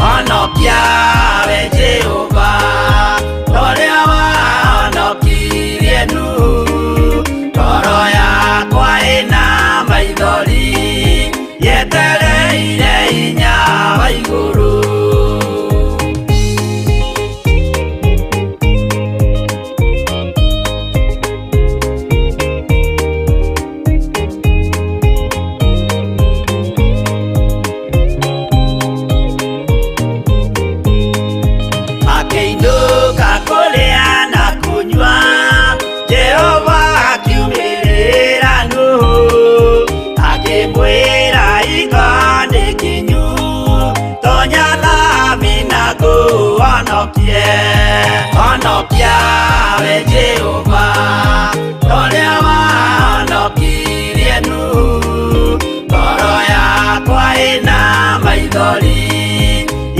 Honokia we Jehova, torĩa wahonokirie Nuhu. Ngoro yakwa ĩna maithori, yetereire hinya wa igũrũ. Makĩinũka kũrĩa na kũnyua, Jehova akiumĩrĩra Nuhu, akĩmwĩra iga nĩ kinyu, tonya thabina ngũhonokie. Honokia we Jehova, torĩa wahonokirie Nuhu. Ngoro yakwa ĩna maithori,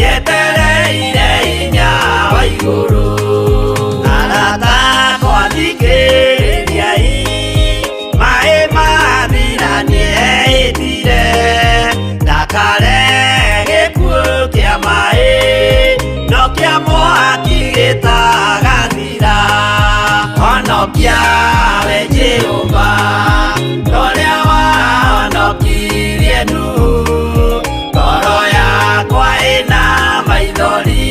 yetereire hinya wa igũrũ. Arata akwa thikĩrĩriai, maĩ mathira nĩehĩtire, ndakare gĩkuũ kĩa maĩ, no kĩa mwaki gĩtagathira. Honokia we Jehova, torĩa wahonokirie Nuhu. Ngoro yakwa ĩna maithori,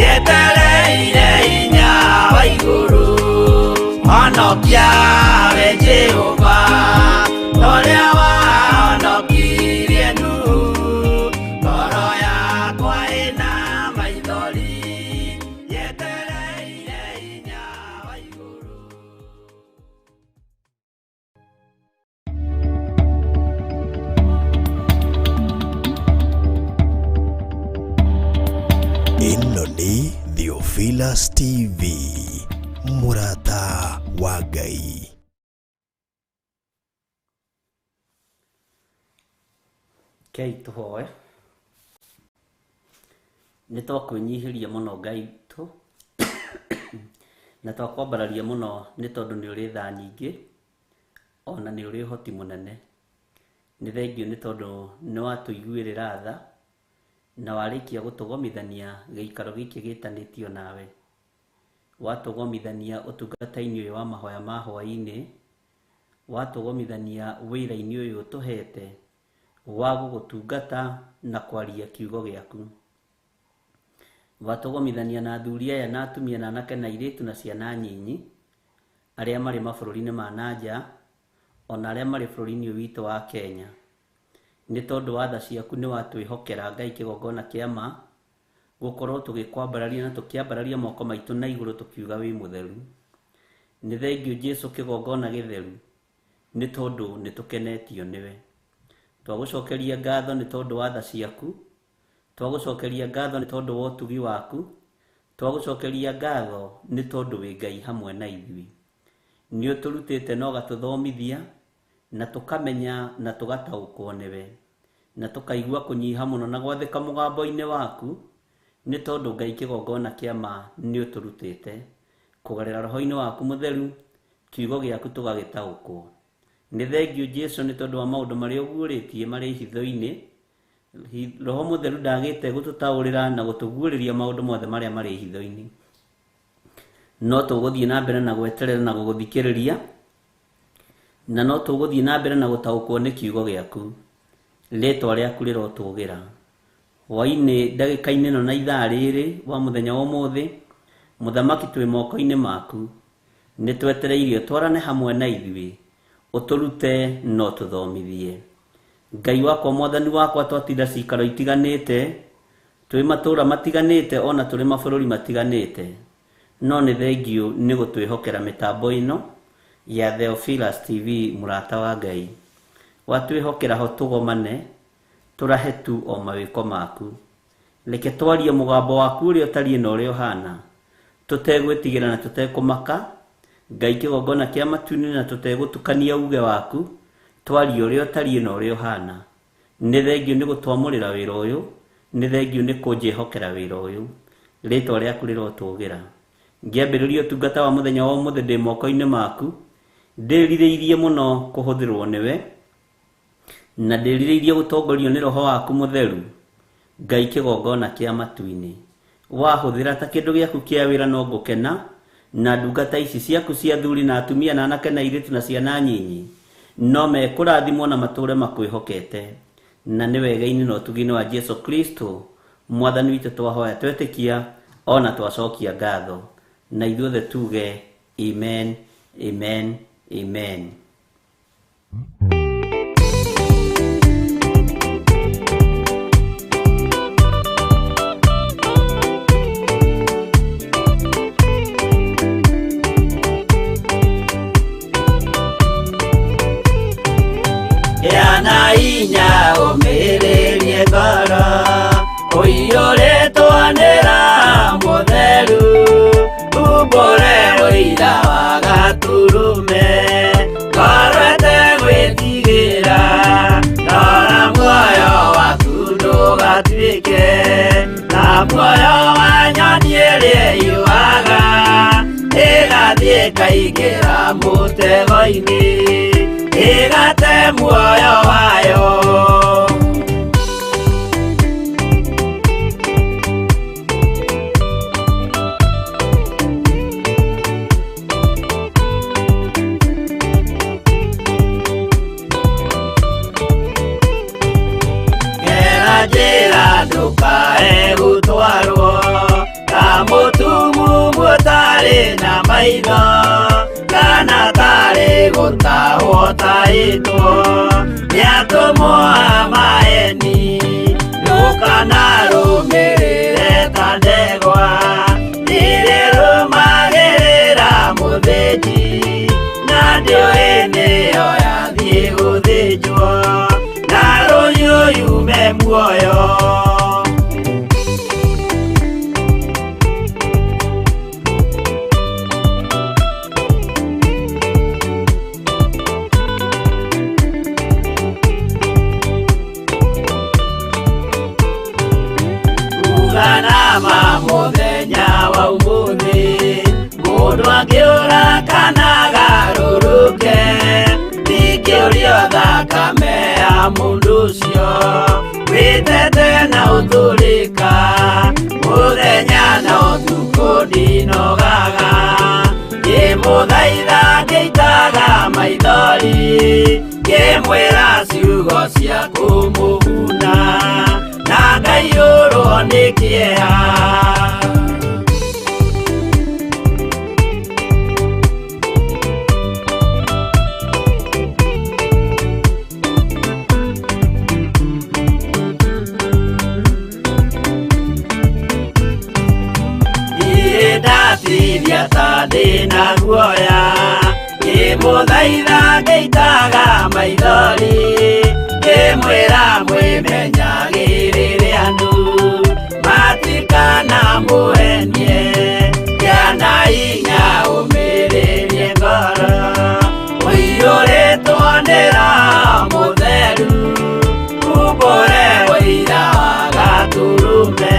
yetereire hinya wa igũrũ. Honokia we Jehova, torĩa wahonokirie Nuhu. Ngoro yakwa ĩna maithori, yetereire hinya wa igũrũ. Ĩno nĩ Theophilus TV, mũrata wa Ngai. Rekei tũhoe. Nĩ twakwĩnyihĩria mũno Ngai witũ, na twakwambararia mũno nĩ tondũ nĩ ũrĩ tha nyingĩ, ona nĩ ũrĩ ũhoti mũnene. Nĩ thengiũ nĩ tondũ nĩ watũiguĩrĩra tha, na warĩkia gũtũgomithania gĩikaro gĩkĩ gĩtanĩtio nawe. Watũgomithania ũtungata-inĩ ũyũ wa mahoya ma hwaĩ-inĩ, watũgomithania wĩra-inĩ ũyũ ũtũhete wa gũgũtungata na kwaria kiugo gĩaku. Watũgomithania na athuri aya na atumia na anake na airĩtu na ciana nyinyi, arĩa marĩ mabũrũri-inĩ ma na nja, ona arĩa marĩ bũrũri-inĩ ũyũ witũ wa Kenya. Nĩ tondũ wa tha ciaku nĩ watwĩhokera Ngai kĩgongona kĩa ma, gũkorwo tũgĩkwambararia na tũkĩambararia moko maitũ na igũrũ tũkiuga wĩ mũtheru. Nĩ thengiũ Jesu kĩgongona gĩtheru, nĩ tondũ nĩ tũkenetio nĩwe. Twagũcokeria ngatho nĩ tondũ wa tha ciaku, twagũcokeria ngatho nĩ tondũ wa ũtugi waku, twagũcokeria ngatho nĩ tondũ wĩ Ngai hamwe na ithuĩ. Nĩ ũtũrutĩte na ũgatũthomithia, na tũkamenya na tũgataũkwo nĩwe, na tũkaigua kũnyiha mũno na gwathĩka mũgambo-inĩ waku, nĩ tondũ Ngai kĩgongona kĩa ma nĩ ũtũrutĩte. Kũgerera roho-inĩ waku mũtheru, kiugo gĩaku tũgagĩtaũkwo. Nĩ thengiũ Jesu nĩ tondũ wa maũndũ marĩa ũguũrĩtie marĩ hitho-inĩ. Roho mũtheru ndagĩte gũtũtaũrĩra na gũtũguũrĩria maũndũ mothe marĩa marĩ hitho-inĩ. No tũgũthiĩ na mbere na gweterera na gũgũthikĩrĩria, na no tũgũthiĩ na mbere na gũtaũkwo nĩ kiugo gĩaku. Rĩtwa rĩaku rĩrotũgĩra. Hwaĩ-inĩ ndagĩka-inĩ ĩno na ithaa rĩrĩ wa mũthenya wa ũmũthĩ, mũthamaki twĩ moko-inĩ maku. Nĩ twetereire ũtwarane hamwe na ithuĩ, ũtũrute na ũtũthomithie. Ngai wakwa mwathani wakwa, twatinda cikaro itiganĩte, twĩ matũũra matiganĩte, ona tũrĩ mabũrũri matiganĩte. No nĩ thengiũ nĩ gũtwĩhokera mĩtambo ĩno ya Theophilus TV, mũrata wa Ngai. Watwĩhokera ho tũgomane, tũrahe tu o mawĩko maku. Reke twarie mũgambo waku ũrĩa ũtariĩ na ũrĩa ũhana, tũtegwĩtigĩra na tũtekũmaka. Ngai kĩgongona kĩa matu-inĩ, na tũtegũtukania uge waku, twarie ũrĩa ũtariĩ na ũrĩa ũhana. Nĩ thengiũ nĩ gũtwamũrĩra wĩra ũyũ, nĩ thengiũ nĩ kũnjĩhokera wĩra ũyũ. Rĩtwa rĩaku rĩrotũgĩra. Ngĩambĩrĩria ũtungata wa mũthenya wa ũmũthĩ ndĩ moko-inĩ maku, ndĩrirĩirie mũno kũhũthĩrwo nĩwe, na ndĩrirĩirie gũtongorio nĩ roho waku mũtheru, Ngai kĩgongona kĩa matu-inĩ. Wahũthĩra ta kĩndũ gĩaku kĩa wĩra no ngũkena, na ndungata ici ciaku cia athuri na atumia na anake na airĩtu na ciana nyinyi no mekũrathimwo na matũre makwĩhokete. Na nĩ wega-inĩ na ũtugi-inĩ wa Jesu Kristo mwathani witũ twahoya twetĩkia ona twacokia ngatho, na ithuothe tuge amen, amen, amen. Yana inya ũmĩrĩrie ngoro ũiyũrĩtwo nĩ Roho Mũtheru, umbũre ũira wa Gatũrũme, ngoro ĩtegwĩtigĩra, rora muoyo waku ndũgatuĩke ta muoyo wa nyoni ĩrĩa ĩyũaga, ĩgathiĩ ĩkaingĩra mũtego-inĩ, ĩgate muoyo wayo. Gera njĩra ndũkae gũtwarwo ta mũtumumu ũtarĩ na maitho, kana tarĩ gũtahwo ũtahĩtwo nĩ atũmwo a maeni. Ndũkanarũmĩrĩre ta ndegwa irĩrũmagĩrĩra mũthĩnji, na ndĩũĩ nĩyo yathiĩ gũthĩnjwo, na rũhiũ yume muoyo. Uganama mũthenya wa ũmũthĩ, mũndũ angĩũra kana agarũrũke, ndingĩũrio thakame ya mũndũ ũcio wĩtete na ũtũrĩka, mũthenya na ũtukũ ndinogaga, ngĩmũthaitha ngĩitaga maithori, ngĩmwĩra ciugo cia kũmũguna, na ngaiyũrwo nĩ kĩeha. Ndirĩ ndatithia ta ndĩna guoya, ngĩmũthaitha ngĩitaga maithori, ngĩmwĩra mwĩmenyagĩrĩre andũ matikanamũhenie, kĩana hinya ũmĩrĩrie ngoro ũiyũrĩtwo nĩ Roho Mũtheru, umbũre ũira wa Gatũrũme,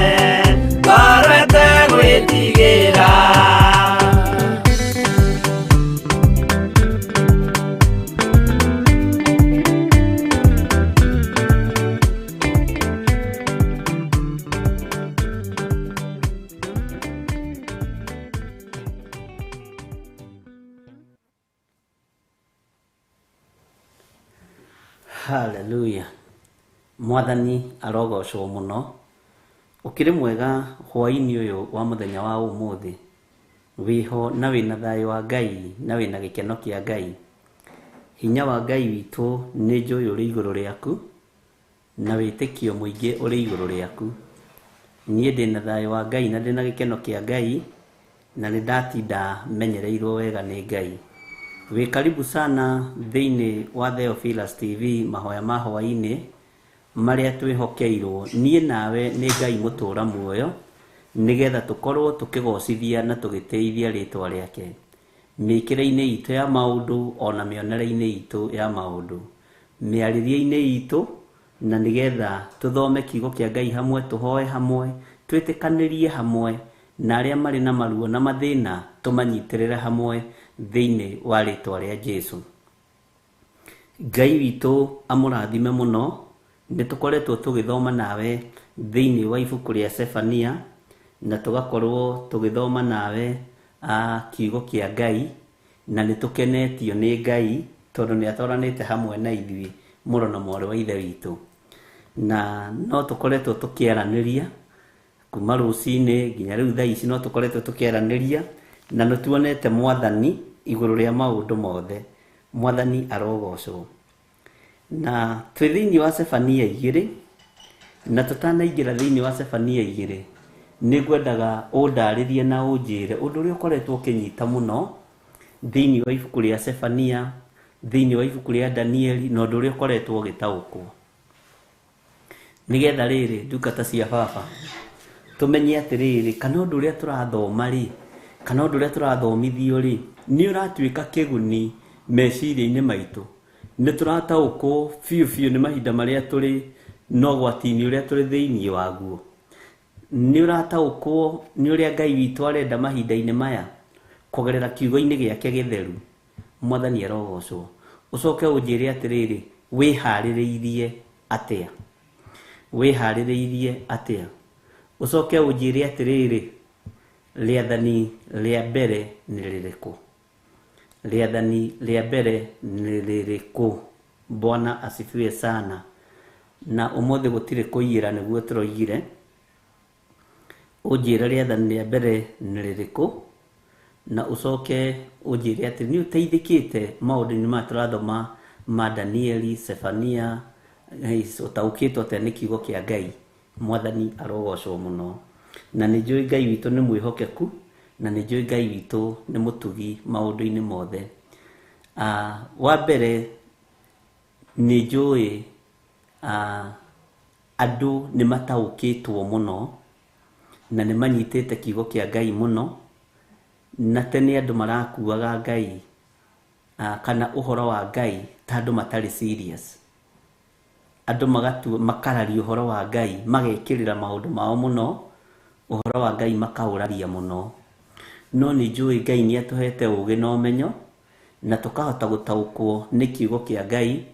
ngoro ĩtegwĩtigĩra. Hallelujah. Mwathani arogocwo mũno. Ũkĩrĩ mwega hwaĩ-inĩ ũyũ wa mũthenya wa ũmũthĩ. Wĩho na wĩna thayũ wa Ngai na wĩna gĩkeno kĩa Ngai. Hinya wa Ngai witũ nĩ njũĩ ũrĩ igũrũ rĩaku, na wĩtĩkio mũingĩ ũrĩ igũrũ rĩaku. Niĩ ndĩna thayũ wa Ngai na ndĩna gĩkeno kĩa Ngai, na nĩ ndatinda menyereirwo wega nĩ Ngai. Wĩ karibu sana thĩinĩ wa Theophilus TV mahoya ma hwaĩ-inĩ marĩa twĩhokeirwo niĩ nawe nĩ Ngai mũtũra muoyo, nĩgetha tũkorwo tũkĩgocithia na tũgĩtĩithia rĩtwa rĩake mĩkĩre-inĩ itũ ya maũndũ ona mĩonere-inĩ itũ ya maũndũ, mĩarĩrie-inĩ itũ, na nĩgetha tũthome kiugo kĩa Ngai hamwe, tũhoe hamwe, twĩtĩkanĩrie hamwe, na arĩa marĩ na maruo na mathĩna tũmanyitĩrĩre hamwe thĩinĩ wa rĩtwa rĩa Jesu. Ngai witũ amũrathime mũno. Nĩ tũkoretwo tũgĩthoma nawe thĩinĩ wa ibuku rĩa Sefania, na tũgakorwo tũgĩthoma nawe kiugo kĩa Ngai, na nĩ tũkenetio nĩ Ngai tondũ nĩ atwaranĩte hamwe na ithuĩ, mũrũ na mwarĩ wa Ithe witũ. Na no tũkoretwo tũkĩaranĩria kuma rũcinĩ nginya rĩu thaa ici, no tũkoretwo tũkĩaranĩria na nĩ tuonete Mwathani igũrũ rĩa maũndũ mothe. Mwathani arogocwo. Na twĩ thĩinĩ wa Sefania 2, na tũtanaingĩra thĩinĩ wa Sefania 2, nĩ ngwendaga ũndarĩrie na ũnjĩre ũndũ ũrĩa ũkoretwo ũkĩnyita mũno thĩinĩ wa ibuku rĩa Sefania, thĩinĩ wa ibuku rĩa Danieli, na ũndũ ũrĩa ũkoretwo ũgĩtaũkwo. Nĩgetha rĩrĩ, ndungata cia baba, tũmenye atĩrĩrĩ, kana ũndũ ũrĩa tũrathoma rĩ, kana ũndũ ũrĩa tũrathomithio rĩ, nĩ ũratuĩka kĩguni meciria-inĩ maitũ. Nĩ tũrataũkwo biũ biũ nĩ mahinda marĩa tũrĩ na ũgwati-inĩ ũrĩa tũrĩ thĩinĩ waguo. Nĩ ũrataũkwo nĩ ũrĩa Ngai witũ arenda mahinda-inĩ maya kũgerera kiugo-inĩ gĩake gĩtheru. Mwathani arogocwo. Ũcoke ũnjĩre atĩrĩrĩ, wĩharĩrĩirie atĩa? Wĩharĩrĩirie atĩa? Ũcoke ũnjĩre atĩrĩrĩ, rĩathani rĩa mbere nĩ rĩrĩkũ? Rĩathani rĩa mbere nĩ rĩrĩkũ? Bwana asifiwe sana. Na ũmũthĩ gũtirĩ kũiyĩra nĩguo tũroigire. Ũnjĩre rĩathani rĩa mbere nĩ rĩrĩkũ, na ũcoke ũnjĩre atĩ nĩ ũteithĩkĩte maũndũ-inĩ maya tũrathoma ma Danieli, Sefania, ũtaũkĩtwo atĩa nĩ kiugo kĩa Ngai. Mwathani arogocwo mũno. Na nĩ njũĩ Ngai witũ nĩ mwĩhokeku, na nĩ njũĩ Ngai witũ nĩ mũtugi maũndũ-inĩ mothe. Wa mbere nĩ njũĩ andũ nĩ mataũkĩtwo mũno na nĩ manyitĩte kiugo kĩa Ngai mũno, na tene andũ marakuaga Ngai kana ũhoro wa Ngai ta andũ matarĩ serious. Andũ makararia ũhoro wa Ngai, magekĩrĩra maũndũ mao mũno, ũhoro wa Ngai makaũraria mũno. No nĩ njũĩ Ngai nĩ atũhete ũũgĩ na ũmenyo, na tũkahota gũtaũkwo nĩ kiugo kĩa Ngai,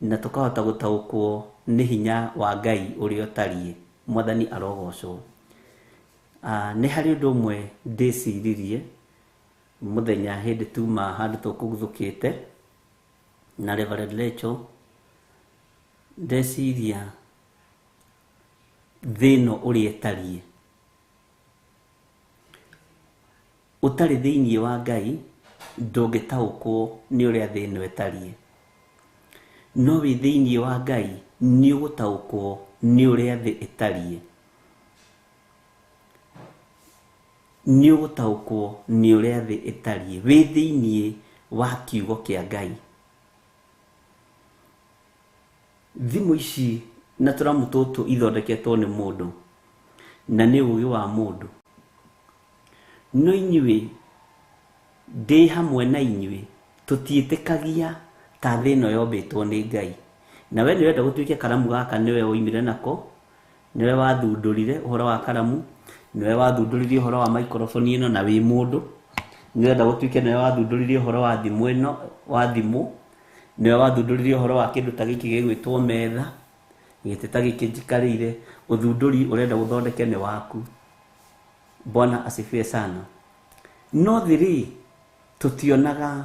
na tũkahota gũtaũkwo nĩ hinya wa Ngai ũrĩa ũtariĩ. Mwathani arogocwo. Nĩ harĩ ũndũ ũmwe ndĩciririe mũthenya hĩndĩ tuma handũ tũkũguthũkĩte na Reverend Rachel, ndeciria thĩ ĩno ũrĩa ĩtariĩ. Ũtarĩ thĩinĩ wa Ngai ndũngĩtaũkwo nĩ ũrĩa thĩ ĩno ĩtariĩ, no wĩ thĩinĩ wa Ngai nĩ ũgũtaũkwo nĩ ũrĩa thĩ ĩtariĩ. Nĩ ũgũtaũkwo nĩ ũrĩa thĩ ĩtariĩ wĩ thĩinĩ wa kiugo kĩa Ngai. Thimũ ici na tũramu tũtũ ithondeketwo nĩ mũndũ, na nĩ ũũgĩ wa mũndũ. No inyuĩ ndĩ hamwe na inyuĩ tũtiĩtĩkagia ta thĩ ĩno yombĩtwo nĩ Ngai. Na we nĩũrenda gũtuĩke karamu gaka nĩwe woimire nako, nĩwe wathundũrire ũhoro wa karamu, nĩwe wathundũrire ũhoro wa microphone ĩno, na wĩ mũndũ. Nĩũrenda gũtuĩke nĩwe wathundũrire ũhoro wa thimũ ĩno, wa thimũ, nĩwe wathundũrire ũhoro wa kĩndũ ta gĩkĩ gĩgwĩtwo metha, gĩtĩ ta gĩkĩ njikarĩire. Ũthundũri ũrenda gũthondeke nĩ waku. Bwana asifiwe sana. No thĩ rĩ, tũtionaga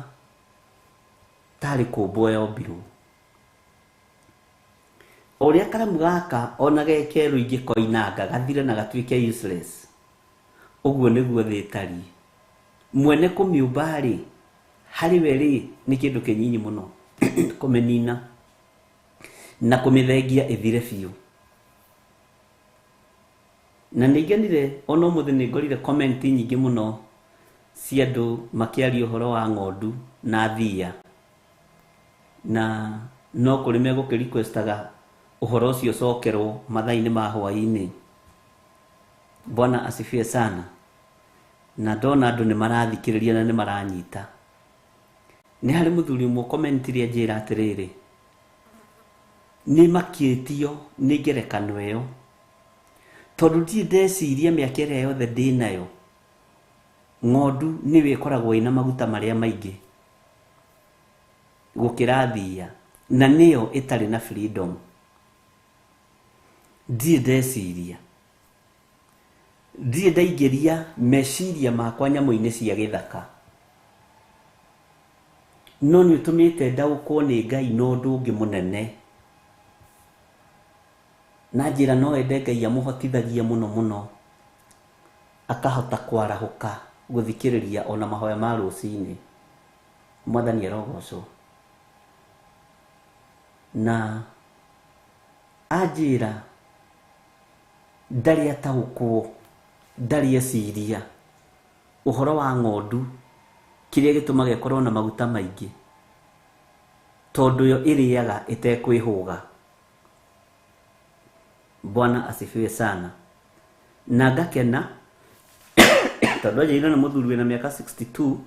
tarĩ kũmbwo yombirwo. O ũrĩa karamu gaka ona ge kerũ ingĩkoinanga gathire na gatuĩke useless, ũguo nĩguo thĩ ĩtariĩ. Mwene kũmĩũmba rĩ, harĩ we rĩ, nĩ kĩndũ kĩnyinyi mũno kũmĩnina na kũmĩthengia ĩthire biũ. Na nĩ ngenire ona ũmũthĩ nĩ ngorire comment nyingĩ mũno cia andũ makĩaria ũhoro wa ng'ondu na thiia, na no kũrĩ megũkĩ requestaga ũhoro ũcio ũcokerwo mathaa-inĩ ma hwaĩ-inĩ. Bwana asifiwe sana. Na ndona andũ nĩ marathikĩrĩria na nĩ maranyita. Nĩ harĩ mũthuri ũmwe commentire anjĩra atĩrĩrĩ, nĩ makĩtio nĩ ngerekano ĩyo, tondũ ndirĩ ndeciria mĩaka ĩrĩa yothe ndĩnayo, ng'ondu nĩyo ĩkoragwo ĩna maguta marĩa maingĩ gũkĩra thiia, na nĩyo ĩtarĩ na freedom. Ndirĩ ndeciria, ndirĩ ndaingĩria meciria makwa nyamũ-inĩ cia gĩthaka, no nĩ ũtũmĩte ndaũkwo nĩ Ngai na ũndũ ũngĩ mũnene. Na njĩra no ende Ngai amũhotithagia mũno mũno, akahota kwarahũka gũthikĩrĩria ona mahoya ma rũcinĩ. Mwathani arogocwo. Na anjĩra ndarĩ ataũkwo, ndarĩ eciria ũhoro wa ng'ondu, kĩrĩa gĩtũmaga ĩkorwo na maguta maingĩ, tondũ yo ĩrĩaga ĩtekwĩhũga. Bwana asifiwe sana. Na ngakena tondũ anjĩrire nĩ mũthuri wĩna mĩaka 62,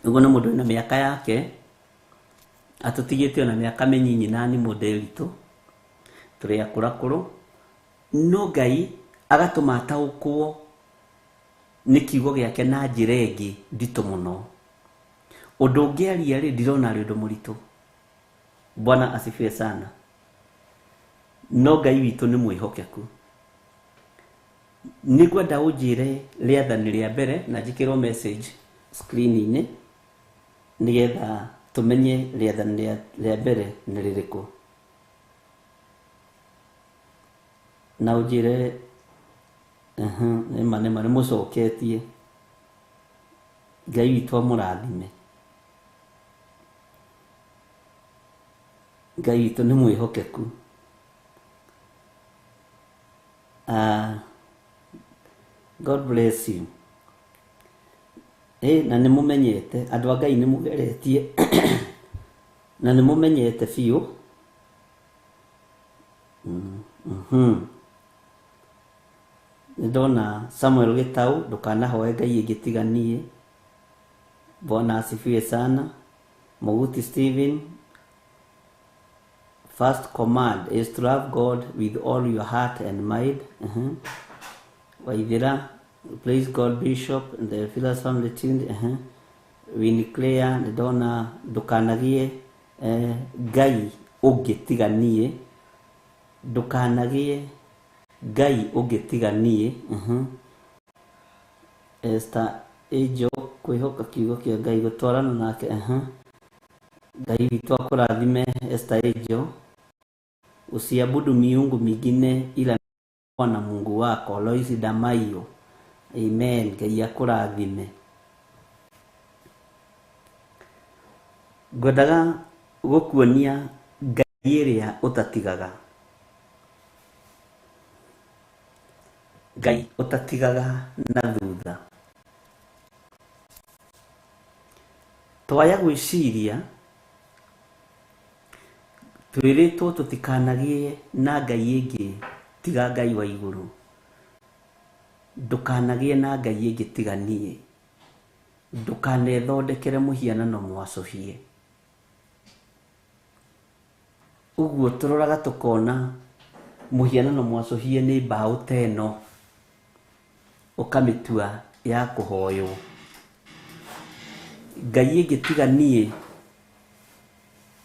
ũguo nĩ mũndũ wĩna mĩaka yake, atũtigĩte ona mĩaka mĩnyinyi nani mũndĩritũ, tũrĩ akũrakũrũ, no Ngai agatũma ataũkwo nĩ kiugo gĩake na njĩra ĩngĩ nditũ mũno. Ũndũ ũngĩaria rĩ, ndirona arĩ ũndũ mũritũ. Bwana asifiwe sana. No Ngai witũ nĩ mwĩhokeku. Nĩngwenda ũnjĩre rĩathani rĩa mbere na njĩkĩrwo message screen-inĩ nĩgetha tũmenye rĩathani rĩa mbere nĩ rĩrĩkũ. Na ũnjĩre nĩma nĩma nĩ mũcoketie. Ngai witũ amũrathime. Ngai witũ nĩ mwĩhokeku. God bless you. Na nĩ mũmenyete andũ a Ngai nĩ mũgeretie na nĩ mũmenyete biũ. Nĩ ndona Samuel Gĩtau, ndũkanahoe Ngai ĩngĩ tiga niĩ. Bwana asifiwe sana. Mũguti Stephen, first command is to love God with all your heart and mind. Waithira, praise God Bishop and the Phillips family team. Winnie Claire, nĩ ndona ndũkanagie Ngai ũngĩ tiga niĩ. Ndũkanagie Ngai ũngĩ tiga niĩ. Esther Angel, kwĩhoka kiugo kĩa Ngai, gũtwarana nake. Ngai witũ akũrathime Esther Angel. Usiabudu miungu mingine ila Bwana Mungu wako. Lois Damayo, amen. Ngai akũrathime. Ngwendaga gũkuonia Ngai ĩrĩa ũtatigaga. Ngai ũtatigaga na thutha. Twaya gwĩciria twĩrĩtwo tũtikanagie na Ngai ĩngĩ tiga Ngai wa igũrũ. Ndũkanagie na Ngai ĩngĩ tiga niĩ. Ndũkanethondekere mũhianano mwacũhie. Ũguo tũroraga tũkona mũhianano mwacũhie nĩ mbaũ ta ĩno, ũkamĩtua ya kũhoywo. Ngai ĩngĩ tiga niĩ,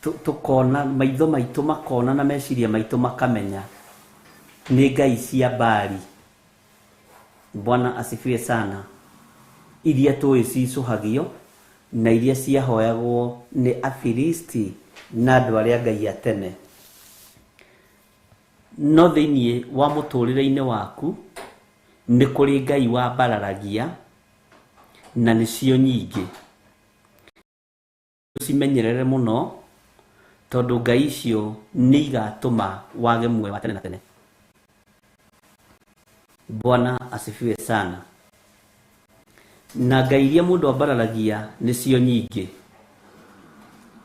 tũkona maitho maitũ makona na meciria maitũ makamenya nĩ Ngai cia Baali. Bwana asifiwe sana. Iria tũĩ cicũhagio na iria ciahoyagwo nĩ Afilisti na andũ arĩa Ngai a tene. No thĩinĩ wa mũtũrĩre-inĩ waku nĩ kũrĩ Ngai wambararagia na nĩcio nyingĩ. Ũcimenyerere mũno tondũ Ngai icio nĩ igatũma wage muoyo wa tene na tene. Bwana asifiwe sana. Na Ngai iria mũndũ ambararagia nĩcio nyingĩ.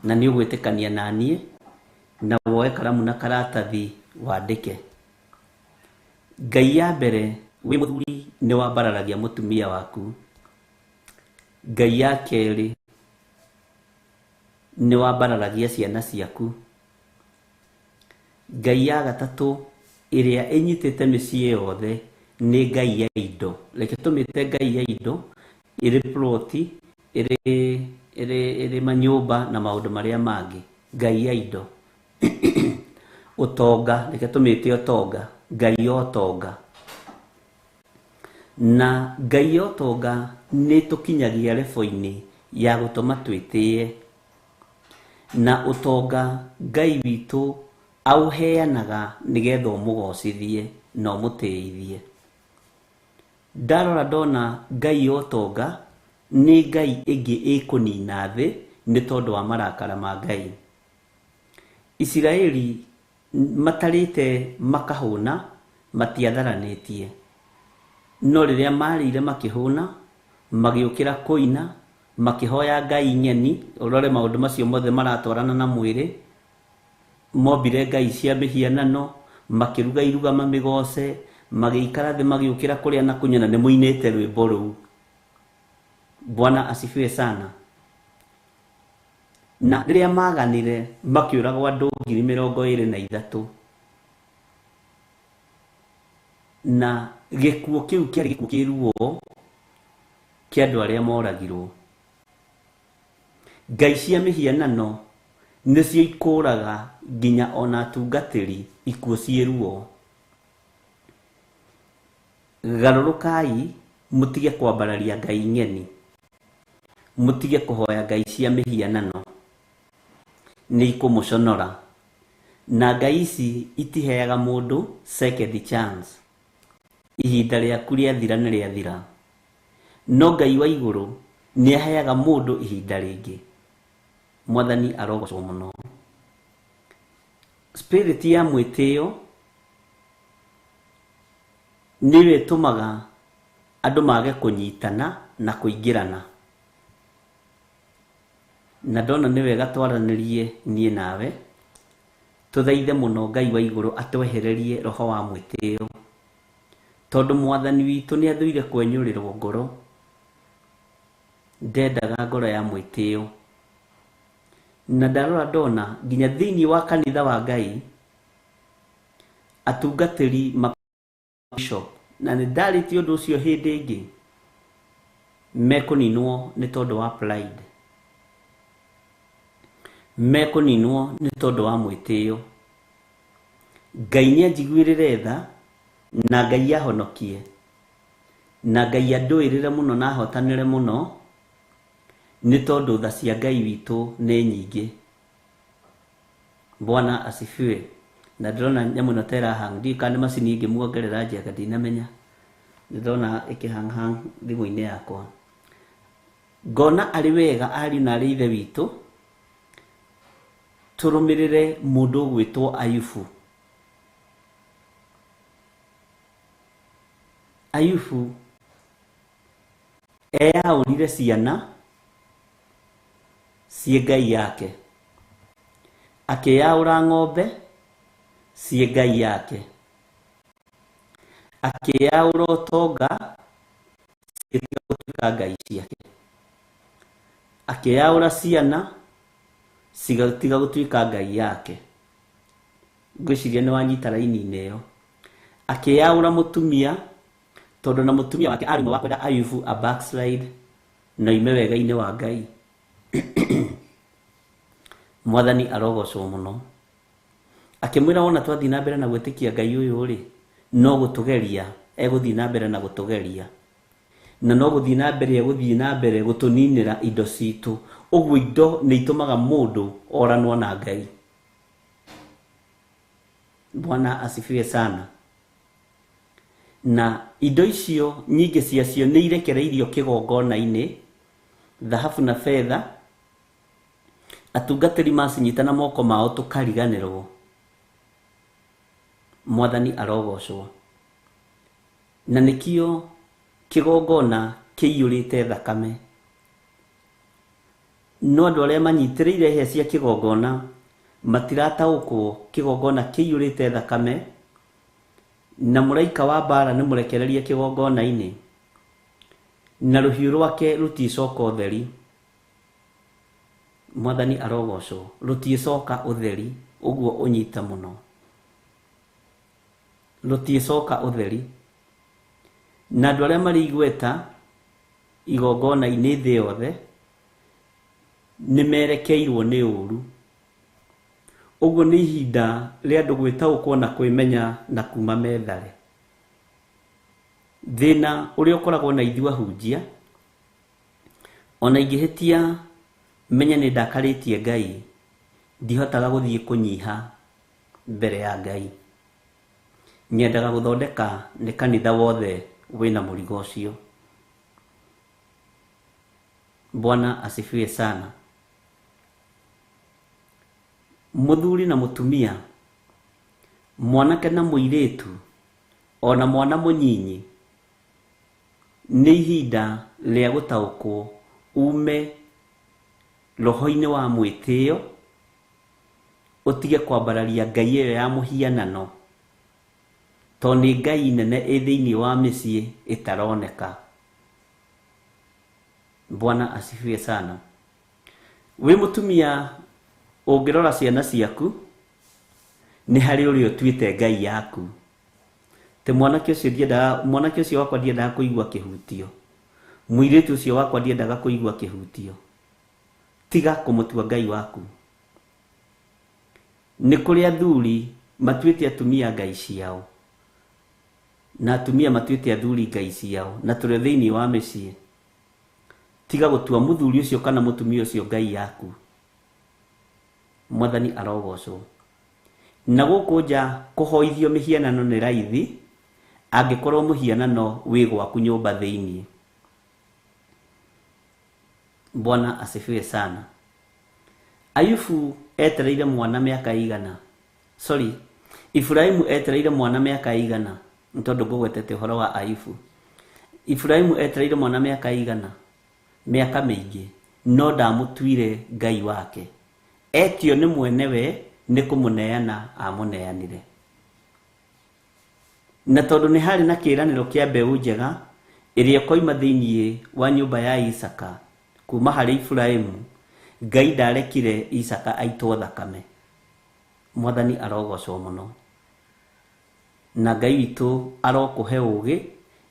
Na nĩ ũgwĩtĩkania na niĩ na woe karamu na karatathi wandĩke. Ngai ya mbere wĩ mũthuri nĩ wambararagia mũtumia waku. Ngai ya kerĩ nĩ wambararagia ciana ciaku. Ngai ya gatatũ ĩrĩa ĩnyitĩte mĩciĩ yothe nĩ Ngai ya indo. Reke tũmĩte Ngai ya indo, ĩrĩ ploti, ĩrĩ manyũmba na maũndũ marĩa mangĩ. Ngai ya indo. Ũtonga, reke tũmĩte ũtonga, ngai ya ũtonga. Na ngai ya ũtonga nĩ tũkinyagia level-inĩ ya gũtũma twĩtĩe. Na ũtonga Ngai witũ aũheanaga nĩgetha ũmũgocithie na ũmũtĩithie. Ndarora ndona ngai ya ũtonga nĩ ngai ĩngĩ ĩkũnina thĩ nĩ tondũ wa marakara ma Ngai. Isiraeli matarĩte makahũna, matiatharanĩtie. No rĩrĩa marĩire makĩhũna, magĩũkĩra kũina, makĩhoya ngai ng'eni, ũrore maũndũ macio mothe maratwarana na mwĩrĩ, mombire ngai cia mĩhianano, makĩruga iruga mamĩgoce, magĩikara thĩ magĩũkĩra kũrĩa na kũnyua, na nĩmũinĩte rwĩmbo rũu. Bwana asifiwe sana. Na rĩrĩa maganire makĩũragwo andũ 23,000. Na gĩkuũ kĩu kĩarĩ gĩkuũ kĩ ruo kĩa andũ arĩa moragirwo. Ngai cia mĩhianano nĩcio ikũraga nginya ona atungatĩri ikuũ ciĩ ruo. Garũrũkai mũtige kwambararia ngai ng'eni, mũtige kũhoya ngai cia mĩhianano, nĩ ikũmũconora. Na ngai ici itiheaga mũndũ second chance. Ihinda rĩaku rĩathira nĩ rĩathira. No Ngai wa igũrũ nĩ aheaga mũndũ ihinda rĩngĩ. Mwathani arogocwo mũno. Spirit ya mwĩtĩo nĩyo ĩtũmaga andũ mage kũnyitana na kũingĩrana. Na ndona nĩ wega twaranĩrie niĩ nawe, tũthaithe mũno Ngai wa igũrũ atwehererie roho wa mwĩtĩo. Tondũ Mwathani witũ nĩ athũire kwenyũrĩrwo ngoro, ndendaga ngoro ya mwĩtĩo. Na ndarora ndona nginya thĩinĩ wa kanitha wa Ngai, atungatĩri ma bishop, na nĩ ndarĩtie ũndũ ũcio hĩndĩ ĩngĩ, mekũninwo nĩ tondũ wa pride, mekũninwo nĩ tondũ wa mwĩtĩo. Ngai nĩ anjiguĩrĩre tha, na Ngai ahonokie, na Ngai andũĩrĩre mũno na ahotanĩre mũno, nĩ tondũ tha cia Ngai witũ nĩ nyingĩ. Bwana asifiwe. Na ndĩrona nyamũ ĩno ta ĩrahang, ndiũĩ kana nĩ macini ĩngĩ muongerera njenga, ndinamenya. Ndĩrona ĩkĩhang hang thimũ-inĩ yakwa. Ngona arĩ wega ariũ na arĩ ithe witũ, tũrũmĩrĩre mũndũ ũgwĩtwo Ayubu. Ayubu eyaũrire ciana ciĩ ngai yake, akĩyaũra ng'ombe ciĩ ngai yake, akĩyaũra ũtonga cigĩtiga gũtuĩka ngai ciake, akĩyaũra ciana cigatiga gũtuĩka ngai yake. Ngwĩciria nĩ wanyita raini-inĩ ĩyo. Akĩyaũra mũtumia, tondũ na mũtumia wake arĩ ũmwe wa kwenda Ayubu a backslide na oime wega-inĩ wa Ngai. Mwathani arogocwo mũno. Akĩmwĩra wona twathiĩ na mbere na gwĩtĩkia Ngai ũyũ rĩ, no gũtũgeria egũthiĩ na mbere na gũtũgeria, na no gũthiĩ na mbere egũthiĩ na mbere gũtũninĩra indo citũ. Ũguo indo nĩ itũmaga mũndũ oranwo na Ngai. Bwana asifiwe sana. Na indo icio nyingĩ ciacio nĩ irekereirio kĩgongona-inĩ, thahabu na betha, atungatĩri macinyita na moko mao tũkariganĩrwo. Mwathani arogocwo. Na nĩkĩo kĩgongona kĩiyũrĩte thakame. No andũ arĩa manyitĩrĩire hĩa cia kĩgongona matirataũkwo kĩgongona kĩiyũrĩte thakame, na mũraika wa mbara nĩ mũrekererie kĩgongona-inĩ, na rũhiũ rwake rũtiĩcoka ũtheri. Mwathani arogocwo. Rũtiĩcoka ũtheri, ũguo ũnyite mũno. Rũtiĩcoka ũtheri. Na andũ arĩa marĩ igweta igongona-inĩ thĩ yothe nĩ merekeirwo nĩ ũru. Ũguo nĩ ihinda rĩa andũ gwĩtaũkwo na kwĩmenya na kuma methare. Thĩna ũrĩa ũkoragwo na ithuĩ ahunjia, ona ingĩhĩtia menye nĩ ndakarĩtie Ngai, ndihotaga gũthiĩ kũnyiha mbere ya Ngai. Nyendaga gũthondeka nĩ kanitha wothe wĩna mũrigo ũcio. Bwana asifiwe sana. Mũthuri na mũtumia, mwanake na mũirĩtu, ona mwana mũnyinyi, nĩ ihinda rĩa gũtaũkwo ume roho-inĩ wa mwĩtĩo, ũtige kwambararia ngai ĩyo ya mũhianano, tondũ nĩ ngai nene ĩ thĩinĩ wa mĩciĩ ĩtaroneka. Bwana asifiwe sana. Wĩ mũtumia ũngĩrora ciana ciaku, nĩ harĩ ũrĩa ũtuĩte ngai yaku. Te mwanake ũcio ndiendaga, mwanake ũcio wakwa ndiendaga kũigua kĩhutio, mũirĩtu ũcio wakwa ndiendaga kũigua kĩhutio. Tiga kũmũtua ngai waku. Nĩ kũrĩ athuri matuĩte atumia ngai ciao, na atumia matuĩte athuri ngai ciao, na tũrĩ thĩinĩ wa mĩciĩ. Tiga gũtua mũthuri ũcio kana mũtumia ũcio ngai yaku. Mwathani arogocwo. Na gũkũ nja kũhoithio mĩhianano nĩ raithi, angĩkorwo mũhianano wĩ gwaku nyũmba thĩinĩ. Bwana asifiwe sana. Ayubu etereire mwana mĩaka igana, sorry, Iburaimu etereire mwana mĩaka igana, nĩ tondũ ngũgwetete ũhoro wa Ayubu. Iburaimu etereire mwana mĩaka igana, mĩaka mĩingĩ, no ndamũtuire ngai wake. Etio nĩ mwenewe nĩ kũmũneana amũneanire. Na tondũ nĩ harĩ na kĩĩranĩro kĩa mbeũ njega ĩrĩa ĩkoima thĩinĩ wa nyũmba ya Isaka kuma harĩ Iburaimu, Ngai ndarekire Isaka aitwo thakame. Mwathani arogocwo mũno. Na Ngai witũ arokũhe ũũgĩ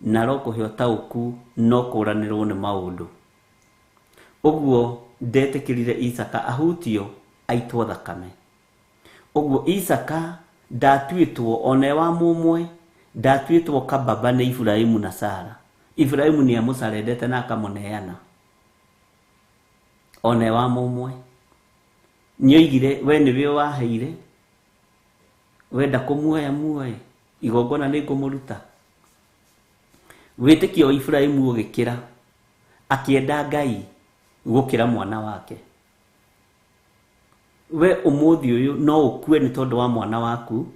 na arokũhe ũtaũku no kũranĩrwo nĩ maũndũ. Ũguo ndetĩkĩrire Isaka ahutio aitwo thakame. Ũguo Isaka ndatuĩtwo ona e wa mũmwe, ndatuĩtwo kababa nĩ Iburaimu na Sara. Iburaimu nĩ amũcarendete na akamũneana ona e wa mũmwe. Nĩoigire we nĩwe waheire, wenda kũmuoya muoe, igongona nĩ ngũmũruta. Wĩtĩkio wa Iburaimu ũgĩkĩra, akĩenda Ngai gũkĩra mwana wake. We ũmũthĩ ũyũ no ũkue nĩ tondũ wa mwana waku,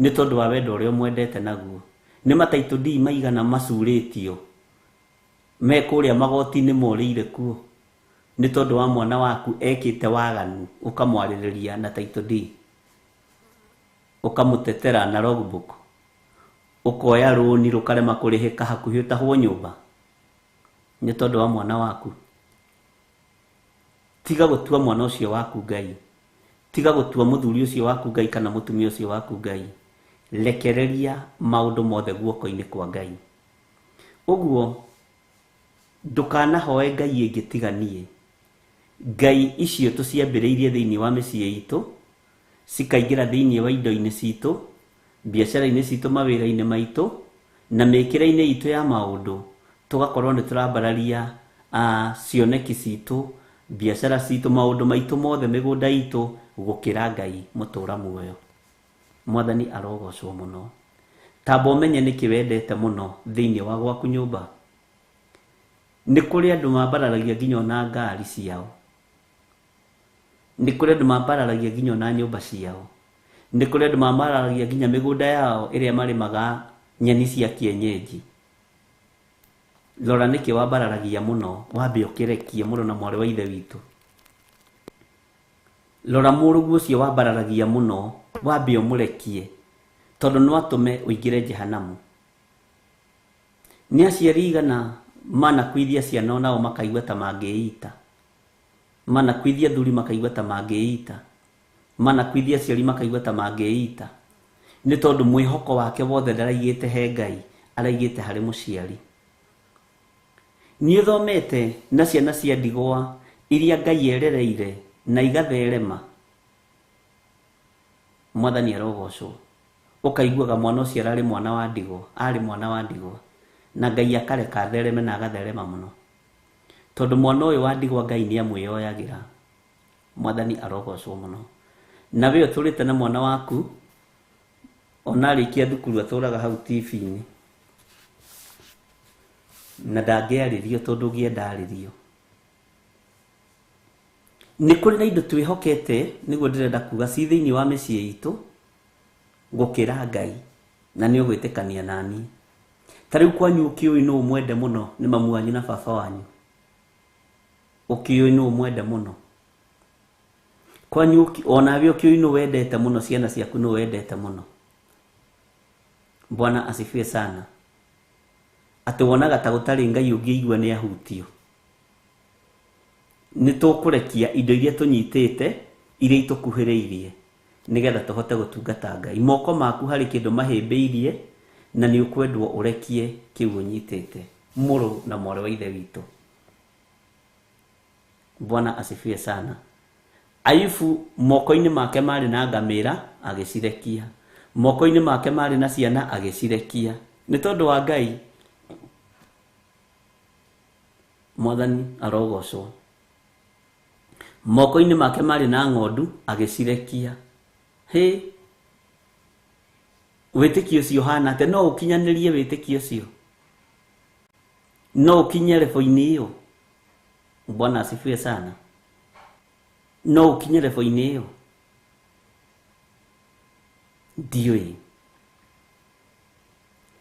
nĩ tondũ wa wendo ũrĩa ũmwendete naguo. Nĩ mataitũ ndii maigana macurĩtio me kũrĩa magoti-inĩ morĩire kuo nĩ tondũ wa mwana waku ekĩte waganu, ũkamwarĩrĩria na title deed, ũkamũtetera na logbook, ũkoya rũni rũkarema kũrĩhĩka hakuhĩ ũtahwo nyũmba nĩ tondũ wa mwana waku. Tiga gũtua mwana ũcio waku Ngai, tiga gũtua mũthuri ũcio waku Ngai kana mũtumia ũcio waku Ngai. Rekereria maũndũ mothe guoko-inĩ kwa Ngai. Ũguo ndũkanahoe Ngai ĩngĩ tiga niĩ. Ngai icio tũciambĩrĩirie thĩinĩ wa mĩciĩ itũ, cikaingĩra thĩinĩ wa indo-inĩ citũ, biacara-inĩ citũ, mawĩra-inĩ maitũ, na mĩkĩre-inĩ itũ ya maũndũ, tũgakorwo nĩ tũrambararia cioneki citũ, biacara citũ, maũndũ maitũ mothe, mĩgũnda itũ, gũkĩra Ngai mũtũra muoyo. Mwathani arogocwo mũno. Tamba ũmenye nĩkĩ wendete mũno thĩinĩ wa gwaku nyũmba. Nĩ kũrĩ andũ mambararagia nginya ona ngari ciao. Nĩ kũrĩ andũ mambararagia nginya ona nyũmba ciao. Nĩ kũrĩ andũ mambararagia nginya mĩgũnda yao ĩrĩa marĩmaga nyeni cia kienyeji. Rora nĩkĩ wambararagia mũno, wambe ũkĩrekie mũrũ na mwarĩ wa ithe witũ. Rora mũrũguo ũcio wambararagia mũno, wambe ũmũrekie, tondũ no atũme ũingĩre jehanamu. Nĩ aciari igana manakuithia ciana onao makaigua ta mangĩita, manakuithia athuri makaigua ta mangĩita, manakuithia aciari makaigua ta mangĩita, nĩ tondũ mwĩhoko wake wothe ndaraigĩte he Ngai, araigĩte harĩ mũciari. Niĩ thomete na ciana cia ndigwa iria Ngai erereire na igatherema. Mwathani arogocwo. Ũkaiguaga mwana ũcio ararĩ mwana wa ndigwa, arĩ mwana wa ndigwa, na Ngai akareka athereme na agatherema mũno, tondũ mwana ũyũ wa ndigwa Ngai nĩ amwĩyoyagĩra. Mwathani arogocwo mũno. Na we ũtũrĩte na mwana waku ona arĩkia thukuru atũraga hau TV-inĩ na ndangĩarĩrio tondũ ũngĩenda arĩrio. Nĩ kũrĩ na indo twĩhokete, nĩguo ndĩrenda kuga, ci thĩinĩ wa mĩciĩ itũ gũkĩra Ngai, na nĩ ũgwĩtĩkania naniĩ. Ta rĩu kwanyu ũkĩũĩ nũ mwende mũno nĩ mamu wanyu na baba wanyu. Ũkĩũĩ nũ mwende mũno kwanyu, onawe ũkĩũĩ nũ wendete mũno, ciana ciaku nũ wendete mũno. Bwana asifiwe sana. Atĩ wonaga ta gũtarĩ Ngai ũngĩigua nĩ ahutio. Nĩ tũkũrekia indo iria tũnyitĩte iria itũkuhĩrĩirie nĩgetha tũhote gũtungata Ngai. Moko maku harĩ kĩndũ mahĩmbĩirie na nĩ ũkwendwo ũrekie kĩu ũnyitĩte, mũrũ na mwarĩ wa Ithe witũ. Bwana asifiwe sana. Ayubu moko-inĩ make marĩ na ngamĩra agĩcirekia, moko-inĩ make marĩ na ciana agĩcirekia, nĩ tondũ wa Ngai. Mwathani arogocwo. Moko-inĩ make marĩ na ng'ondu agĩcirekia. Hĩ, wĩtĩkio ũcio ũhana atĩa? No ũkinyanĩrie wĩtĩkio ũcio? No ũkinye level-inĩ ĩyo? Bwana asifiwe sana. No ũkinye level-inĩ ĩyo? Ndiũĩ.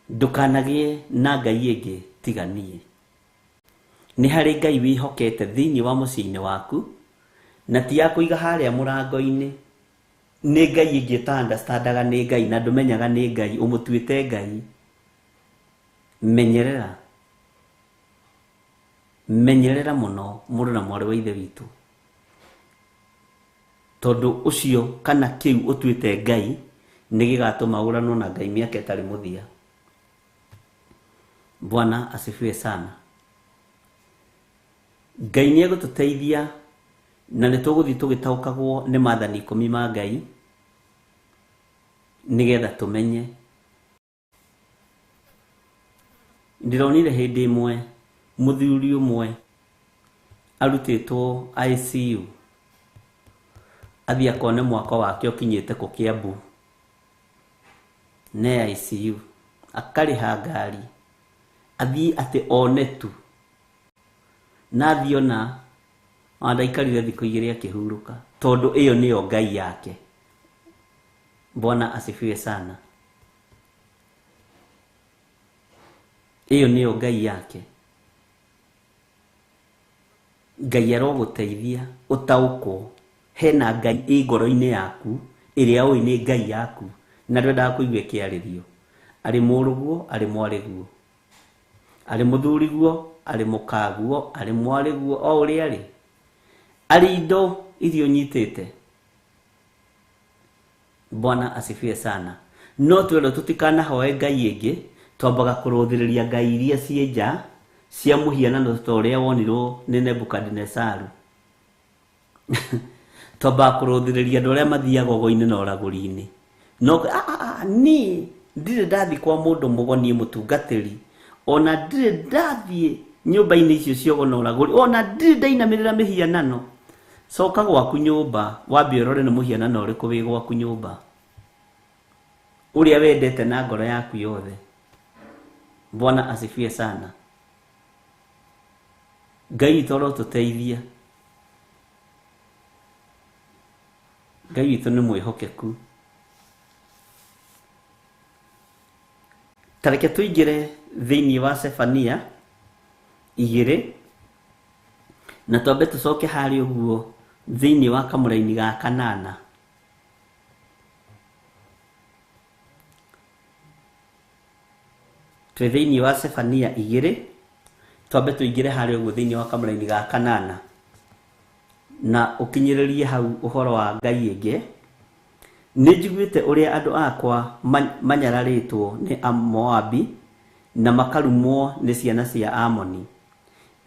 Ndũkanagĩe na Ngai ĩngĩ tiga niĩ. Nĩ harĩ Ngai wĩhokete thĩinĩ wa mũciĩ-inĩ waku, na ti ya kũiga harĩa mũrango-inĩ. Nĩ Ngai ĩngĩ ũta-understandaga nĩ Ngai na ndũmenyaga nĩ Ngai, ũmũtuĩte Ngai. Menyerera, menyerera mũno mũrũ na mwarĩ wa Ithe witũ, tondũ ũcio kana kĩu ũtuĩte Ngai nĩ gĩgatũma ũranwo na Ngai mĩaka ĩtarĩ mũthia. Bwana asifiwe sana. Ngai nĩ egũtũteithia na nĩ tũgũthiĩ tũgĩtaũkagwo nĩ maathani 10 ma Ngai nĩgetha tũmenye. Ndĩronire hĩndĩ ĩmwe mũthuri ũmwe arutĩtwo ICU athiĩ akone mwako wake ũkinyĩte kũ Kiambu, ne ICU, akarĩha ngari athiĩ atĩ one tu, na athiĩ ona ndaikarire thikũ 2 akĩhurũka, tondũ ĩyo nĩyo Ngai yake. Bwana asifiwe sana. Ĩyo nĩyo Ngai yake. Ngai arogũteithia ũtaũkwo hena Ngai ĩ ngoro-inĩ yaku ĩrĩa ũĩ nĩ Ngai yaku na ndwendaga kũigua ĩkĩarĩrio. Arĩ mũrũguo, arĩ mwarĩguo, arĩ mũthuriguo, arĩ mũkaguo, arĩ mwarĩguo, o ũrĩa arĩ, arĩ indo iria ũnyitĩte. Bwana asifiwe sana. No twĩrwo tũtikanahoe Ngai ĩngĩ, twambaga kũrũthĩrĩria Ngai iria ciĩ nja cia mũhianano ta ũrĩa wonirwo nĩ Nebukadinesaru. Twambaga kũrũthĩrĩria andũ arĩa mathiaga ũgo-inĩ na ũragũri-inĩ. No niĩ ndirĩ ndathiĩ kwa mũndũ mũgo niĩ mũtungatĩri, ona ndirĩ ndathiĩ nyũmba-inĩ icio cia ũgo na ũragũri, ona ndirĩ ndainamĩrĩra mĩhianano. Coka gwaku nyũmba wambe ũrore nĩ mũhianano ũrĩkũ wĩ gwaku nyũmba ũrĩa wendete na ngoro yaku yothe. Bwana asifiwe sana. Ngai witũ arotũteithia. Ngai witũ nĩ mwĩhokeku. Ta reke tũingĩre thĩinĩ wa Sefania 2 na twambe tũcoke harĩa ũguo thĩinĩ wa kamũraini ga 8. Twĩ thĩinĩ wa Sefania 2, twambe tũingĩre harĩa ũguo thĩinĩ wa kamũraini ga 8 na ũkinyĩrĩrie hau ũhoro wa Ngai ĩngĩ. Nĩ njiguĩte ũrĩa andũ akwa manyararĩtwo nĩ Amoabi na makarumwo nĩ ciana cia Amoni,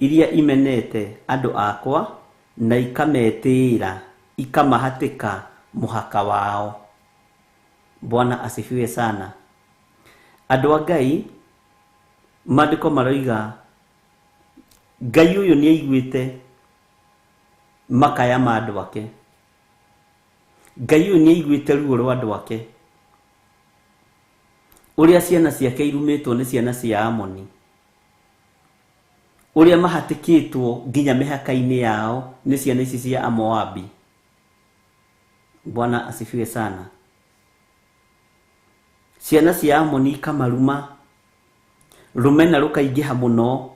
iria imenete andũ akwa na ikametĩĩra ikamahatĩka mũhaka wao. Bwana asifiwe sana. Andũ a Ngai, maandĩko maroiga Ngai ũyũ nĩ aiguĩte makaya ma andũ ake. Ngai ũyũ nĩ aiguĩte ruo rwa andũ ake, ũrĩa ciana ciake irumĩtwo nĩ ciana cia Amoni, ũrĩa mahatĩkĩtwo nginya mĩhaka-inĩ yao nĩ ciana ici cia Amoabi. Bwana asifiwe sana. Ciana cia Amoni ikamaruma, rũmena rũkaingĩha mũno,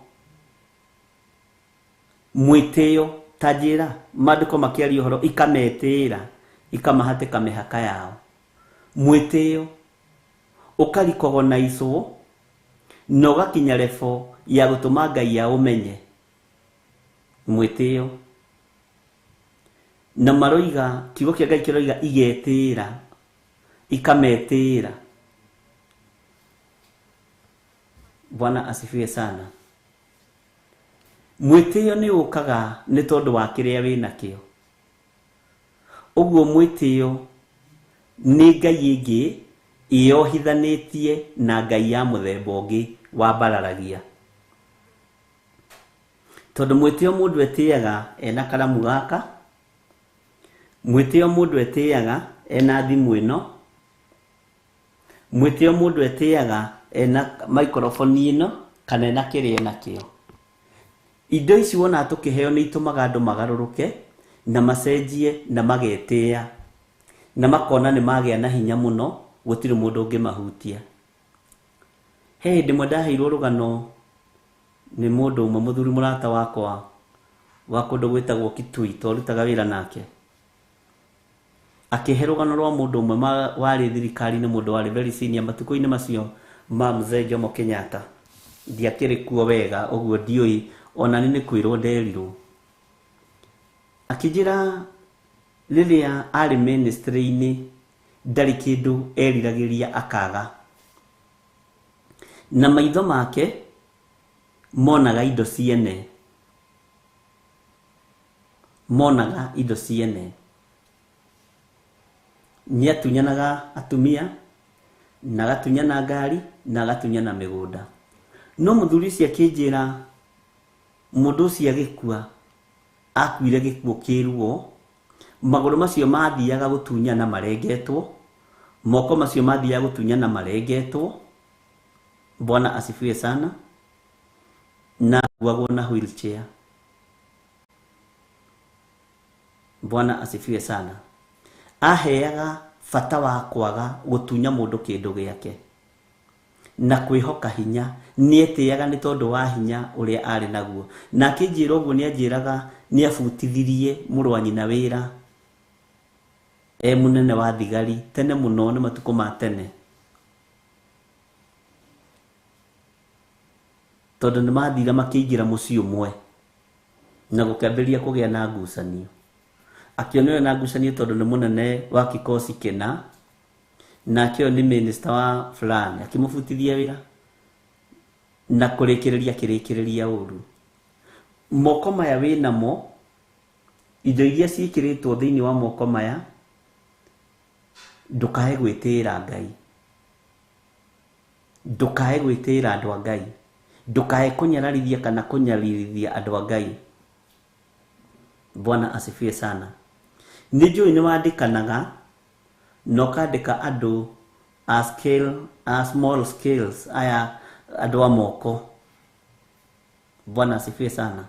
mwĩtĩo ta njĩra maandĩko makĩaria ũhoro ikametĩĩra, ikamahatĩka mĩhaka yao. Mwĩtĩo ũkarikogonaicwo na ũgakinya level ya gũtũma Ngai aũmenye. Mwĩtĩo na maroiga, kiugo kĩa Ngai kĩroiga igetĩĩra, ikametĩĩra. Bwana asifiwe sana. Mwĩtĩo nĩ ũkaga nĩ tondũ wa kĩrĩa wĩnakĩo. Ũguo mwĩtĩo nĩ Ngai ĩngĩ ĩyohithanĩtie na Ngai ya mũthemba ũngĩ wambararagia. Tondũ mwĩtĩo mũndũ etĩaga ena karamu gaka, mwĩtĩo mũndũ etĩaga ena thimũ ĩno, mwĩtĩo mũndũ etĩaga ena microphone ĩno kana ena kĩrĩa enakĩo. Indo ici wona tũkĩheo nĩ itũmaga andũ magarũrũke na macenjie na magetĩĩa na makona nĩ magĩa na hinya mũno, gũtirĩ mũndũ ũngĩmahutia. He hĩndĩ ĩmwe ndaheirwo rũgano nĩ mũndũ ũmwe mũthuri mũrata wakwa wa kũndũ gwĩtagwo Kitui, twarutaga wĩra nake. Akĩhe rũgano rwa mũndũ ũmwe warĩ thirikari-inĩ, mũndũ warĩ very senior matukũ-inĩ macio ma Mzee Jomo Kenyatta. Ndiakĩrĩ kuo wega ũguo ndiũĩ, ona nĩ kwĩrwo nderirwo. Akĩnjĩra rĩrĩa arĩ ministry-inĩ ndarĩ kĩndũ eriragĩria akaga, na maitho make monaga indo ciene, monaga indo ciene. Nĩ atunyanaga atumia na agatunyana ngari na agatunyana mĩgũnda. No mũthuri ũcio akĩnjĩra mũndũ ũcio agĩkua akuire gĩkuũ kĩruo, magũrũ macio mathiaga gũtunyana marengetwo, moko macio mathiaga gũtunyana marengetwo. Bwana asifiwe sana. Na akuagwo na wheelchair. Bwana asifiwe sana. Aheaga bata wa kwaga gũtunya mũndũ kĩndũ gĩake na kwĩhoka hinya. Nĩ etĩaga nĩ tondũ wa hinya ũrĩa arĩ naguo. Na akĩnjĩra ũguo nĩ anjĩraga nĩ abutithirie mũrũ wa nyina wĩra e mũnene wa thigari tene mũno, nĩ matukũ ma tene, tondũ nĩ mathire makĩingĩra mũciĩ ũmwe na gũkĩambĩrĩria kũgĩa na ngucanio. Akĩona ũyũ na ngucanio tondũ nĩ mũnene wa kikosi kĩna, nake ũyũ nĩ minister wa fulani, akĩmũbutithia wĩra na kũrĩkĩrĩria akĩrĩkĩrĩria ũru. Moko maya wĩnamo, indo iria ciĩkĩrĩtwo thĩinĩ wa moko maya, ndũkae gwĩtĩĩra Ngai, ndũkae gwĩtĩĩra andũ a Ngai, ndũkae kũnyararithia kana kũnyaririthia andũ a Ngai. Bwana asifiwe sana. Nĩ njũĩ nĩ wandĩkanaga na ũkandĩka andũ a scale, a small scales, aya andũ a moko. Bwana asifiwe sana.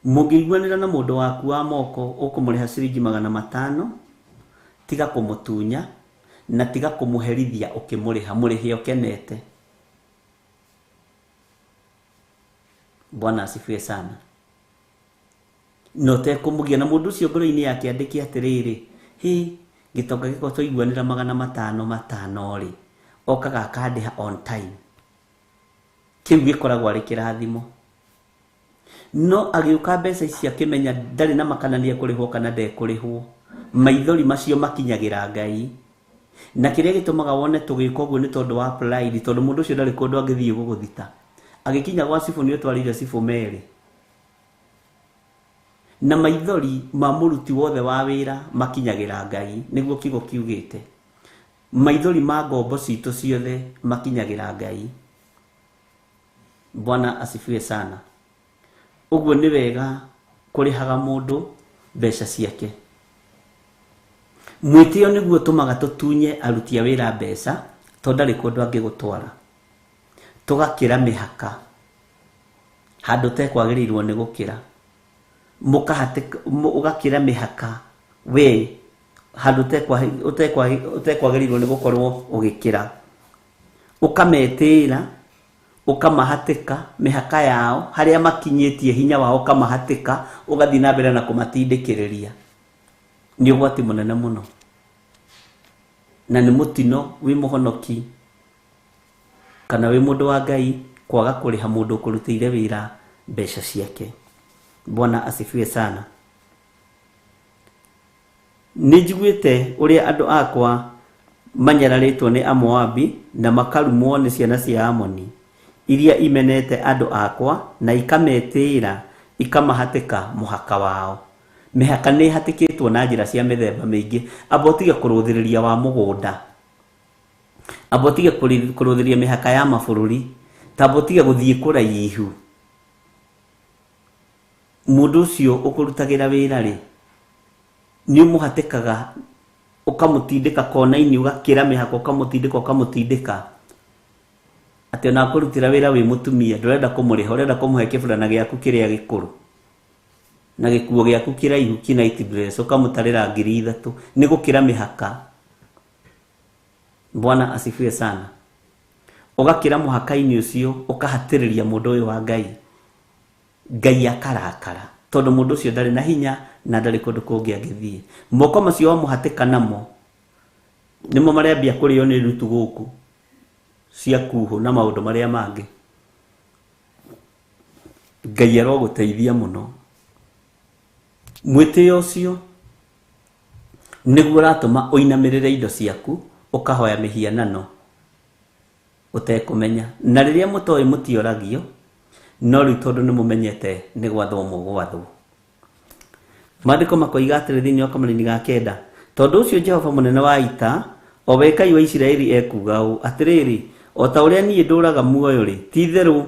Mũngĩiguanĩra na mũndũ waku wa moko ũkũmũrĩha ciringi 500, tiga kũmũtunya na tiga kũmũherithia ũkĩmũrĩha, mũrĩhe ũkenete. Bwana asifiwe sana. No tekũmũgia na mũndũ ũcio ngoro-inĩ yake andĩke atĩrĩrĩ, hĩ gĩtonga gĩakwa twaiguanĩra 500 rĩ, okaga akandĩha on time. Kĩu gĩkoragwo arĩ kĩrathimo. No agĩũka mbeca ici akĩmenya ndarĩ na makana nĩ ekũrĩhwo kana ndekũrĩhwo, maithori macio makinyagĩra Ngai. Na kĩrĩa gĩtũmaga wone tũgĩka ũguo nĩ tondũ wa pride, tondũ mũndũ ũcio ndarĩ kũndũ angĩthiĩ gũgũthita. Agĩkinya gwa cibũ nĩ ũtwarĩire cibũ merĩ, na maithori ma mũruti wothe wa wĩra makinyagĩra Ngai, nĩguo kiugo kiugĩte. Maithori ma ngombo citũ ciothe makinyagĩra Ngai. Bwana asifiwe sana. Ũguo nĩ wega kũrĩhaga mũndũ mbeca ciake. Mwĩtĩo nĩguo ũtũmaga tũtunye aruti a wĩra mbeca tondũ ndarĩ kũndũ angĩgũtwara. Tũgakĩra mĩhaka handũ ũtekwagĩrĩirwo nĩ gũkĩra. Mũkahatĩka, ũgakĩra mĩhaka we handũ ũtekwagĩrĩirwo nĩ gũkorwo ũgĩkĩra. Ũkametĩĩra, ũkamahatĩka mĩhaka yao, harĩa makinyĩtie hinya wao ũkamahatĩka, ũgathiĩ na mbere na kũmatindĩkĩrĩria. Nĩ ũgwati mũnene mũno. Na nĩ mũtino wĩ mũhonoki kana wĩ mũndũ wa Ngai kwaga kũrĩha mũndũ ũkũrutĩire wĩra mbeca ciake. Bwana asifiwe sana. Nĩ njiguĩte ũrĩa andũ akwa manyararĩtwo nĩ Amoabi na makarumwo nĩ ciana cia Amoni, iria imenete andũ akwa na ikametĩĩra ikamahatĩka mũhaka wao. Mĩhaka nĩ ĩhatĩkĩtwo na njĩra cia mĩthemba mĩingĩ. Amba ũtige kũrũthĩrĩria wa mũgũnda. Amba ũtige kũrũthĩrĩria mĩhaka ya mabũrũri. Tamba ũtige gũthiĩ kũraihu. Mũndũ ũcio ũkũrutagĩra wĩra rĩ, nĩ ũmũhatĩkaga, ũkamũtindĩka kona-inĩ, ũgakĩra mĩhaka, ũkamũtindĩka, ũkamũtindĩka. Atĩ ona akũrutĩra wĩra wĩ mũtumia, ndũrenda kũmũrĩha, ũrenda kũmũhe kĩburana gĩaku kĩrĩa gĩkũrũ. Na gĩkuo gĩaku kĩraihu kĩ night dress, ũkamũtarĩra 3,000. Nĩ gũkĩra mĩhaka. Bwana asifiwe sana. Ũgakĩra mũhaka-inĩ ũcio, ũkahatĩrĩria mũndũ ũyũ wa Ngai. Ngai akarakara. Tondũ mũndũ ũcio ndarĩ na hinya na ndarĩ kũndũ kũngĩ angĩthiĩ. Moko macio wamũhatĩka namo, nĩmo marĩambia kũrĩo nĩ rutu gũkũ cia kuhũ na maũndũ marĩa mangĩ. Ngai arogũteithia mũno. Mwĩtĩo ũcio nĩguo ũratũma ũinamĩrĩre indo ciaku, ũkahoya mĩhianano ũtekũmenya. Na rĩrĩa mũtoĩ mũtioragio, no rĩu tondũ nĩ mũmenyete nĩ gwathwo mũgwathwo. Maandĩko makoiga atĩrĩ thĩinĩ wa kamũraini ga kenda, tondũ ũcio Jehova mũnene wa ita, o we Ngai wa Isiraeli ekuuga ũũ, atĩrĩrĩ, o ta ũrĩa niĩ ndũũraga muoyo-rĩ, ti-itherũ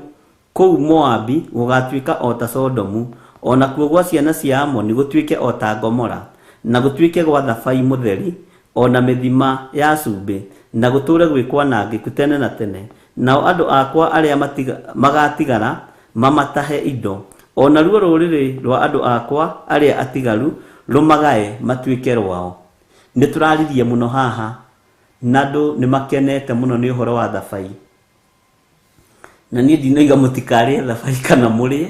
kũu Moabi gũgatuĩka o ta Sodomu, o nakuo gwa ciana cia Amoni gũtuĩke o ta Gomora, na gũtuĩke gwa thabai mũtheri, o na mĩthima ya cumbĩ, na gũtũũre gwĩ kwanangĩku tene na tene. Nao andũ akwa arĩa magatigara mamatahe indo, o naruo rũrĩrĩ rwa andũ akwa arĩa atigaru rũmagae matuĩke rwao. Nĩ tũraririe mũno haha, na andũ nĩ makenete mũno nĩ ũhoro wa thabai. Na niĩ ndinoiga mũtikarĩe thabai kana mũrĩe.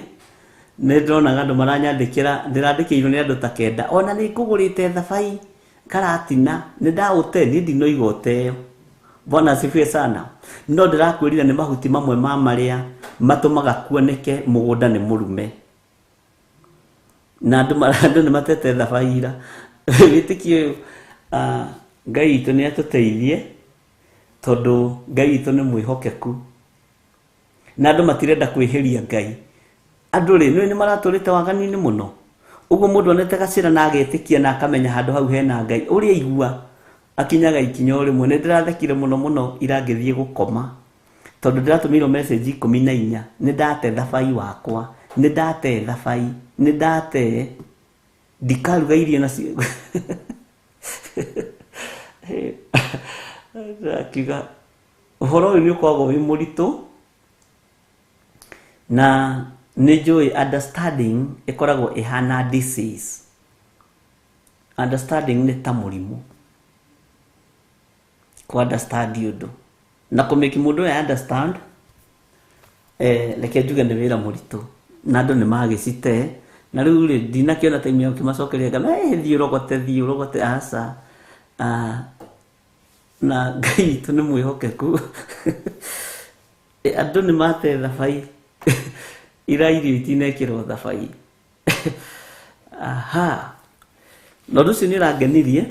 Nĩ ndĩronaga andũ maranyandĩkĩra, ndĩrandĩkĩirwo nĩ andũ ta kenda, ona nĩ ngũgũrĩte thabai karatina, nĩ ndaũte, niĩ ndinoiga ũteo. Bwana asifiwe sana. No ndĩrakwĩrire nĩ mahuti mamwe ma marĩa matũmaga kuoneke mũgũnda nĩ mũrume. Na andũ nĩ matete thabai ira. Wĩtĩkio ũyũ, Ngai witũ nĩ atũteithie, tondũ Ngai witũ nĩ mwĩhokeku. Na andũ matirenda kwĩhĩria Ngai. Andũ rĩ, nĩ maratũrĩte waganu-inĩ mũno. Ũguo mũndũ onete gacĩra na agetĩkia na akamenya handũ hau hena Ngai. Ũrĩa aigua, akinyaga ikinya o rĩmwe. Nĩ ndĩrathekire mũno mũno ira ngĩthiĩ gũkoma. Tondũ ndĩratũmĩirwo message 14. Nĩ ndate thabai wakwa. Nĩ ndate thabai. Nĩ ndate. Ndikaruga irio nacio. Ndakiuga, ũhoro ũyũ nĩ ũkoragwo wĩ mũritũ. Na nĩ njũĩ understanding ĩkoragwo ĩhana disease. Understanding nĩ ta mũrimũ. Kũ understand ũndũ. Na kũmake mũndũ ũyũ understand, reke njuge nĩ wĩra mũritũ. Na andũ nĩ magĩcite. Na rĩu rĩ, ndinakĩona time ya gũkĩmacokeria ngama, thiĩ ũrogote, thiĩ ũrogote, aca. Na Ngai witũ nĩ mwĩhokeku. Andũ nĩ mate thabai. Ira irio itinekĩrwo thabai. Aha. Na ũndũ ũcio nĩ ũrangenirie.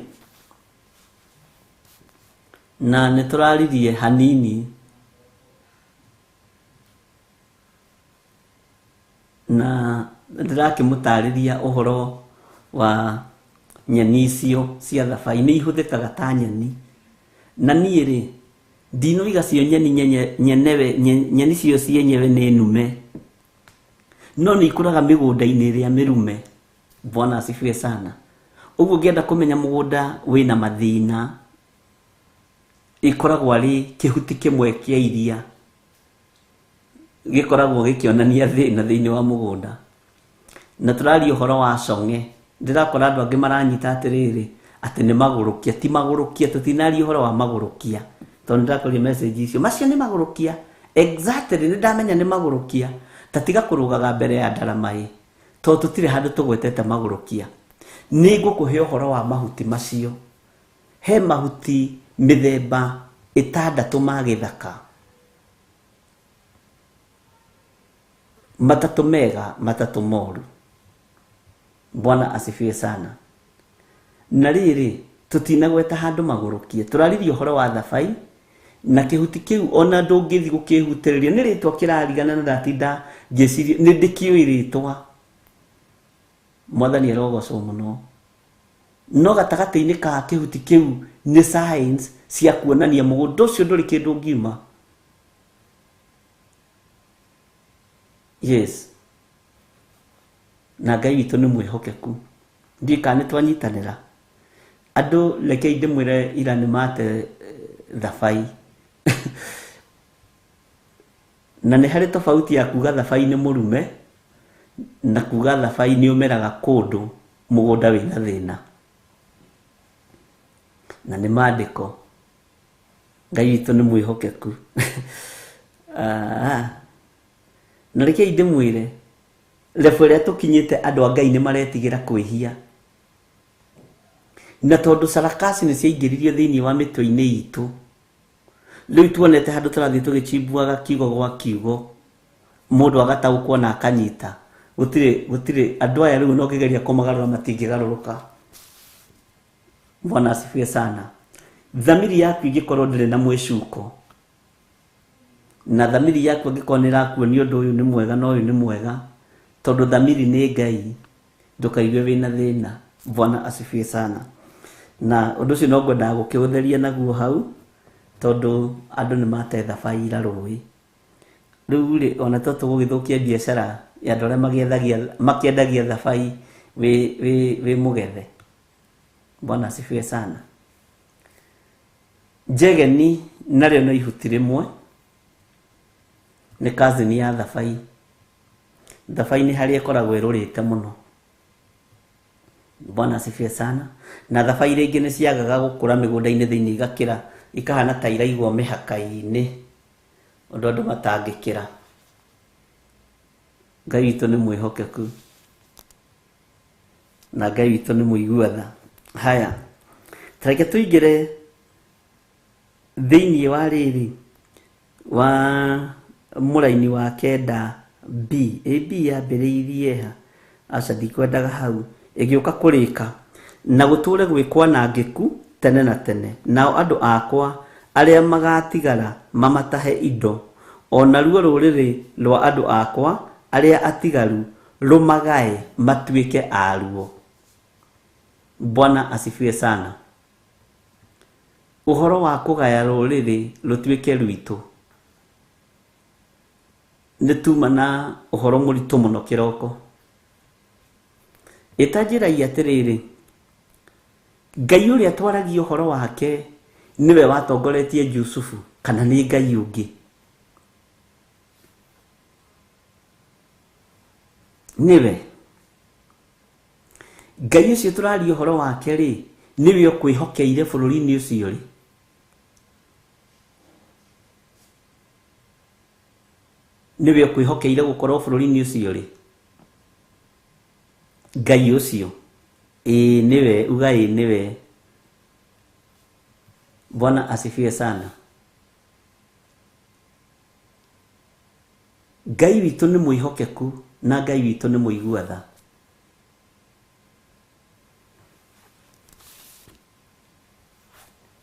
Na nĩ tũraririe hanini. Na ndĩrakĩmũtarĩria ũhoro wa nyeni icio cia thabai. Nĩ ihũthĩkaga ta nyeni. Na niĩ rĩ, ndinoiga cio nyeni nyenewe, nyeni cio cienyewe nĩ nume, no nĩ ikũraga mĩgũnda-inĩ ĩrĩa mĩrume. Bwana asifiwe sana. Ũguo ũngĩenda kũmenya mũgũnda wĩna mathĩna, ĩkoragwo arĩ kĩhuti kĩmwe kĩa iria gĩkoragwo gĩkĩonania thĩna thĩinĩ wa mũgũnda. Na tũraria ũhoro wa cong'e. Ndĩrakora andũ angĩ maranyita atĩrĩrĩ atĩ nĩ magũrũkia. Ti magũrũkia, tũtinaria ũhoro wa magũrũkia, tondũ nĩndakũria message icio, macio nĩ magũrũkia. Exactly, nĩ ndamenya nĩ magũrũkia. Ta tiga kũrũgaga mbere ya ndarama ĩ, tondũ tũtirĩ handũ tũgwetete magũrũkia. Nĩ ngũkũhe ũhoro wa mahuti macio. He mahuti mĩthemba 6 ma gĩthaka, 3 mega, 3 moru. Bwana asifiwe sana. Na rĩrĩ, tũtinagweta handũ magũrũkie, tũraririe ũhoro wa thabai na kĩhuti kĩu ona ndũngĩthiĩ gũkĩhutĩrĩria. Nĩ rĩtwa kĩrarigana na ndatinda ngĩciria, nĩ ndĩkĩũĩ rĩtwa. Mwathani arogocwo mũno. No gatagatĩ-inĩ ka kĩhuti kĩu nĩ signs cia kuonania mũgũnda ũcio ndũrĩ kĩndũ ũngiuma. Yes. Na Ngai witũ nĩ mwĩhokeku. Ndiũĩ kana nĩ twanyitanĩra. Andũ rekei ndĩmwĩre ira nĩ mate thabai. Na nĩ harĩ tofauti ya kuga thabai nĩ mũrume na kuga thabai nĩ ũmeraga kũndũ mũgũnda wĩna thĩna. Na nĩ maandĩko. Ngai witũ nĩ mwĩhokeku. Na rekei ndĩmwĩre, level ĩrĩa tũkinyĩte andũ a Ngai nĩ maretigĩra kwĩhia. Na tondũ sarakasi nĩ ciaingĩririo thĩinĩ wa mĩtwe-inĩ itũ, rĩu tuonete handũ tũrathiĩ tũgĩchimbuaga kiugo gwa kiugo, mũndũ agataũkwo na akanyita. Gũtirĩ andũ aya rĩu no ũngĩgeria kũmagarũra matingĩgarũrũka. Bwana asifiwe sana. Thamiri yaku ingĩkorwo ndĩrĩ na mwĩcuko, na thamiri yaku angĩkorwo nĩ ĩrakuonia ũndũ ũyũ nĩ mwega na ũyũ nĩ mwega, tondũ thamiri nĩ Ngai, ndũkaigue wĩna thĩna. Bwana asifiwe sana. Na ũndũ ũcio no ngwendaga gũkĩũtheria naguo hau, tondũ andũ nĩ mate thabai ira rũĩ. Rĩu rĩ, ona to tũgũgĩthũkia biacara ya andũ arĩa makĩendagia thabai wĩ mũgethe. Bwana asifiwe sana. Njegeni narĩo no ihuti rĩmwe, nĩ cousin ya thabai. Thabai nĩ harĩa ĩkoragwo ĩrũrĩte mũno. Bwana asifiwe sana. Na thabai rĩngĩ nĩ ciagaga gũkũra mĩgũnda-inĩ thĩinĩ, igakĩra, ikahana ta iraigwo mĩhaka-inĩ, ũndũ andũ matangĩkĩra. Ngai witũ nĩ mwĩhokeku, na Ngai witũ nĩ mũigua tha. Haya, ta reke tũingĩre thĩinĩ wa rĩrĩ wa mũraini wa 9 B. A B yambĩrĩirie ha? Aca, ndikwendaga hau. Ĩgĩũka kũrĩka na gũtũre gwĩ kwanangĩku tene na tene, nao andũ akwa arĩa magatigara mamatahe indo, o naruo rũrĩrĩ rwa andũ akwa arĩa atigaru rũmagae matuĩke aruo. Bwana asifiwe sana. Ũhoro wa kũgaya rũrĩrĩ rũtuĩke rwitũ nĩ tuma na ũhoro mũritũ mũno kĩroko. Ĩtanjĩrai atĩrĩrĩ, Ngai ũrĩa twaragia ũhoro wake nĩwe watongoretie Jusufu, kana nĩ Ngai ũngĩ? Nĩwe Ngai ũcio tũraria ũhoro wake rĩ, nĩwe ũkwĩhokeire bũrũri-inĩ ũcio rĩ? Nĩwe ũkwĩhokeire gũkorwo bũrũri-inĩ ũcio rĩ? Ngai ũcio, ĩĩ nĩwe, uga ĩĩ nĩwe. Bwana asifiwe sana. Ngai witũ nĩ mwĩhokeku na Ngai witũ nĩ mũigua tha.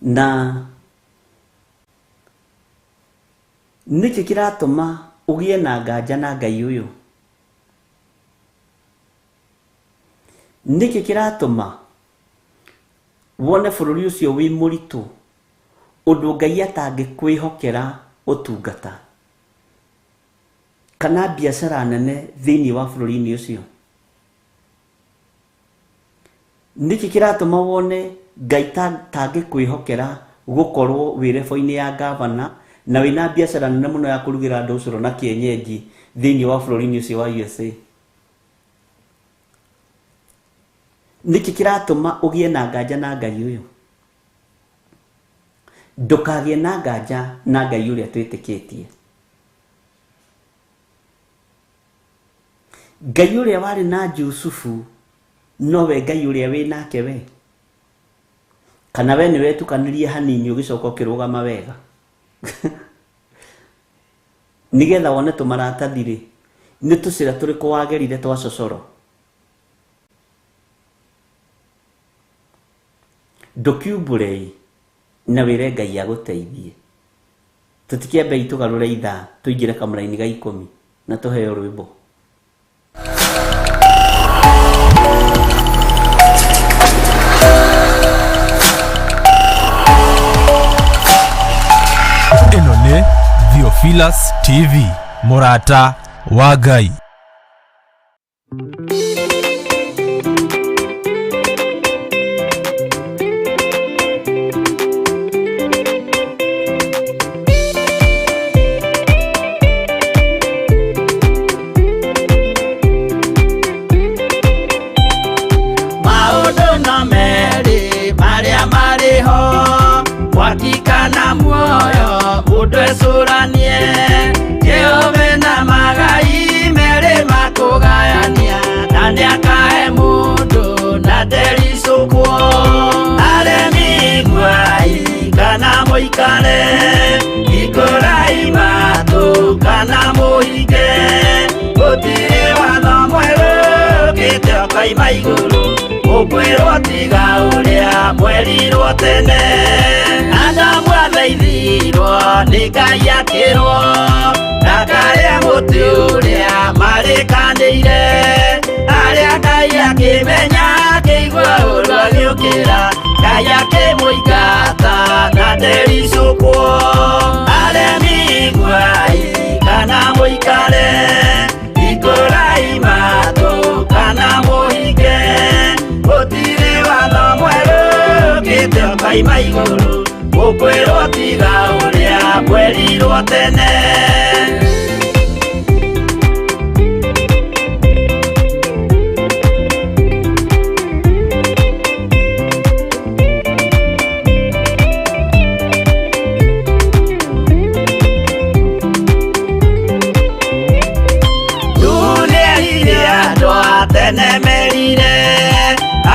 Na nĩkĩ kĩratũma ũgĩe na nganja na Ngai ũyũ? Nĩkĩ kĩratũma wone bũrũri ũcio wĩ mũritũ, Ũndũ Ngai atangĩkwĩhokera ũtungata kana biacara nene thĩinĩ wa bũrũri-inĩ ũcio? Nĩkĩ kĩratũma wone Ngai tangĩkwĩhokera gũkorwo wĩ level-inĩ ya gavana na wĩna biacara nene mũno ya kũrugĩra andũ ũcũrũ na kĩenyenji thĩinĩ wa bũrũri-inĩ ũcio wa USA? Nĩkĩ kĩratũma ũgĩe na nganja na Ngai ũyũ? Ndũkagĩe na nganja na Ngai ũrĩa twĩtĩkĩtie. Ngai ũrĩa warĩ na Jusufu nowe Ngai ũrĩa wĩ nake we. Kana we nĩ wetukanirie hanini ũgĩcoka ũkĩrũgama wega. Nĩgetha wone tũmaratathi rĩ, nĩ tũcĩra tũrĩkũ wagerire twa cocoro? Ndũkiumbũrei na wĩre Ngai agũteithie. Tũtikĩambei tũgarũre ithaa tũingĩre kamũraini ga ikũmi na tũheo rwĩmbo. Ĩno nĩ Theophilus TV, mũrata wa Ngai. Maũndũ no merĩ marĩa marĩ ho, mwaki kana muoyo, mũndũ ecũranie. Jehova na magai merĩ makũgayania, na nĩakahe mũndũ na ndericũkwo. Aremi iguai kana mũikare, hingũrai matũ kana mũhinge, gũtirĩ watho mwerũ ũkĩte ũkoima igũrũ, ũkwĩrwo tiga ũrĩa mwerirwo tene. Adamu athaithirwo nĩ Ngai akĩrwo ndakarĩe mũtĩ ũrĩa marĩkanĩire, arĩa Ngai akĩmenya akĩigua ũru agĩũkĩra, Ngai akĩmũingata na ndericũkwo. Aremi iguai kana mũikare, hingũrai matũ kana mũhinge, gũtirĩ watho mwerũ ũkĩte ũkoima igũrũ, ũkwĩrwo tiga ũrĩa mwerirwo tene. Nĩerire andũ a tene merire,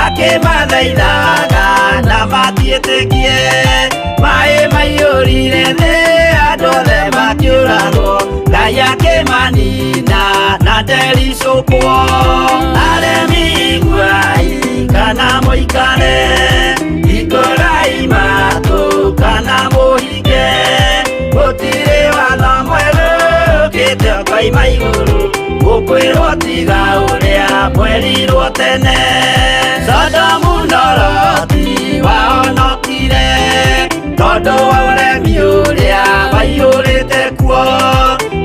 akĩmathaithaga na matiĩtĩkie, maĩ maiyũrire thĩ andũ othe makĩũragwo, Ngai akĩmanina na ndericũkwo. Aremi iguai kana mũikare, hingũrai matũ kana mũhinge, gũtirĩ watho mwerũ ũkĩte ũkoima igũrũ, ũkwĩrwo tiga ũrĩa mwerirwo tene. Sodomu na Loti wahonokire tondũ wa ũremi ũrĩa waiyũrĩte kuo,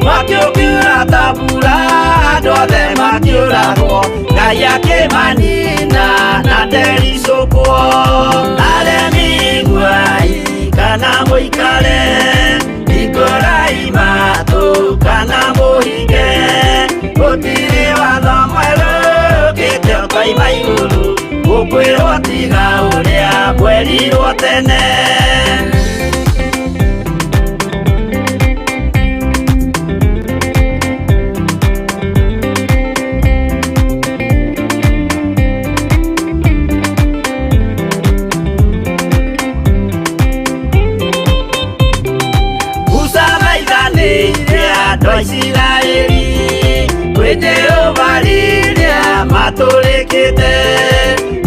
mwaki ũkiura ta mbura andũ othe makĩũragwo, Ngai akĩmanina na ndericũkwo. Aremi iguai kana mũikare, hingũrai matũ kana mũhinge, gũtirĩ watho mwerũ ũkĩte ũkoima igũrũ, ũkwĩrwo tiga ũrĩa mwerirwo tene. Musa thaithanĩire andũ a Isiraeli kwĩ Jehova rĩrĩa matũrĩkĩte,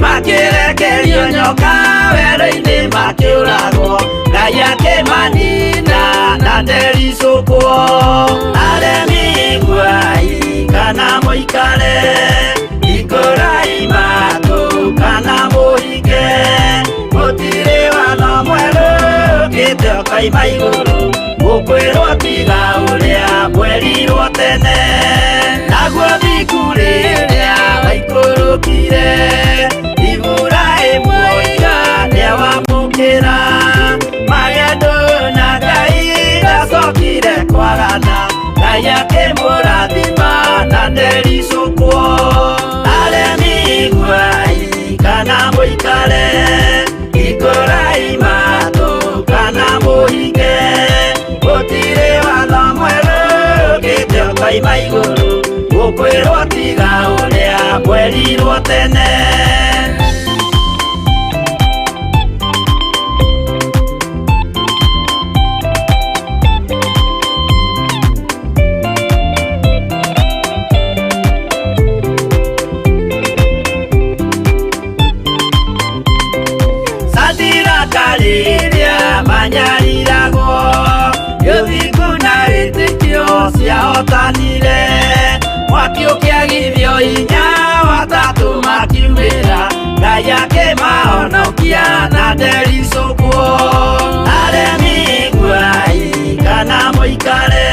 makĩrekerio nyoka werũ-inĩ makĩũragwo, Ngai akĩmanina na ndericũkwo. Aremi iguai kana mũikare, hingũrai matũ kana mũhinge, gũtirĩ watho mwerũ ũkĩte Ũkoima igũrũ gũkwĩrwo tiga ũrĩa mwerirwo tene. Naguo thingu rĩrĩa waikũrũkire Iburahĩmu oiga nĩawamũkĩra. Magendo na Ngai ndacokire kwagana, Ngai akĩmũrathima na ndericũkwo. Aremi iguai kana mũikare, ikũrai matũ kana mũhinge. Gũtirĩ watho mwerũ ũkĩte ũkoima igũrũ gũkwĩrwo tiga ũrĩa mwerirwo tene. Satiraka rĩrĩa manyariragwo, gĩthingu na wĩtĩkio ciahotanire. Mwaki ũkĩagithio hinya watatũ makiumĩra, Ngai akĩmahonokia na ndericũkwo. Aremi iguai kana mũikare,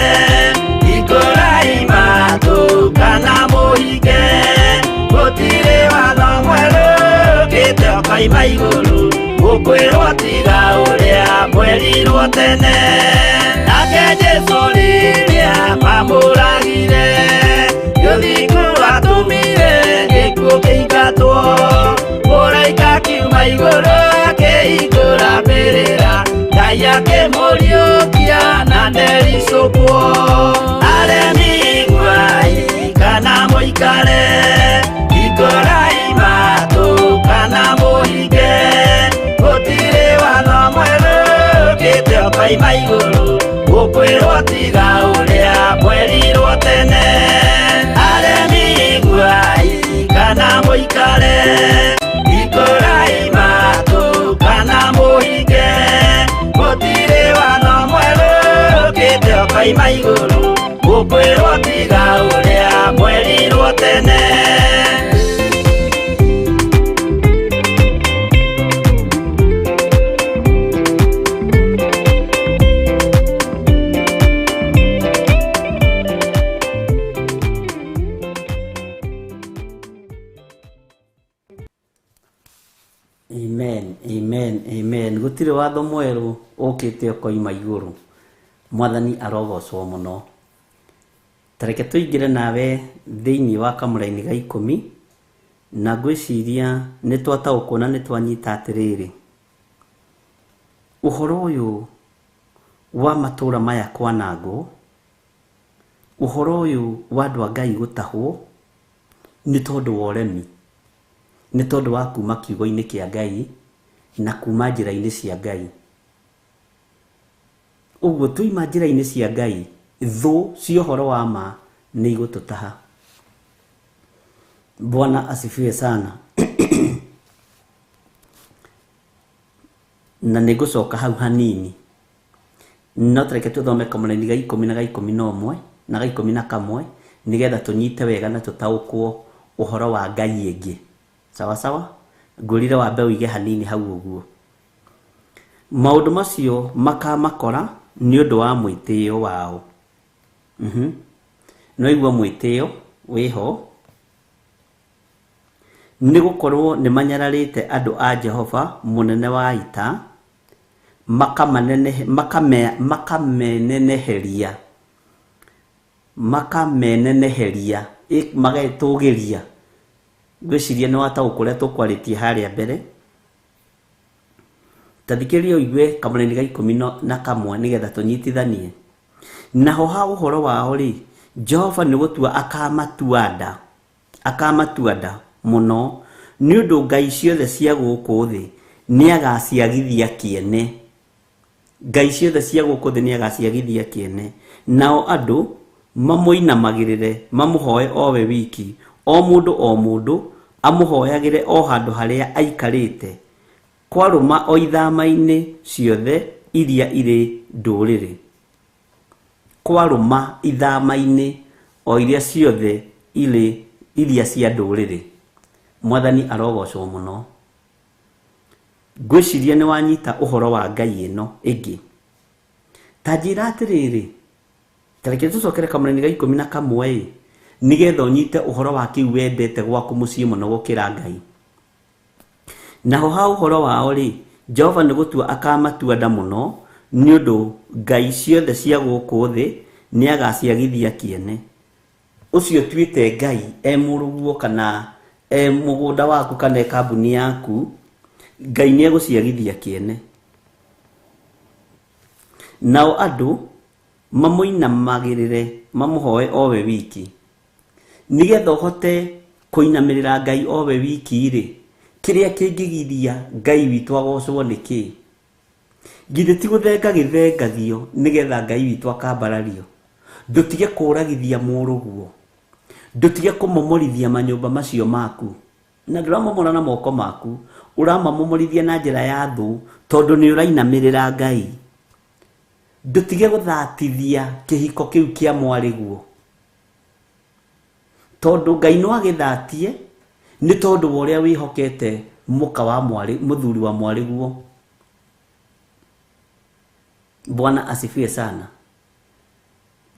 ikũrai matũ kana mũhinge. Gũtirĩ watho mwerũ ũkĩte ũkoima igũrũ gũkwĩrwo tiga ũrĩa mwerirwo tene. Nake Jesũ rĩrĩa mamũragire, gĩthingu atũmire gĩkuũ kĩingatwo. Mũraika akiuma igũrũ akĩhingũra mbĩrĩra, Ngai akĩmũriũkia na ndericũkwo. Aremi iguai kana mũikare, ikũrai matũ kana mũhinge. Gũtirĩ watho mwerũ ũkĩte ũkoima igũrũ gũkwĩrwo tiga ũrĩa mwerirwo tene. Aremi iguai kana mũikare, ikũrai matũ kana mũhinge. Gũtirĩ watho mwerũ ũkĩte ũkoima igũrũ gũkwĩrwo tiga ũrĩa mwerirwo tene. Amen, amen, amen. Gũtirĩ watho mwerũ ũkĩte ũkoima igũrũ. Mwathani arogocwo mũno. Ta reke tũingĩre nawe thĩinĩ wa kamũraini ga 10, na ngwĩciria nĩ twataũkwo na nĩ twanyita atĩrĩrĩ, ũhoro ũyũ wa matũũra maya kwanangwo, ũhoro ũyũ wa andũ a Ngai gũtahwo, nĩ tondũ wa ũremi, nĩ tondũ wa kuma kiugo-inĩ kĩa Ngai na kuma njĩra-inĩ cia Ngai. Ũguo tũima njĩra-inĩ cia Ngai, thũ cia ũhoro wa ma nĩ igũtũtaha. Bwana asifiwe sana. Na nĩ ngũcoka hau hanini, no tareke tũthome kamũraini ga 10 na ga 11 na ga 11 nĩgetha tũnyite wega na tũtaũkwo ũhoro wa Ngai ĩngĩ. Sawa sawa? Ngũrire wambe ũige hanini hau ũguo. Maũndũ macio makamakora nĩ ũndũ wa mwĩtĩo wao. No igua mwĩtĩo wĩho, nĩ gũkorwo nĩ manyararĩte andũ a Jehova mũnene wa ita, makameneneheria, makameneneheria, magetũgĩria. Ngwĩciria nĩ wataũkwo ũrĩa tũkwarĩtie harĩa mbere. Ta thikĩrĩria ũigue kamũraini ga 11 nĩgetha tũnyitithanie. Naho ha ũhoro wao rĩ, Jehova nĩ gũtua akamatua nda, akamatua nda mũno, nĩ ũndũ ngai ciothe cia gũkũ thĩ nĩagaciagithia kĩene. Ngai ciothe cia gũkũ thĩ nĩagaciagithia kĩene. Nao andũ mamũinamagĩrĩre, mamũhoe o we wiki, o mũndũ o mũndũ amũhoyagĩre o handũ harĩa aikarĩte, kwarũma o ithama-inĩ ciothe iria irĩ ndũrĩrĩ. Kwarũma ithama-inĩ o iria ciothe irĩ iria cia ndũrĩrĩ. Mwathani arogocwo mũno. Ngwĩciria nĩ wanyita ũhoro wa Ngai ĩno ĩngĩ. Ta njĩra atĩrĩrĩ, ta reke tũcokere kamũraini ga 11 ĩ, nĩgetha ũnyite ũhoro wa kĩu wendete gwaku mũciĩ mũno gũkĩra Ngai. Naho ha ũhoro wao-rĩ, Jehova nĩ gũtua akamatua nda mũno, nĩ ũndũ ngai ciothe cia gũkũ thĩ nĩagaciagithia kĩene. Ũcio ũtuĩte Ngai e mũrũguo kana e mũgũnda waku kana e kambuni yaku, Ngai nĩegũciagithia kĩene. Nao andũ mamũinamagĩrĩre mamũhoe o we wiki. Nĩgetha ũhote kũinamĩrĩra Ngai o we wiki-rĩ, kĩrĩa kĩngĩgiria Ngai witũ agocwo nĩ kĩĩ? Githĩ ti gũthenga gĩthengagio nĩgetha Ngai witũ akambarario? Ndũtige kũũragithia mũrũguo, ndũtige kũmomorithia manyũmba macio maku. Na ndũramomora na moko maku, ũramamomorithia na njĩra ya thũ, tondũ nĩ ũrainamĩrĩra Ngai. Ndũtige gũthatithia kĩhiko kĩu kĩa mwarĩguo, tondũ Ngai no agĩthatie nĩ tondũ wa ũrĩa wĩhokete mũka wa mwarĩ, mũthuri wa mwarĩguo. Bwana asifiwe sana.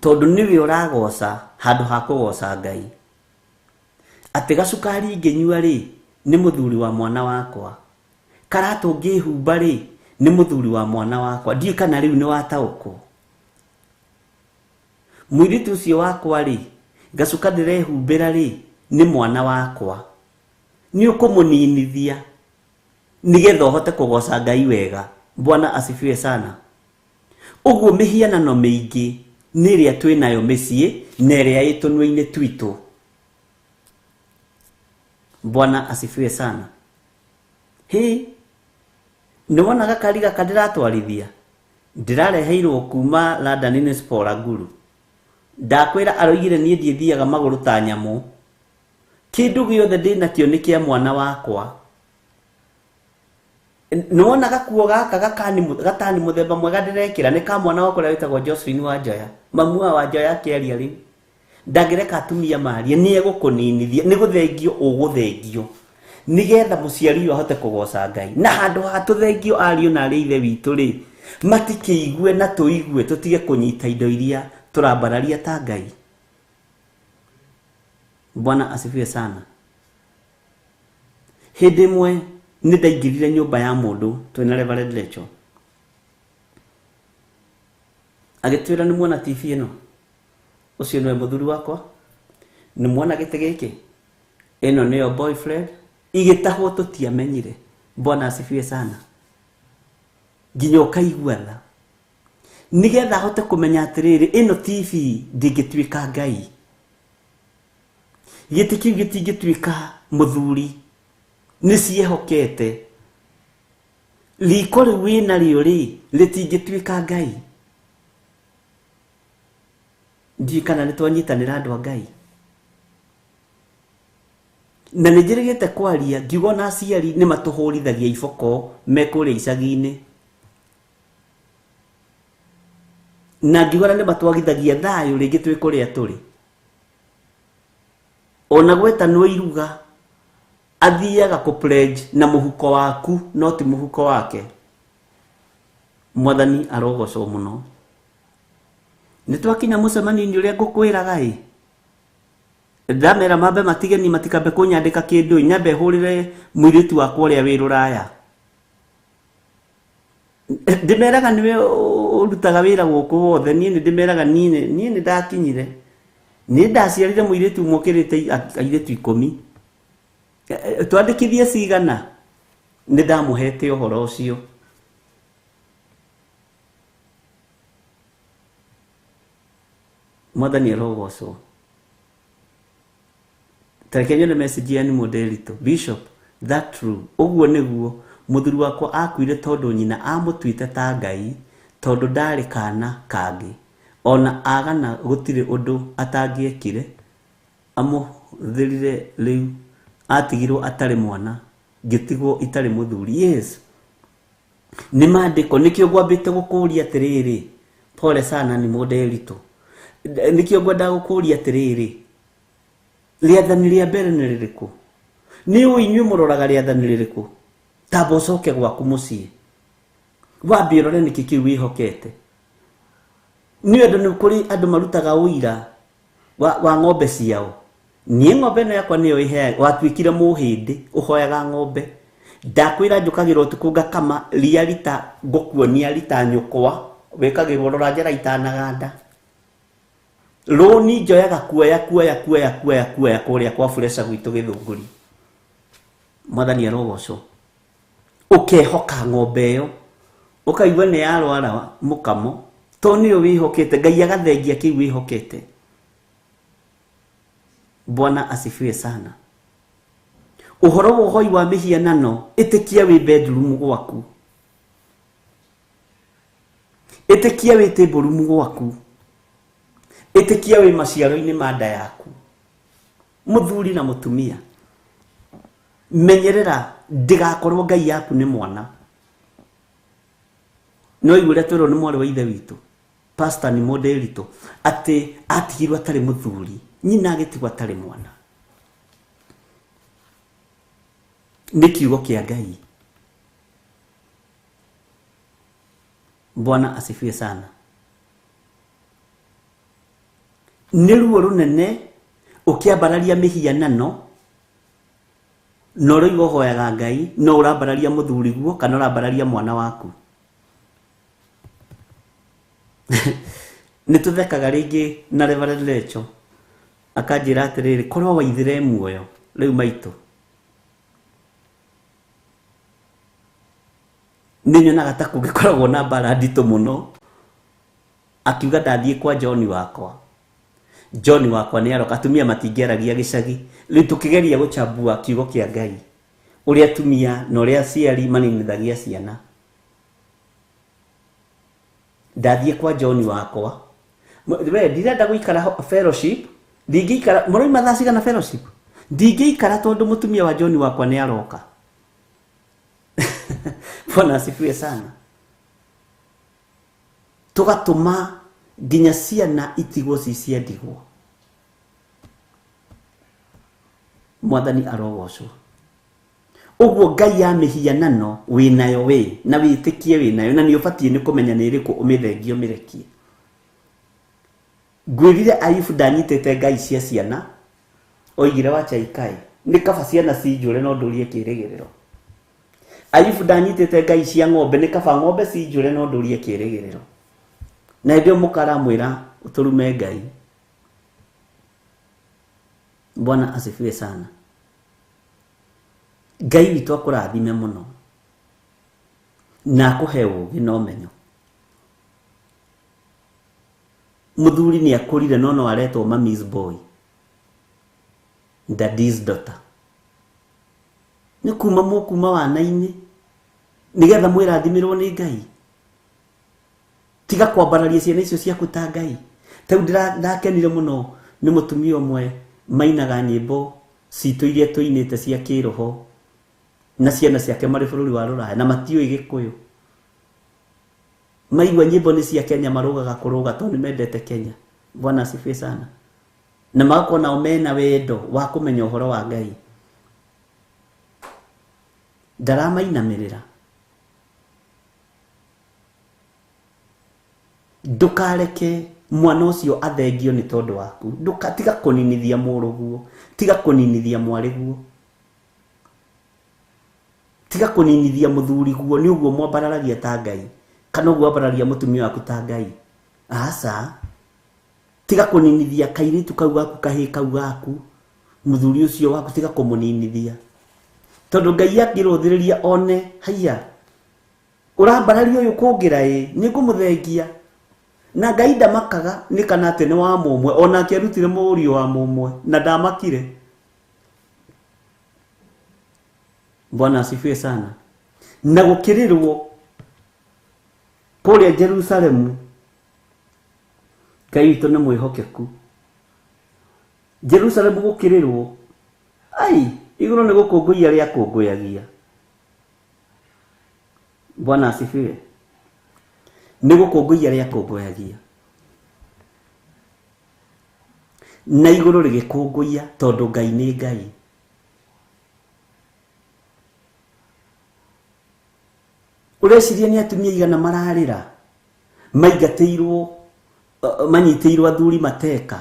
Tondũ nĩwe ũragoca handũ ha kũgoca Ngai. Atĩ gacukari ingĩnyua rĩ, nĩ mũthuri wa mwana wakwa. Karatũ ngĩhumba rĩ, nĩ mũthuri wa mwana wakwa. Ndiũĩ kana rĩu nĩ wataũkwo. Mũirĩtu ũcio wakwa rĩ, gacuka ndĩrehumbĩra rĩ, nĩ mwana wakwa. Nĩ ũkũmũninithia nĩgetha ũhote kũgoca Ngai wega. Bwana asifiwe sana. Ũguo mĩhianano mĩingĩ nĩ ĩrĩa twĩ nayo mĩciĩ na ĩrĩa ĩ tũnua-inĩ twitũ. Bwana asifiwe sana. Hĩ, nĩ wona gakari gaka ndĩratwarithia? Ndĩrareheirwo kuma London nĩ Spora Guru. Ndakwĩra aroigire niĩ ndiĩthiaga magũrũ ta nyamũ. Kĩndũ gĩothe ndĩnakĩo nĩ kĩa mwana wakwa. Nĩ wona gakuo gaka gakani gatani mũthemba mwega ndĩrekĩra nĩ ka mwana wakwa ũrĩa wĩtagwo Josephine Wanjoya. Mamu wa Wanjoya akĩaria rĩu. Ndangĩreka atumia marie, nĩ egũkũninithia, nĩ gũthengio ũgũthengio. Nĩgetha mũciari ũyũ ahote kũgoca Ngai. Na handũ ha tũthengio ariũ na arĩ a ithe witũ rĩ, matikĩigue na tũigue tũtige kũnyita indo iria tũrambararia ta Ngai. Bwana asifiwe sana. Hĩndĩ ĩmwe nĩ ndaingĩrire nyũmba ya mũndũ twĩna Reverend Lecho. Agĩtwĩra nĩ muona TV ĩno? Ũcio nĩwe mũthuri wakwa. Nĩ muona gĩtĩ gĩkĩ? Ĩno nĩyo boyfriend. Igĩtahwo tũtiamenyire. Bwana asifiwe sana. Nginya ũkaigua tha. Nĩgetha ahote kũmenya atĩrĩrĩ, ĩno TV ndĩngĩtuĩka Ngai. Gĩtĩ kĩu gĩtingĩtuĩka mũthuri. Nĩ ciehokete. Riko rĩu wĩnarĩo rĩ, rĩtingĩtuĩka Ngai. Ndiũĩ kana nĩ twanyitanĩra andũ a Ngai. Na nĩ njĩrĩgĩte kwaria ngiuga ona aciari nĩ matũhũrithagia iboko me kũrĩa icagi-inĩ. Na ngiuga na nĩ matwagithagia thayũ rĩngĩ twĩ kũrĩa tũrĩ. Ona gwetanwo iruga, athiaga kũ pledge na mũhuko waku no ti mũhuko wake. Mwathani arogocwo mũno. Nĩ twakinya mũcemanio-inĩ ũrĩa ngũkwĩraga ĩ. Ndamera mambe matige ni matikambe kũnyandĩka kĩndũ ĩ, nyambe hũrĩre mũirĩtu wakwa ũrĩa wĩ rũraya. Ndĩmeraga nĩwe ũrutaga wĩra gũkũ wothe, niĩ nĩ ndĩmeraga niĩ nĩ ndakinyire. Nĩ ndaciarire mũirĩtu ũmwe ũkĩrĩte airĩtu 10. Twandĩkithie cigana? Nĩ ndamũhete ũhoro ũcio. Mwathani arogocwo. Ta reke nyone message ya Nimũ Nderitu. Bishop, that true. Ũguo nĩguo mũthuri wakwa akuire tondũ nyina amũtuĩte ta Ngai, tondũ ndarĩ kana kangĩ. Ona agana gũtirĩ ũndũ atangĩekire, amũhũthĩrire rĩu atigirwo atarĩ mwana, ngĩtigwo itarĩ mũthuri. Yes. Nĩ maandĩko, nĩkĩo ngwambĩte gũkũria atĩrĩrĩ, pole sana Nimũ Nderitu. Nĩkĩo ngwendaga gũkũria atĩrĩrĩ, rĩathani rĩa mbere nĩ rĩrĩkũ? Nĩ ũĩ inyuĩ mũroraga rĩathani rĩrĩkũ? Tamba ũcoke gwaku mũciĩ. Wambe ũrore nĩkĩ kĩu wĩhokete. Nĩ ũndũ nĩ kũrĩ andũ marutaga ũira wa ng'ombe ciao. Niĩ ng'ombe ĩno yakwa nĩyo ĩheaga, watuĩkire mũhĩndĩ ũhoyaga ng'ombe. Ndakwĩra njũkagĩra ũtukũ ngakama ria rita ngũkuonia rita nyũkwa wĩkagĩrwo rora njara itanaganda. Rũni njoyaga kuoya kuoya kuoya kuoya kuoya kũrĩa kwa Furesha gwitũ Gĩthũngũri. Mwathani arogocwo. Ũkehoka ng'ombe ĩyo ũkaigua nĩ yarwara mũkamo to nĩyo wĩhokete. Ngai agathengia kĩu wĩhokete. Bwana asifiwe sana. Ũhoro wa ũhoi wa mĩhianano, ĩtĩkia wĩ bedroom gwaku, ĩtĩkia wĩ table room gwaku, ĩtĩkia wĩ maciaro-inĩ ma nda yaku. Mũthuri na mũtumia, menyerera ndĩgakorwo Ngai yaku nĩ mwana. No igua ũrĩa twerwo nĩ mwarĩ wa ithe witũ Pastor nĩ Mũndĩritũ atĩ atigirwo atarĩ mũthuri, nyina agĩtigwo atarĩ mwana. Nĩ kiugo kĩa Ngai. Bwana asifiwe sana. Nĩ ruo rũnene ũkĩambararia mĩhianano na ũroiga ũhoyaga Ngai, no ũrambararia mũthuri guo kana ũrambararia mwana waku. Nĩ tũthekaga rĩngĩ na Reverend Lecho akanjĩra atĩrĩrĩ, korwo waithire muoyo rĩu maitũ. Nĩ nyonaga ta kũngĩkoragwo na mbara nditũ mũno. Akiuga ndathiĩ kwa John wakwa. John wakwa nĩ aroka, atumia matingĩaragia gĩcagi. Rĩu tũkĩgeria gũchambua kiugo kĩa Ngai, ũrĩa atumia na ũrĩa aciari maninithagia ciana. Ndathiĩ kwa John wakwa. We ndirenda gũikara fellowship, ndingĩikara, mũroima thaa cigana fellowship? Ndingĩikara tondũ mũtumia wa John wakwa nĩ aroka. Bwana asifiwe sana. Tũgatũma nginya ciana itigwo ci cia ndigwa. Mwathani arogocwo. Ũguo Ngai ya mĩhianano wĩnayo we na wĩtĩkie wĩnayo, na nĩ ũbatiĩ nĩ kũmenya nĩ ĩrĩkũ ũmĩthengie ũmĩrekie. Ngwĩrire Ayubu ndanyitĩte Ngai cia ciana, oigire wacha ikae, nĩ kaba ciana cinjũre no ndũrie kĩrĩgĩrĩro. Ayubu ndanyitĩte Ngai cia ng'ombe, nĩ kaba ng'ombe cinjũre no ndũrie kĩrĩgĩrĩro. Na hĩndĩ ĩyo mũka aramwĩra ũtũrume Ngai. Bwana asifiwe sana. Ngai witũ akũrathime mũno na akũhe ũũgĩ na ũmenyo. Mũthuri nĩ akũrire no no aretwo mommy's boy, daddy's daughter. Nĩ kuma mũkuma wana-inĩ nĩgetha mwĩrathimĩrwo nĩ Ngai. Tiga kwambararia ciana icio ciaku ta Ngai. Ta rĩu ndakenire mũno nĩ mũtumia ũmwe mainaga nyĩmbo citũ iria tũinĩte cia kĩroho na ciana ciake marĩ bũrũri wa Rũraya na matiũĩ Gĩkũyũ. Maigua nyĩmbo nĩ cia Kenya marũgaga kũrũga tondũ nĩ mendete Kenya. Bwana asifiwe sana. Na magakorwo nao mena wendo wa kũmenya ũhoro wa Ngai. Ndaramainamĩrĩra. Ndũkareke mwana ũcio athengio nĩ tondũ waku. Tiga kũninithia mũrũguo, tiga kũninithia mwarĩguo, tiga kũninithia mũthuriguo. Nĩ ũguo mwambararagia ta Ngai, kana ũguo wambararagia mũtumia waku ta Ngai. Aca, tiga kũninithia kairĩtu kau gaku, kahĩĩ kau gaku, mũthuri ũcio waku, tiga kũmũninithia. Tondũ Ngai angĩrũthĩrĩria one, haiya, ũrambararia ũyũ kũngĩra ĩ, nĩ ngũmũthengia. Na Ngai ndamakaga nĩ kana atĩ nĩ wa mũmwe, onake arutire mũriũ wa mũmwe na ndamakire. Bwana asifiwe sana. Na gũkĩrĩrwo kũrĩa Jerusalemu, Ngai witũ nĩ mwĩhokeku. Jerusalemu gũkĩrĩrwo, ai, igũrũ nĩ gũkũngũiya rĩakũngũyagia. Bwana asifiwe. Nĩ gũkũngũiya rĩakũngũyagia. Na igũrũ rĩgĩkũngũiya tondũ Ngai nĩ Ngai. Ũreciria nĩ atumia igana mararĩra maingatĩirwo Manyitĩirwo athuri mateka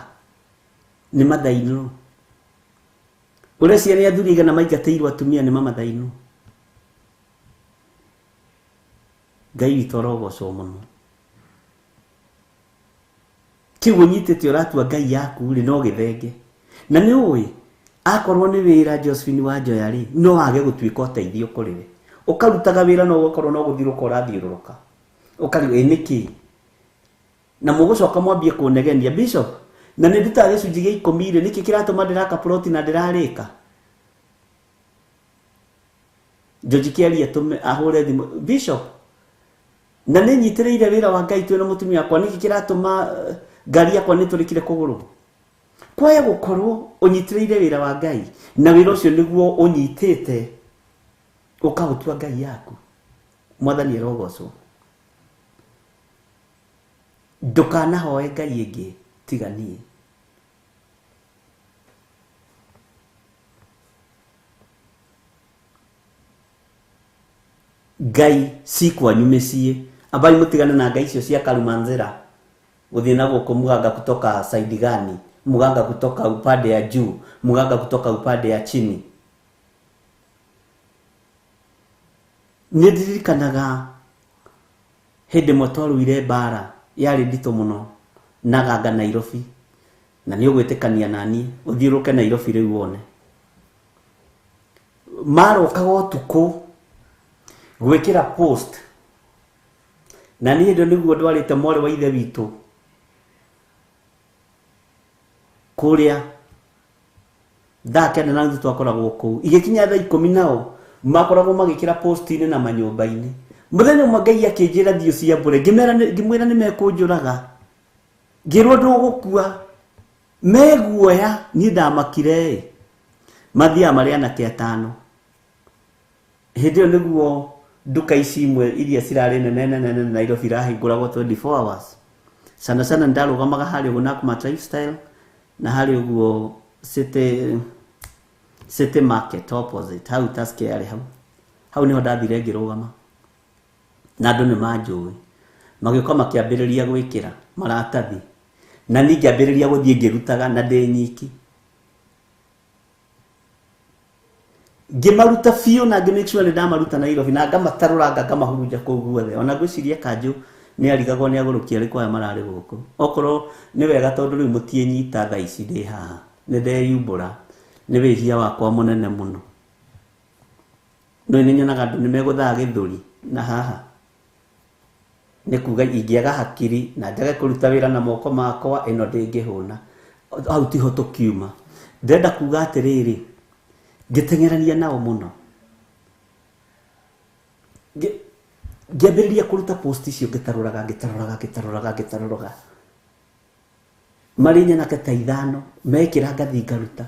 nĩ mathainũ. Ũreciria nĩ athuri aigana maingatĩirwo atumia nĩ mamathainũ? Ngai witũ arogocwo mũno. Kĩu ũnyitĩte ũratua Ngai yaku rĩ, no gĩthenge. Na nĩ ũĩ akorwo nĩ wĩra Josephine Wanjoya rĩ, no age gũtuĩka ũteithio kũrĩ we. Ũkarutaga wĩra no ũgakorwo no gũthiũrũrũka ũrathiũrũrũka. Ũkarigwo ĩ nĩkĩ? Na mũgũcoka mwambie kũnegenia Bishop, na nĩ ndutaga gĩcunjĩ gĩa ikũmi rĩ, nĩkĩ kĩratũma ndĩraka ploti na ndĩrarĩka? George Kĩaria atũme ahũre thimũ Bishop, na nĩ nyitĩrĩire wĩra wa Ngai twĩna mũtumia wakwa, nĩkĩ kĩratũma ngari yakwa nĩ tũrĩkire kũgũrũ? Kwaya gũkorwo ũnyitĩrĩire wĩra wa Ngai na wĩra ũcio nĩguo ũnyitĩte ũkaũtua Ngai yaku. Mwathani arogocwo. Ndũkanahoe Ngai ĩngĩ tiga niĩ. Ngai ci kwanyu mĩciĩ, ambai mũtigane na ngai icio cia Karumanzĩra gũthiĩ na gũkũ muganga kutoka side gani, muganga kutoka upande ya juu, muganga kutoka upande ya chini. Nĩ ndirikanaga hĩndĩ ĩmwe twarũire mbara yarĩ nditũ mũno na ganga Nairobi, na nĩ ũgwĩtĩkania naniĩ ũthiũrũke Nairobi rĩu wone. Marokaga ũtukũ gwĩkĩra post, na niĩ hĩndĩ ĩyo nĩguo ndwarĩte mwarĩ wa ithe witũ kũrĩa thaa kenda na nuthu twakoragwo kũu, igĩkinya thaa ikũmi nao makoragwo magĩkĩra post-inĩ na manyũmba-inĩ. Mũthenya ũmwe Ngai akĩnjĩra thiĩ ũciambũre, ngĩmwĩra nĩ mekũnjũraga, ngĩrwo ndũgũkua, meguoya. Niĩ ndamakire ĩ, mathiaga marĩ anake atano. Hĩndĩ ĩyo nĩguo nduka ici imwe iria cirarĩ nene nene nene Nairobi irahingũragwo 24 hours. Sana sana ndarũgamaga harĩa ũguo Nakumatt Lifestyle na harĩa ũguo City Market opposite, hau Tusker yarĩ hau. Hau nĩho ndathire ngĩrũgama. Na andũ nĩ manjũĩ. Magĩũka makĩambĩrĩria gwĩkĩra maratathi. Na niĩ ngĩambĩrĩria gũthiĩ ngĩrutaga na ndĩ nyiki. Ngĩmaruta biũ na ngĩ make sure nĩ ndamaruta Nairobi na ngamatarũranga ngamahurunja kũu guothe. Ona ngwĩciria Kanjũ nĩ arigagwo nĩ agũrũki arĩkũ aya mararĩ gũkũ. Okorwo nĩ wega tondũ rĩu mũtiĩnyita thaa ici ndĩ haha. Nĩ ndeyumbũra. Nĩ wĩhia wakwa mũnene mũno. No nĩ nyonaga andũ nĩ megũthaa gĩthũri na haha. Nĩ kuga ingĩaga hakiri na njage kũruta wĩra na moko makwa ĩno ndĩngĩhũna. Hau tiho tũkiuma. Ndĩrenda kuga atĩrĩrĩ, ngĩteng'erania nao mũno. Ngĩambĩrĩria kũruta post icio ngĩtarũraga, ngĩtarũraga, ngĩtarũraga, ngĩtarũraga. Marĩ nyanake ta ithano, mekĩra ngathi ngaruta.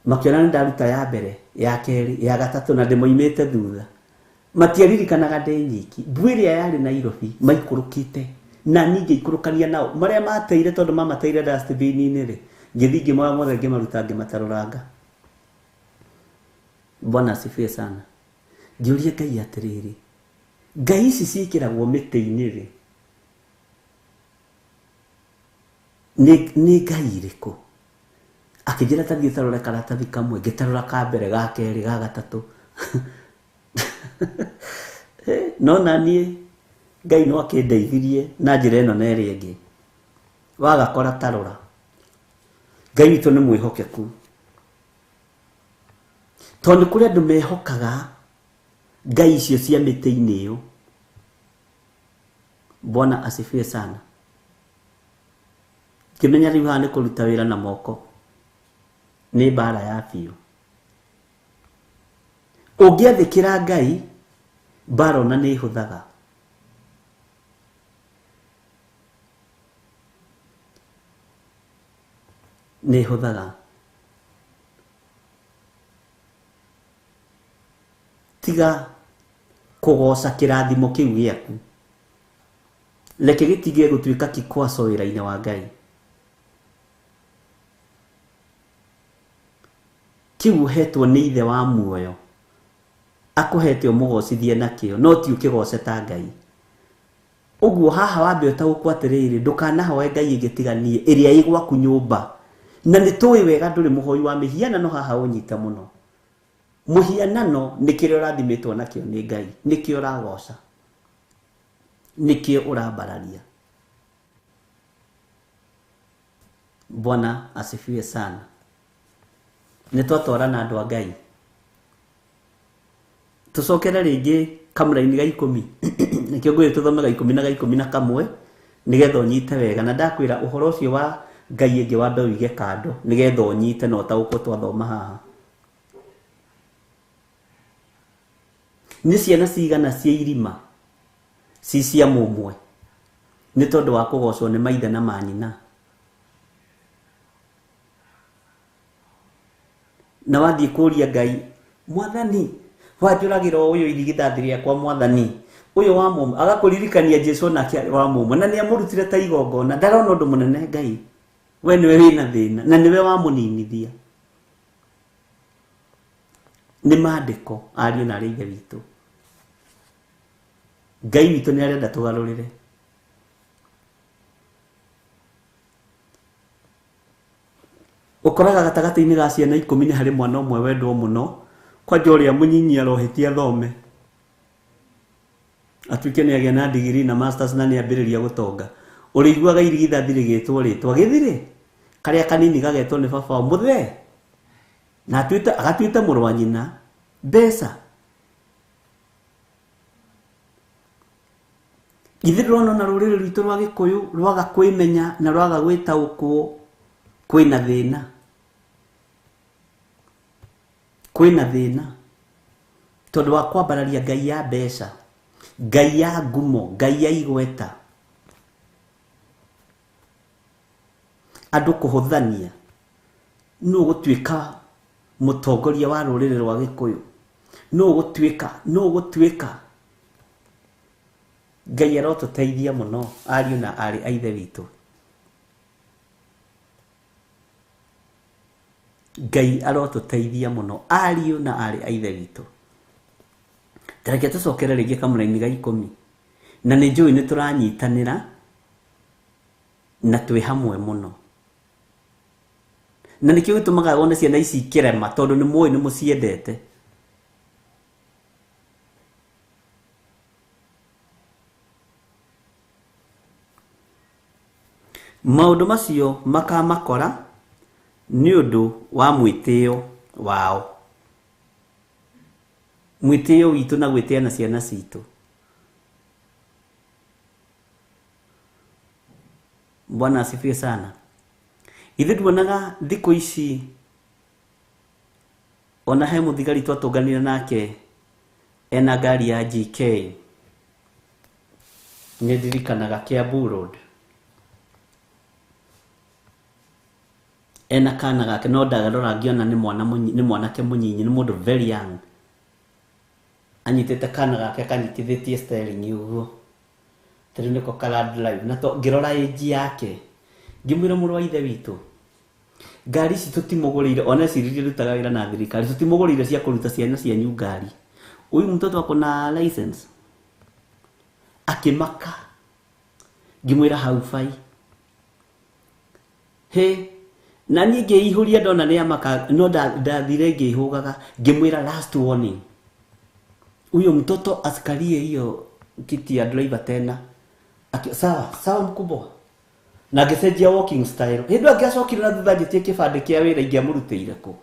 Makĩona nĩ ndaruta ya mbere, ya kerĩ, ya gatatũ na ndĩmoimĩte thutha. Matiaririkanaga ndĩ nyiki. Mbui ĩrĩa yarĩ Nairobi maikũrũkĩte na niĩ ngĩikũrũkania nao. Marĩa mateire tondũ mamateire dustbin-inĩ rĩ, ngĩthiĩ ngĩmoya mothe ngĩmaruta ngĩmatarũranga. Bwana asifiwe sana. Ngĩũria Ngai atĩrĩrĩ, Ngai ici ciĩkĩragwo mĩtĩ-inĩ rĩ, nĩ Ngai irĩkũ? Akĩnjĩra ta thiĩ ũtarũre karatathi kamwe, ngĩtarũra ka mbere, ga kerĩ, ga gatatũ. No na niĩ Ngai no akĩndeithirie na njĩra ĩno na ĩrĩa ĩngĩ. Wagakora tarũra. Ngai witũ nĩ mwĩhokeku. Tondũ nĩ kũrĩ andũ mehokaga Ngai icio cia mĩtĩ-inĩ ĩyo. Bwana asifiwe sana. Ngĩmenya rĩu haha nĩ kũruta wĩra na moko. Nĩ mbara ya biũ. Ũngĩathĩkĩra Ngai, mbara ona nĩ ĩhũthaga. Nĩ ĩhũthaga. Tiga kũgoca kĩrathimo kĩu gĩaku. Reke gĩtige gũtuĩka kikwaco wĩra-inĩ wa Ngai. Kĩu ũhetwo nĩ ithe wa muoyo, akũhete ũmũgocithie nakĩo, no ti ũkĩgoce ta Ngai. Ũguo haha wambe ũtaũkwo atĩrĩrĩ, ndũkanahoe Ngai ĩngĩ tiga niĩ ĩrĩa ĩ gwaku nyũmba. Na nĩ tũĩ wega ndũrĩ mũhoi wa mĩhianano haha ũnyite mũno. Mũhianano nĩ kĩrĩa ũrathimĩtwo nakĩo nĩ Ngai, nĩkĩo ũragoca, nĩkĩo ũrambararia. Bwana asifiwe sana. Nĩ twatwarana andũ a Ngai. Tũcokere rĩngĩ kamũraini ga 10. Nĩkĩo ngwĩrire tũthome ga 10 na ga 11 nĩgetha ũnyite wega. Na ndakwĩra ũhoro ũcio wa Ngai ĩngĩ wambe ũige kando nĩgetha ũnyite na ũtaũkwo twathoma haha. Nĩ ciana cigana cia irima ci cia mũmwe nĩ tondũ wa kũgocwo nĩ maithe na manyina. Na wathiĩ kũria Ngai, Mwathani, wanjũragĩra ũyũ irigithathi rĩakwa Mwathani, ũyũ wa mũmwe, agakũririkania Jesu nake arĩ wa mũmwe, na nĩamũrutire ta igongona. Ndarona ũndũ mũnene Ngai, we nĩwe wĩna thĩna na nĩwe wamũninithia. Nĩ maandĩko ariũ na arĩ ithe witũ. Ngai witũ nĩ arenda tũgarũrĩre. Ũkoraga gatagatĩ-inĩ ga ciana 10 nĩ harĩ mwana ũmwe wendwo mũno, kwanja ũrĩa mũnyinyi arohĩtia athome atuĩke nĩ agĩa na degree na masters na nĩ ambĩrĩria gũtonga. Ũrĩiguaga irigithathi rĩgĩtwo rĩtwa gĩthirĩ, karĩa kanini gagetwo nĩ baba wao mũthee, na agatuĩte mũrũ wa nyina mbeca. Ithuĩ ndĩrona ona rũrĩrĩ rwitũ rwa Gĩkũyũ rwaga kwĩmenya na rwaga gwĩtaũkwo, kwĩna thĩna. Kwĩna thĩna tondũ wa kwambararia Ngai ya mbeca, Ngai ya ngumo, Ngai ya igweta, andũ kũhũthania. Nũ ũgũtuĩka mũtongoria wa rũrĩrĩ rwa Gĩkũyũ? Nũ ũgũtuĩka? Nũ ũgũtuĩka? Ngai arotũteithia mũno ariũ na aarĩ a ithe witũ. Ngai arotũteithia mũno ariũ na aarĩ a ithe witũ. Ta reke tũcokere rĩngĩ kamũraini ga 10. Na nĩ njũĩ nĩ tũranyitanĩra na twĩ hamwe mũno. Na nĩkĩo gĩtũmaga wone ciana ici ikĩrema, tondũ nĩ mũĩ nĩ mũciendete. Maũndũ macio makamakora nĩ ũndũ wa mwĩtĩo wao. Mwĩtĩo witũ na gwĩtĩa na ciana citũ. Bwana asifiwe sana. Ithuĩ tuonaga thikũ ici ona he mũthigari twatũnganire nake ena ngari ya GK. Nĩ ndirikanaga Kiambu Road. Ena kana gake no ndarora ngĩona nĩ mwana nĩ mwanake mũnyinyi, nĩ mũndũ very young. Anyitĩte kana gake akanyitithĩtie steering ũguo. Tondũ nĩko kara drive. Na to ngĩrora age yake, ngĩmwĩra mũrũ wa ithe witũ, ngari ici tũtimũgũrĩire, ona eciririe ndutaga wĩra na thirikari, tũtimũgũrĩire cia kũruta ciana cianyu ngari. Huyu mtoto ako na license. Akĩmaka. Ngĩmwĩra haufai. He, na niĩ ngĩihũria ndona nĩ amaka, no ndathire ngĩihũgaga, ngĩmwĩra last warning. Huyo mtoto asikalie hiyo kiti ya driver tena. Sawa, sawa mkubwa. Na ngĩcenjia walking style. Hĩndĩ ĩyo angĩacokire na thutha njĩtie kĩbandĩ kĩa wĩra ingĩamũrutĩire kũ.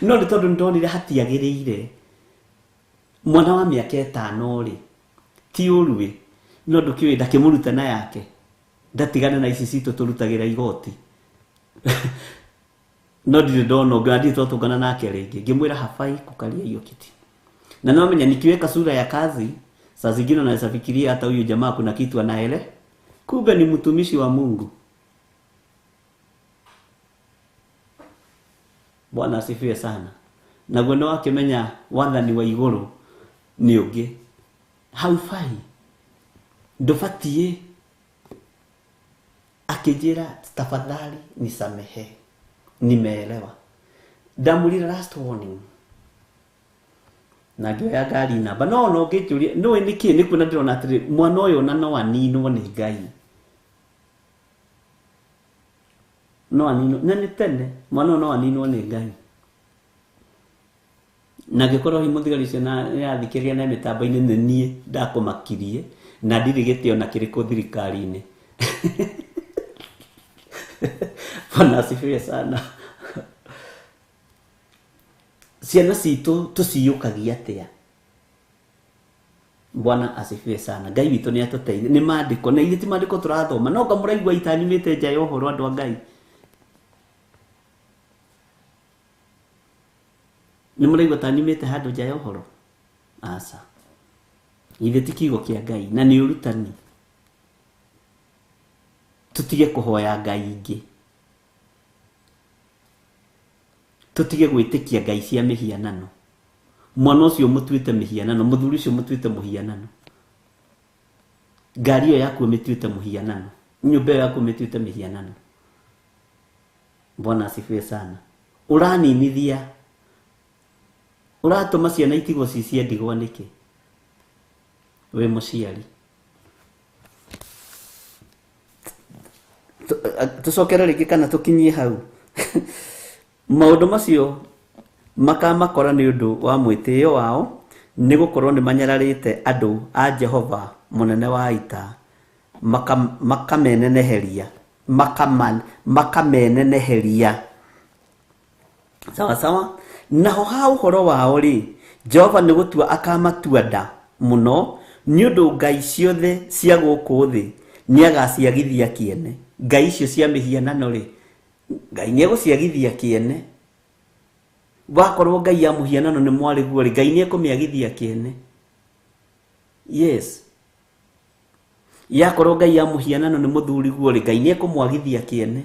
No nĩ tondũ nĩndonire hatiagĩrĩire. Mwana wa mĩaka 5 rĩ, ti ũru ĩ, no ndũkĩũĩ ndakĩmũruta na yake. Ndatigana na ici citũ tũrutagĩra igoti. No ndirĩ ndona ũngĩ, na ndirĩ twatũngana nake rĩngĩ. Ngĩmwĩra hafai kukalia hiyo kiti. Na no menya nikiweka sura ya kazi, saa zingine unaweza fikiria hata huyu jamaa kuna kitu anaele. Kumbe ni mtumishi wa Mungu. Bwana asifiwe sana. Naguo nĩ wakĩmenya wathani wa igũrũ nĩ ũngĩ. Haufai. Ndũbatiĩ. Akĩnjĩra tafadhali nisamehe. Nimeelewa. Ndamwĩrire last warning. Na ngĩoya ngari namba no ona ũngĩnjũria nĩũĩ nĩkĩ nĩ kuona ndĩrona atĩrĩ mwana ũyũ ona no aninwo nĩ Ngai no aninwo na nĩ tene mwana ũyũ no aninwo nĩ Ngai na angĩkorwo hihi mũthigari ũcio nĩathikĩrĩria na mĩtambo-inĩ nĩ niĩ ndakũmakirie na ndirĩ gĩtĩ ona kĩrĩkũ thirikari-inĩ. Bwana asifiwe sana. Ciana citũ tũciyũkagia atĩa? Bwana asifiwe sana. Ngai witũ nĩ atũteithie. Nĩ maandĩko na ithuĩ ti maandĩko tũrathoma no ngamũraigua itanyumĩte nja ya ũhoro andũ a Ngai. Nĩ mũraigua ta nyumĩte handũ nja ya ũhoro? Aca. Ithe ti kiugo kĩa Ngai na nĩ ũrutani. Tũtige kũhoya Ngai ingĩ. Tũtige gwĩtĩkia ngai cia mĩhianano. Mwana ũcio ũmũtuĩte mĩhianano, mũthuri ũcio ũmũtuĩte mũhianano. Ngari ĩyo yaku ũmĩtuĩte mũhianano. Nyũmba ĩyo yaku ũmĩtuĩte mĩhianano. Bwana asifiwe sana. Ũraninithia, ũratũma ciana itigwo ci cia ndigwa nĩkĩ? Wĩ mũciari. Tũcokere rĩngĩ kana tũkinyie hau. Maũndũ macio makamakora nĩ ũndũ wa mwĩtĩo wao, nĩ gũkorwo nĩ manyararĩte andũ a Jehova mũnene wa ita, makameneneheria, makameneneheria. Sawa sawa. Naho ha ũhoro wao rĩ, Jehova nĩ gũtua akamatua nda mũno, nĩ ũndũ ngai ciothe cia gũkũ thĩ nĩagaciagithia kĩene. Ngai icio cia mĩhianano rĩ, Ngai nĩegũciagithia kĩene. Wakorwo ngai ya mũhianano nĩ mwarĩguo rĩ, Ngai nĩekũmĩagithia kĩene. Yes. Yakorwo ngai ya mũhianano nĩ mũthuriguo rĩ, Ngai nĩekũmwagithia kĩene.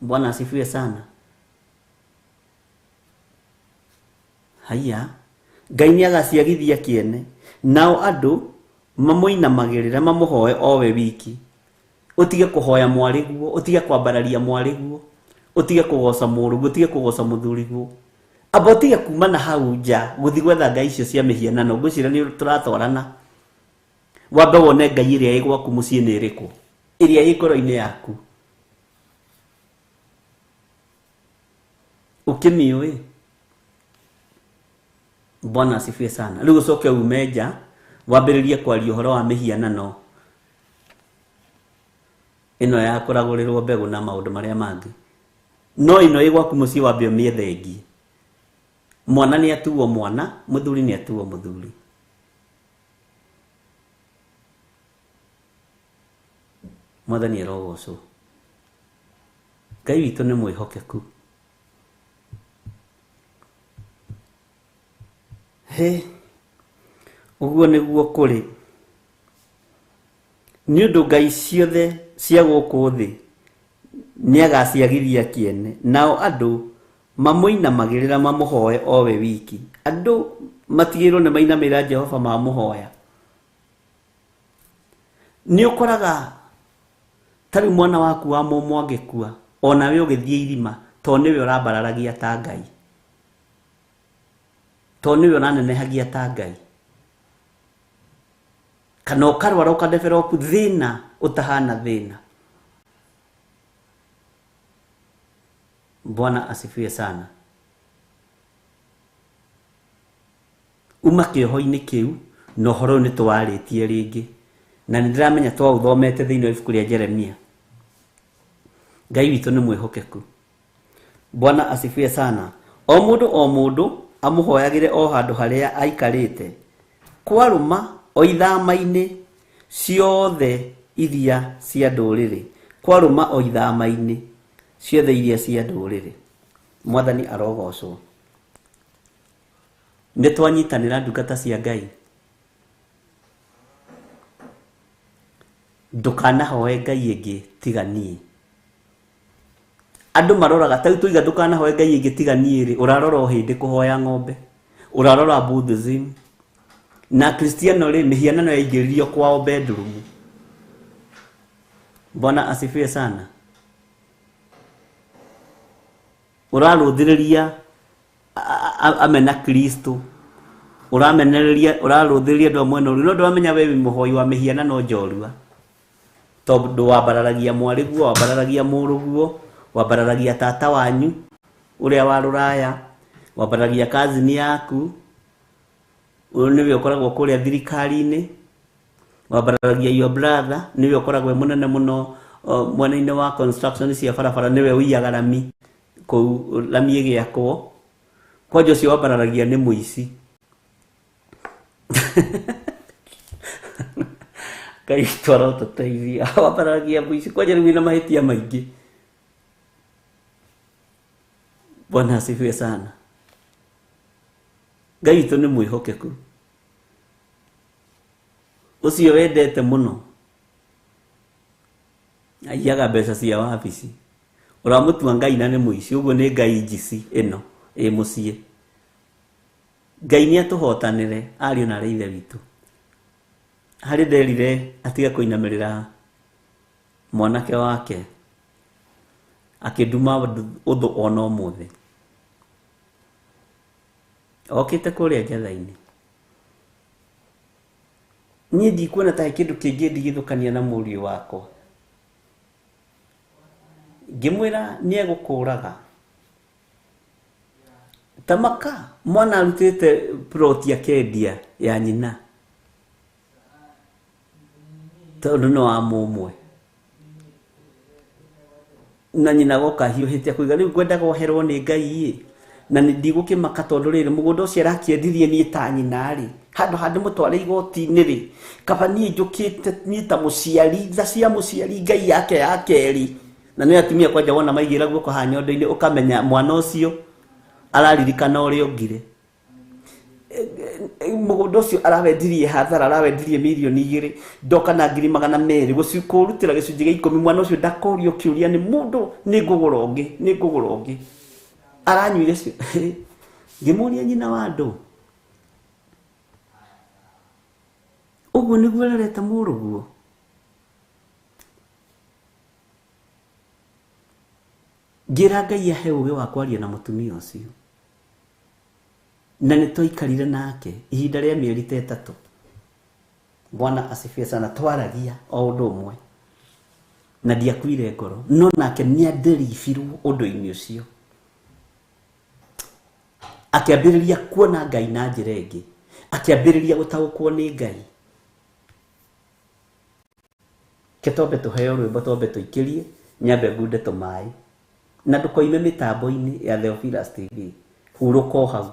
Bwana asifiwe sana. Haiya, Ngai nĩagaciagithia kĩene, nao andũ mamũinamagĩrĩre mamũhoe o we wiki. Ũtige kũhoya mwarĩguo, ũtige kwambararia mwarĩguo, ũtige kũgoca mũrũguo, ũtige kũgoca mũthuriguo. Amba ũtige kuma na hau nja gũthiĩ gwetha ngai icio cia mĩhianano, ngwĩciria nĩ tũratwarana. Wambe wone ngai ĩrĩa ĩ gwaku mũciĩ nĩ ĩrĩkũ, ĩrĩa ĩ ngoro-inĩ yaku. Ũkĩmĩũĩ? Bwana asifiwe sana. Rĩu ũcoke ume nja wambĩrĩrie kwaria ũhoro wa mĩhianano ĩno ya kũragũrĩrwo mbegũ na maũndũ marĩa mangĩ. No ĩno ĩ gwaku mũciĩ wambe ũmĩethengie. Mwana nĩ atuo mwana, mũthuri nĩ atuo mũthuri. Mwathani arogocwo. Ngai witũ nĩ mwĩhokeku. Hĩ, ũguo nĩguo kũrĩ. Nĩ ũndũ ngai ciothe cia gũkũ thĩ nĩagaciagithia kĩene, nao andũ mamũinamagĩrĩra mamũhoe o we wiki. Andũ matigĩrĩirwo nĩ mainamĩrĩra Jehova mamũhoya. Nĩ ũkoraga ta rĩu mwana waku wa mũmwe angĩkua, onawe ũgĩthiĩ irima, tondũ nĩwe ũrambararagia ta Ngai. Tondũ nĩwe ũranenehagia ta Ngai. Kana ũkarwara ũkadevelop thĩna ũtahana thĩna. Bwana asifiwe sana. Uma kĩoho-inĩ kĩu na ũhoro ũyũ nĩ tũwarĩtie rĩngĩ na nĩ ndĩramenya twaũthomete thĩinĩ wa ibuku rĩa Jeremia. Ngai witũ nĩ mwĩhokeku. Bwana asifiwe sana. O mũndũ o mũndũ amũhoyagĩre o handũ harĩa aikarĩte, kwarũma o ithama-inĩ ciothe iria cia ndũrĩrĩ, kwarũma o ithama-inĩ ciothe iria cia ndũrĩrĩ. Mwathani arogocwo. Nĩ twanyitanĩra ndungata cia Ngai. Ndũkanahoe Ngai ĩngĩ tiga niĩ. Andũ maroraga ta rĩu tũiga ndũkanahoe Ngai ĩngĩ tiga niĩ rĩ, ũrarora o hĩndĩ kũhoya ng'ombe, ũrarora Buddhism. Na Kristiano rĩ, mĩhianano yaingĩririo kwao bedroom. Bwana asifiwe sana. Ũrarũthĩrĩria amena Kristo, ũramenereria, ũrarũthĩrĩria andũ a mwena ũrĩa, no ndũramenya we wĩ mũhoi wa mĩhianano njorua, tondũ wambararagia mwarĩguo, wambararagia mũrũguo, wambararagia tata wanyu ũrĩa wa rũraya, wambararagia kazini yaku, ũyũ nĩwe ũkoragwo kũrĩa thirikari-inĩ, wambararagia your brother, nĩwe ũkoragwo e mũnene mũno mwena-inĩ wa construction cia barabara, nĩwe ũiyaga rami kũu rami ĩgĩakwo. Kwanja ũcio wambararagia nĩ mũici. Ngai witũ arotũteithia. Wambararagia mũici, kwanja rĩu wĩna mahĩtia maingĩ. Bwana asifiwe sana. Ngai witũ nĩ mwĩhokeku. Ũcio wendete mũno aiyaga mbeca cia wabici, ũramũtua Ngai na nĩ mũici, ũguo nĩ Ngai njici ĩno ĩ mũciĩ. Ngai nĩ atũhotanĩre ariũ na arĩ ithe witũ. Harĩ nderire atige kũinamĩrĩra mwanake wake, akĩnduma ũthũ ona ũmũthĩ. Okĩte kũrĩa njetha-inĩ. Niĩ ndikuona ta he kĩndũ kĩngĩndigithũkania na mũriũ wakwa. Ngĩmwĩra nĩ egũkũraga. Tamaka mwana arutĩte plot akendia ya nyina, tondũ no wa mũmwe. Na nyina goka hiũhĩte akauga rĩu ngwendaga oherwo nĩ Ngai ĩ, na nĩ ndigũkĩmaka tondũ rĩrĩ mũgũnda ũcio arakĩendirie niĩ ta nyina rĩ, handũ ha ndĩmũtware igoti-inĩ rĩ, kaba niĩ njũkĩte niĩ ta mũciari, tha cia mũciari Ngai yake ya kerĩ. Na nĩ atumia kwanja wona maigĩra guoko haha nyondo-inĩ ũkamenya mwana ũcio araririkana ũrĩa ongire. Mũgũnda ũcio arawendirie hathara, arawendirie mirioni igĩrĩ, ndoka na ngiri magana merĩ, kũrutĩra gĩcunjĩ gĩa ikũmi, mwana ũcio ndakorio kĩũria nĩ mũndũ, nĩ ngũgũra ũngĩ, nĩ ngũgũra ũngĩ. Aranyuire cio. Ngĩmũria nyina wa andũ, ũguo nĩguo ũrerete mũrũguo? Ngĩra Ngai ahe ũgĩ wa kwaria na mũtumia ũcio. Na nĩ twaikarire nake ihinda rĩa mĩeri ta ĩtatũ. Bwana asifiwe sana. Twaragia o ũndũ ũmwe na ndiakuire ngoro, no nake nĩ anderibirwo ũndũ-inĩ ũcio. Akĩambĩrĩria kuona Ngai na njĩra ĩngĩ, akĩambĩrĩria gũtaũkwo nĩ Ngai. Ke twambe tũheo rwĩmbo, twambe tũikĩrie, nyambe ngunde tũmaĩ, na ndũkoime mĩtambo-inĩ ya Theophilus TV, hurũka o hau.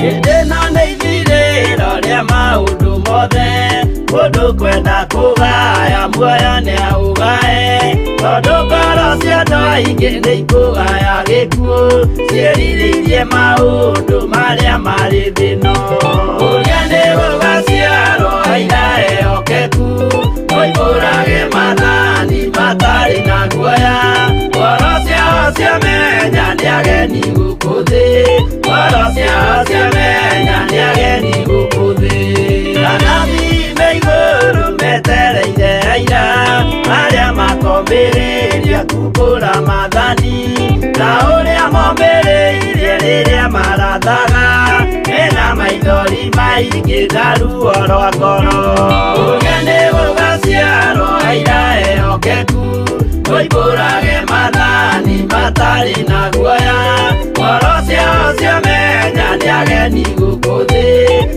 Hĩndĩ ĩno nĩ ithirĩro rĩa maũndũ mothe, mũndũ kwenda kũgaya muoyo nĩ aũgae, tondũ ngoro cia andũ aingĩ nĩ ikũgaya gĩkuũ, ciĩrirĩirie maũndũ marĩa marĩ thĩ ĩno. Ũrĩa nĩ gũgaciarwo aira ehokeku, moimbũrage maathani matarĩ na guoya, ngoro ciao ciamenya nĩ ageni gũkũ thĩ, ngoro ciao ciamenya nĩ ageni gũkũ thĩ. Anabii me igũrũ metereire aira, arĩa makomĩrĩria kumbũra maathani, ta ũrĩa momĩrĩirie rĩrĩa marathaga, mena maithori maingĩ na ruo rwa ngoro. Ũrĩa nĩ gũgaciarwo aira ehokeku, moimbũrage maathani matarĩ na guoya, ngoro ciao ciamenya nĩ ageni gũkũ thĩ,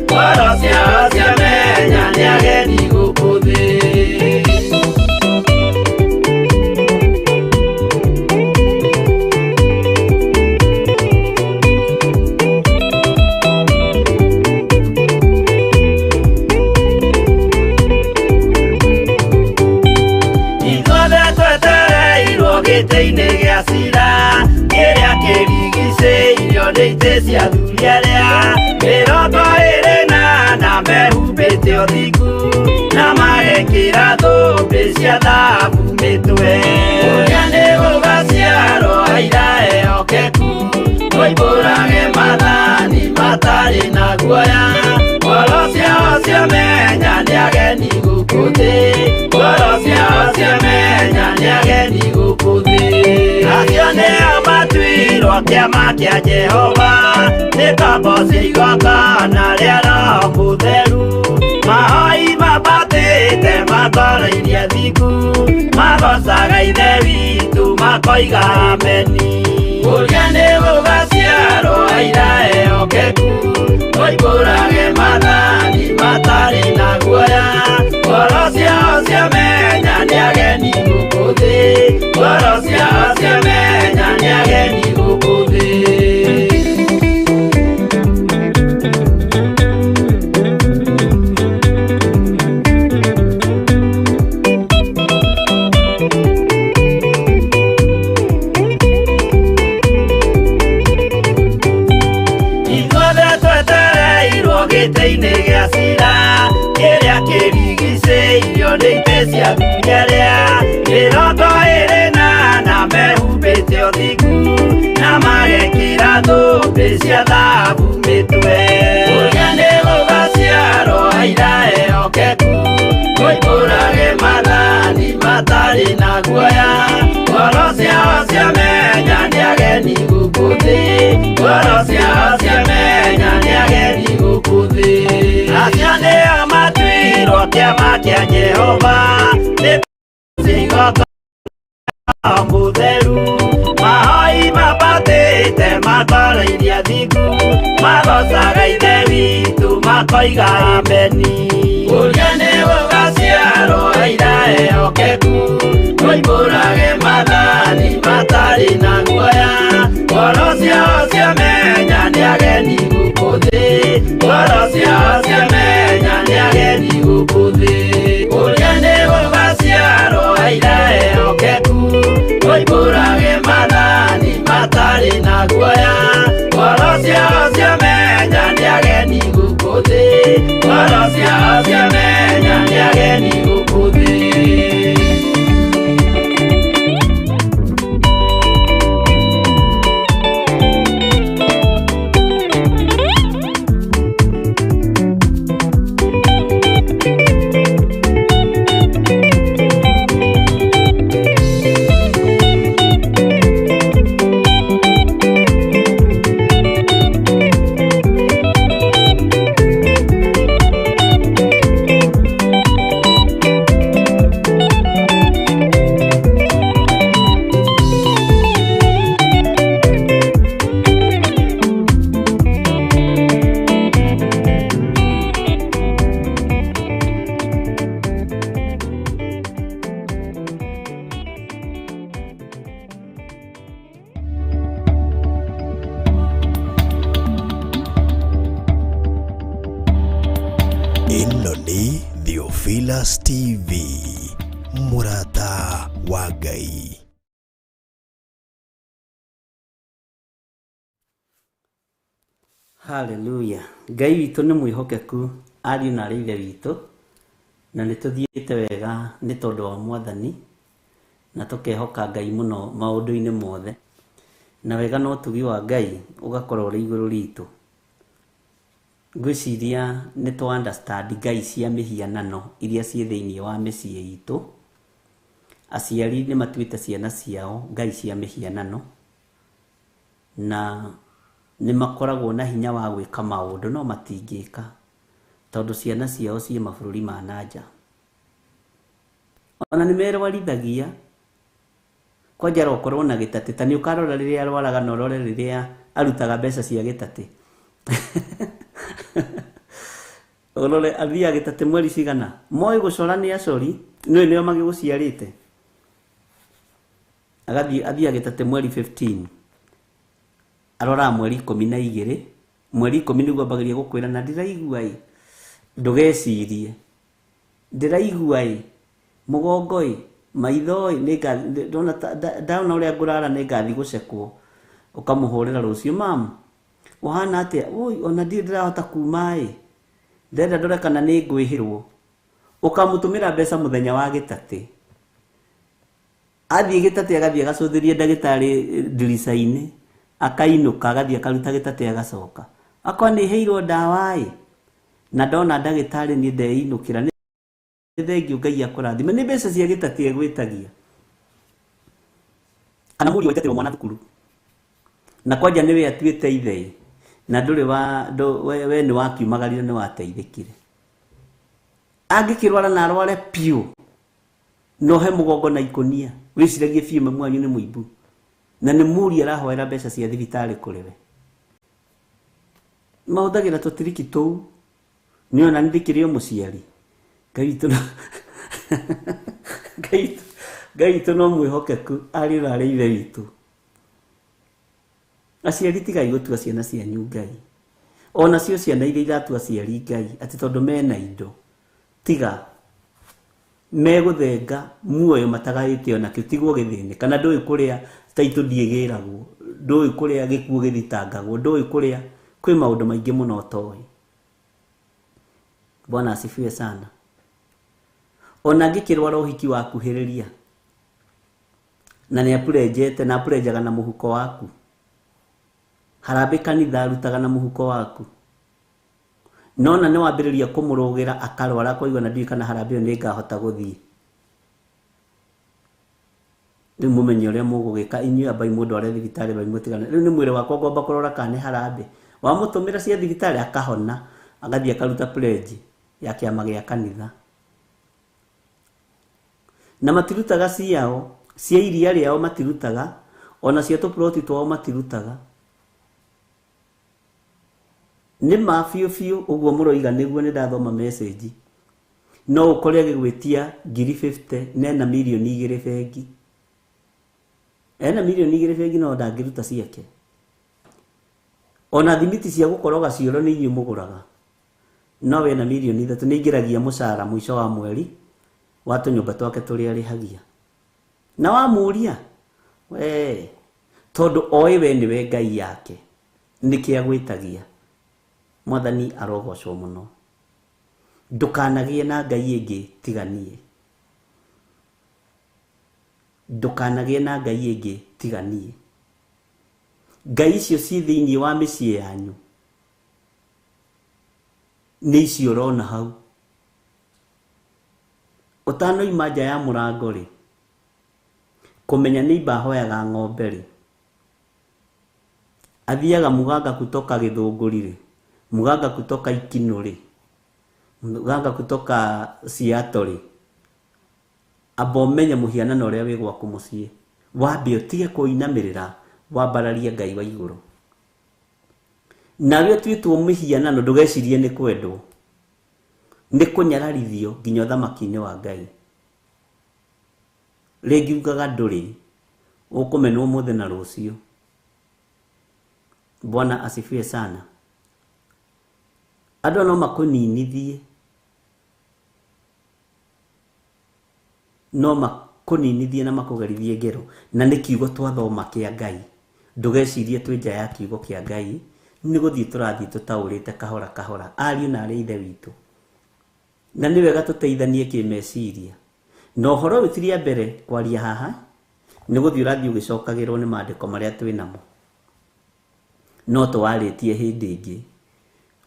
ngoro ciao ciamenya nĩ ageni gũkũ thĩ. Ithuothe twetereirwo gĩtĩ-inĩ gĩa cira, kĩrĩa kĩrigicĩirio nĩ itĩ cia athuri arĩa mĩrongo ĩrĩ na ana mehumbĩte ũthingu, na magekĩra thũmbĩ cia thahabu mĩtwe. Ũrĩa nĩ gũgaciarwo aira ehokeku, Moimbũrage maathani matarĩ na guoya. Ngoro ciao ciamenya nĩ ageni gũkũ thĩ. Ngoro ciao ciamenya nĩ ageni gũkũ thĩ. Acio nĩo matuirwo kĩama kĩa Jehova, nĩ ngombo cia igongona rĩa Roho Mũtheru. Mahoi mambatĩte matorairie thingu, magocaga Ithe witũ makoiga ameni. Ũrĩa nĩ gũgaciarwo aira ehokeku, moimbũrage maathani matarĩ na guoya. Ngoro ciao ciamenya nĩ ageni gũkũ thĩ. Ngoro ciao ciamenya nĩ ageni gũkũ thĩ. Ithuothe twetereirwo gĩtĩ-inĩ gĩa cira, kĩrĩa kĩrigicĩirio nĩ itĩ cia athuri arĩa 24 mehumbĩte ũthingu, na magekĩra thũmbĩ cia thahabu mĩtwe. Ũrĩa nĩ gũgaciarwo aira ehokeku, moimbũrage maathani matarĩ na guoya. Ngoro ciao ciamenya nĩ ageni gũkũ thĩ. Ngoro ciao ciamenya nĩ ageni gũkũ thĩ. Acio nĩo matuirwo kĩama kĩa Jehova, nĩ igongona Mũtheru. Mahoi mambatĩte matorairie thingu, magocaga Ithe witũ makoiga ameni. Ũrĩa nĩ gũgaciarwo aira ehokeku, moimbũrage maathani matarĩ na guoya. Ngoro ciao ciamenya nĩ ageni gũkũ thĩ. Ngoro ciao ciamenya nĩ ageni gũkũ thĩ. Ũrĩa nĩ gũgaciarwo aira ehokeku, moimbũrage maathani matarĩ na guoya. Ngoro ciao ciamenya nĩ ageni gũkũ thĩ. Ngoro ciao ciamenya nĩ ageni gũkũ thĩ. Ĩno nĩ Theophilus TV, mũrata wa Ngai. Haleluya. Ngai witũ nĩ mwĩhokeku, ariũ na arĩ ithe witũ, na nĩ tũthiĩte wega nĩ tondũ wa Mwathani, na tũkehoka Ngai mũno maũndũ-inĩ mothe, na wega na ũtugi wa Ngai ũgakorwo ũrĩ igũrũ ritũ. Ngwĩciria nĩ tũ understand ngai cia mĩhianano iria ciĩ thĩinĩ wa mĩciĩ itũ. Aciari nĩ matuĩte ciana ciao ngai cia mĩhianano, na nĩ makoragwo na hinya wa gwĩka maũndũ no matingĩka tondũ ciana ciao ciĩ mabũrũri ma na nja. Ona nĩ merwarithagia kwanja arokorwo na gĩtatĩ, ta nĩ ũkarora rĩrĩa arwaraga na ũrore rĩrĩa arutaga mbeca cia gĩtatĩ. Ũrore athiaga gĩtatĩ mweri cigana, moĩ gũcora nĩ acori, nĩũĩ nĩo magĩgũciarĩte. Agathiĩ athiaga gĩtatĩ mweri 15, aroraga mweri 12, mweri 10 nĩguo ambagĩrĩria gũkwĩra na ndĩraigua ĩ, ndũgecirie, ndĩraigua ĩ, mũgongo ĩ, maitho ĩ, ndona ũrĩa ngũrara nĩngathiĩ gũcekwo. Ũkamũhũrĩra rũciũ, mamu ũhana atĩa? Oi, ona ndirĩ ndĩrahota kuma ĩ, ndĩrenda ndore kana nĩ ngwĩhĩrwo. Ũkamũtũmĩra mbeca mũthenya wa gĩtatĩ. Athiĩ gĩtatĩ agathiĩ agacũthĩria ndagĩtarĩ ndirica-inĩ, Akainũka agathiĩ akaruta gĩtatĩ agacoka. Akorwo nĩ heirwo ndawa ĩ, na ndona ndagĩtarĩ niĩ ndeinũkĩra, nĩ thengiũ Ngai akũrathime. Nĩ mbeca cia gĩtatĩ egwĩtagia. Kana mũriũ waingatĩrwo mwana thukuru. Na kwanja nĩwe atuĩte ithe ĩ, na ndũrĩ wa we, we nĩ wakiumagarire nĩ wateithĩkire. Angĩkĩrwara na arware piũ, na ohe mũgongo na ikũnia, wĩciragie biũ mamu wanyu nĩ mũimbu. Na nĩ mũriũ arahoera mbeca cia thibitarĩ kũrĩ we. Mahũthagĩra tũtiriki tũu. Nĩ ona nĩ ndĩkĩrĩ o mũciari. Ngai witũ no Ngai Ngai witũ no mwĩhokeku ariũ na arĩ ithe witũ. Aciari tigai gũtua ciana cianyu Ngai. Ona cio ciana iria iratua aciari Ngai atĩ tondũ mena indo. Tiga megũthenga muoyo matagaĩte onakĩo tigwo gĩthĩnĩka na ndũĩ kũrĩa taitũ ndiĩgĩragwo, ndũĩ kũrĩa gĩkuũ gĩthitangagwo, ndũĩ kũrĩa kwĩ maũndũ maingĩ mũno ũtoĩ. Bwana asifiwe sana. Ona angĩkĩrwara ũhiki wakuhĩrĩria na nĩ apurenjete na apurenjaga na mũhuko waku, harambĩ kanitha arutaga na mũhuko waku, nona nĩ wambĩrĩria kũmũrũgĩra akarwara akoigua na ndiũĩ kana harambĩ ĩyo nĩ ngahota gũthiĩ. Rĩu mũmenye ũrĩa mũgũgĩka inyuĩ, ambai mũndware thibitarĩ ambai mũtigane. Rĩu nĩ mwĩrĩ wakwa ngwamba kũrora kana nĩ harambĩ. Wamũtũmĩra cia thibitarĩ akahona, agathiĩ akaruta pledge ya kĩama gĩa kanitha. Na matirutaga ciao, cia iria rĩao matirutaga, ona cia tũploti twao matirutaga. Nĩ ma biũ biũ ũguo mũroiga nĩguo nĩ ndathoma message. No ũkore agĩgwĩtia ngiri 50 na ena mirioni 2 bengi. Ena mirioni 2 bengi no ndangĩruta ciake. Ona thimiti cia gũkoroga cioro nĩ inyuĩ mũgũraga. No wena mirioni 3 nĩ aingĩragia mũcara mũico wa mweri wa tũnyũmba twake tũrĩa arĩhagia. Na wamũria we tondũ oĩ we nĩwe Ngai yake nĩkĩ agwĩtagia. Mwathani arogocwo mũno. Ndũkanagĩe na Ngai ĩngĩ tiga niĩ. Ndũkanagĩe na Ngai ĩngĩ tiga niĩ. Ngai icio ci thĩinĩ wa mĩciĩ yanyu nĩ icio ũrona hau. Ũtanoima nja ya mũrango rĩ, kũmenya nĩ imba ahoyaga ng'ombe rĩ, athiaga mũganga kutoka Gĩthũngũri rĩ, mũganga kutoka Ikinũ rĩ, mũganga kutoka Seattle rĩ, amba ũmenye mũhianano ũrĩa wĩ gwaku mũciĩ, wambe ũtige kũinamĩrĩra wambararie Ngai wa igũrũ. Nawe ũtuĩtwo mĩhianano ndũgecirie nĩ kwendwo, nĩ kũnyararithio nginya ũthamaki-inĩ wa Ngai. Rĩngĩ ugaga ndũrĩ, ũkũmenwo ũmũthĩ na rũciũ. Bwana asifiwe sana. Andũ no makũninithie, no makũninithie na makũgerithie ngero, na nĩ kiugo twathoma kĩa Ngai. Ndũgecirie twĩ nja ya kiugo kĩa Ngai, nĩ gũthiĩ tũrathiĩ tũtaũrĩte kahora kahora, ariũ na arĩ ithe witũ. Na nĩ wega tũteithanie kĩmeciria. Na ũhoro ũyũ ti rĩa mbere kwaria haha, nĩ gũthiĩ ũrathiĩ ũgĩcokagĩrwo nĩ maandĩko marĩa twĩ namo. No tũwarĩtie hĩndĩ ĩngĩ,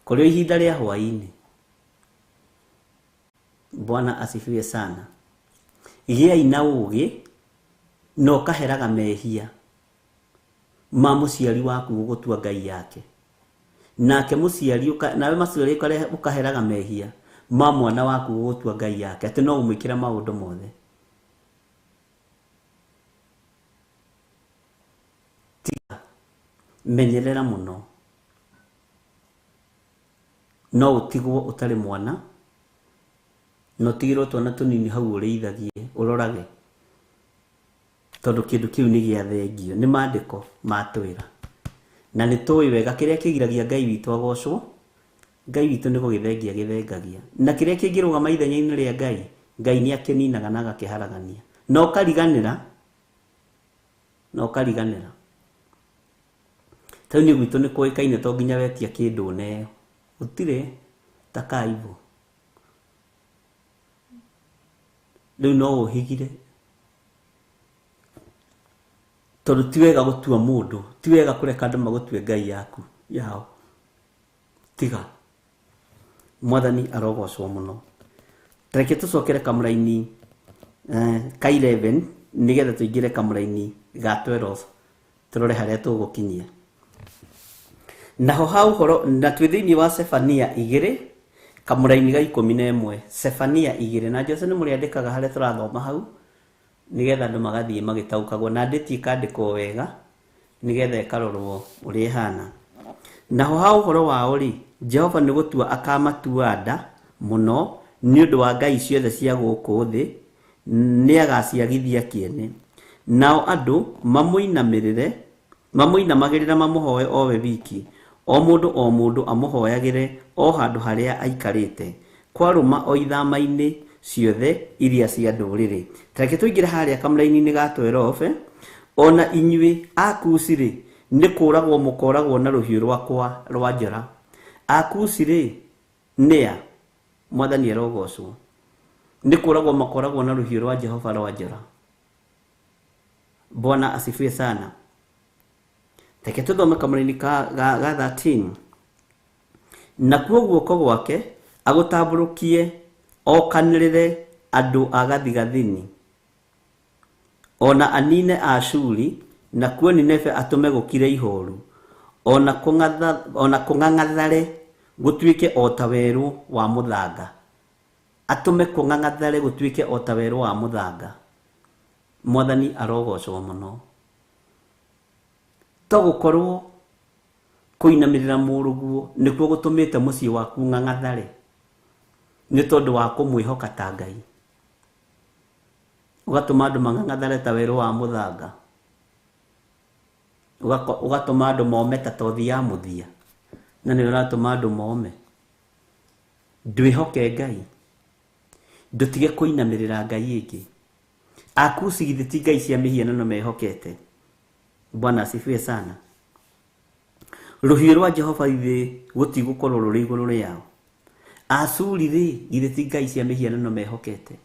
kũrĩ ihinda rĩa hwaĩ-inĩ. Bwana asifiwe sana. Gĩai na ũũgĩ na ũkaheraga mehia ma mũciari waku gũgũtua Ngai yake. Nake mũciari nawe mũciari ũkaheraga mehia ma mwana waku gũgũtua Ngai yake, atĩ no ũmwĩkĩre maũndũ mothe. Tiga, menyerera mũno. No ũtigwo ũtarĩ mwana, na ũtigĩrwo twana tũnini hau ũrĩithagie, ũrorage. Tondũ kĩndũ kĩu nĩ gĩa thengio, nĩ maandĩko matwĩra. Na nĩ tũĩ wega kĩrĩa kĩgiragia Ngai witũ agocwo, Ngai witũ nĩ gũgĩthengia gĩthengagia. Na kĩrĩa kĩngĩrũgama ithenya-inĩ rĩa Ngai, Ngai nĩ akĩninaga na agakĩharagania. Na ũkariganĩra, na ũkariganĩra. Ta rĩu niĩ gwitũ nĩ kũĩkaine to nginya wetia kĩndũ ũneo. Gũtirĩ ta kaibũ. Rĩu no ũhigire. Tondũ ti wega gũtua mũndũ, ti wega kũreka andũ magũtue ngai yaku yao. Tiga. Mwathani arogocwo mũno. Reke tũcokere kamũraini ka 11 nĩgetha tũingĩre kamũraini ga 12 tũrore harĩa tũgũkinyia. Naho ha ũhoro na twĩ thĩinĩ wa Sefania 2 kamũraini ga 11. Sefania 2 na Jose nĩ mũrĩandĩkaga harĩa tũrathoma hau nĩgetha andũ magathiĩ magĩtaũkagwo na ndĩti ĩkandĩkwo wega nĩgetha ĩkarorwo ũrĩa ĩhana. Naho ha ũhoro wao rĩ, Jehova nĩ gũtua akamatua nda mũno nĩ ũndũ wa ngai ciothe cia gũkũ thĩ, nĩagaciagithia kĩene. Nao andũ mamũinamagĩrĩra mamũhoe o we wiki, o mũndũ o mũndũ amũhoyagĩre o handũ harĩa aikarĩte, kwarũma o ithama-inĩ ciothe iria cia ndũrĩrĩ. Tareke tũingĩre harĩa kamũraini-inĩ ga 12. Ona inyuĩ Akusi rĩ, nĩ kũragwo mũkoragwo na rũhiũ rwakwa rwa njora. Akusi rĩ, nĩa? Mwathani arogocwo. Nĩ kũragwo makoragwo na rũhiũ rwa Jehova rwa njora. Bwana asifiwe sana. Reke tũthome kamũraini ga 13. Nakuo guoko gwake agũtambũrũkie okanĩrĩre andũ a gathigathini, ona anine Ashuri, nakuo Nineve atũme gũkire ihoru, ona kũng'ang'athare gũtuĩke o ta werũ wa mũthanga. Atũme kũng'ang'athare gũtuĩke o ta werũ wa mũthanga. Mwathani arogocwo mũno. To gũkorwo kũinamĩrĩra mũrũguo nĩkuo gũtũmĩte mũciĩ waku ng'ang'athare, nĩ tondũ wa kũmwĩhoka ta Ngai. Ũgatũma andũ mang'ang'athare ta werũ wa mũthanga. Ũgatũma andũ mome ta tothi ya mũthia. Na nĩ ũratũma andũ mome. Ndwĩhoke Ngai. Ndũtige kũinamĩrĩra Ngai ĩngĩ. Akusi githĩ ti ngai cia mĩhianano mehokete. Bwana asifiwe sana. Rũhiũ rwa Jehova githĩ gũtigũkorwo rũrĩ igũrũ rĩao. Asuri rĩ, githĩ ti ngai cia mĩhianano mehokete.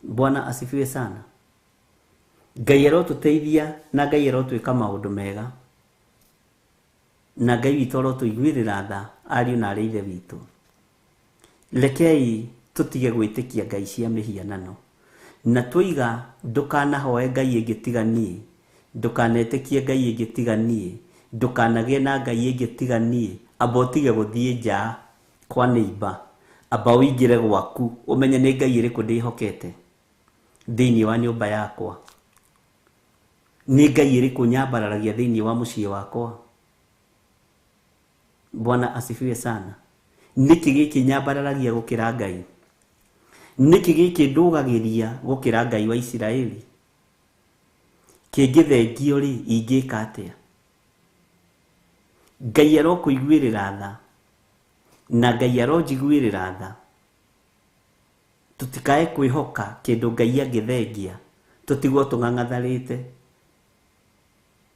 Bwana asifiwe sana. Ngai arotũteithia na Ngai arotwĩka maũndũ mega. Na Ngai witũ arotũiguĩrĩra tha ariũ na arĩ ithe witũ. Rekei tũtige gwĩtĩkia ngai cia mĩhianano. Na tũiga ndũkanahoe ngai ĩngĩ tiga niĩ, ndũkanetĩkie ngai ĩngĩ tiga niĩ, ndũkanagĩe na ngai ĩngĩ tiga niĩ. Amba ũtige gũthiĩ nja kwa neighbor, amba ũingĩre gwaku ũmenye nĩ ngai ĩrĩkũ ndĩhokete thĩinĩ wa nyũmba yakwa, nĩ ngai ĩrĩkũ nyambararagia thĩinĩ wa mũciĩ wakwa. Bwana asifiwe sana. Nĩkĩ gĩkĩ nyambararagia gũkĩra Ngai? Nĩkĩ gĩkĩ ndũgagĩria gũkĩra Ngai wa Isiraeli? Kĩngĩthengio rĩ, ingĩka atĩa? Ngai arokũiguĩrĩra tha na Ngai aronjiguĩrĩra tha. Tũtikae kwĩhoka kĩndũ Ngai angĩthengia, tũtigwo tũng'ang'atharĩte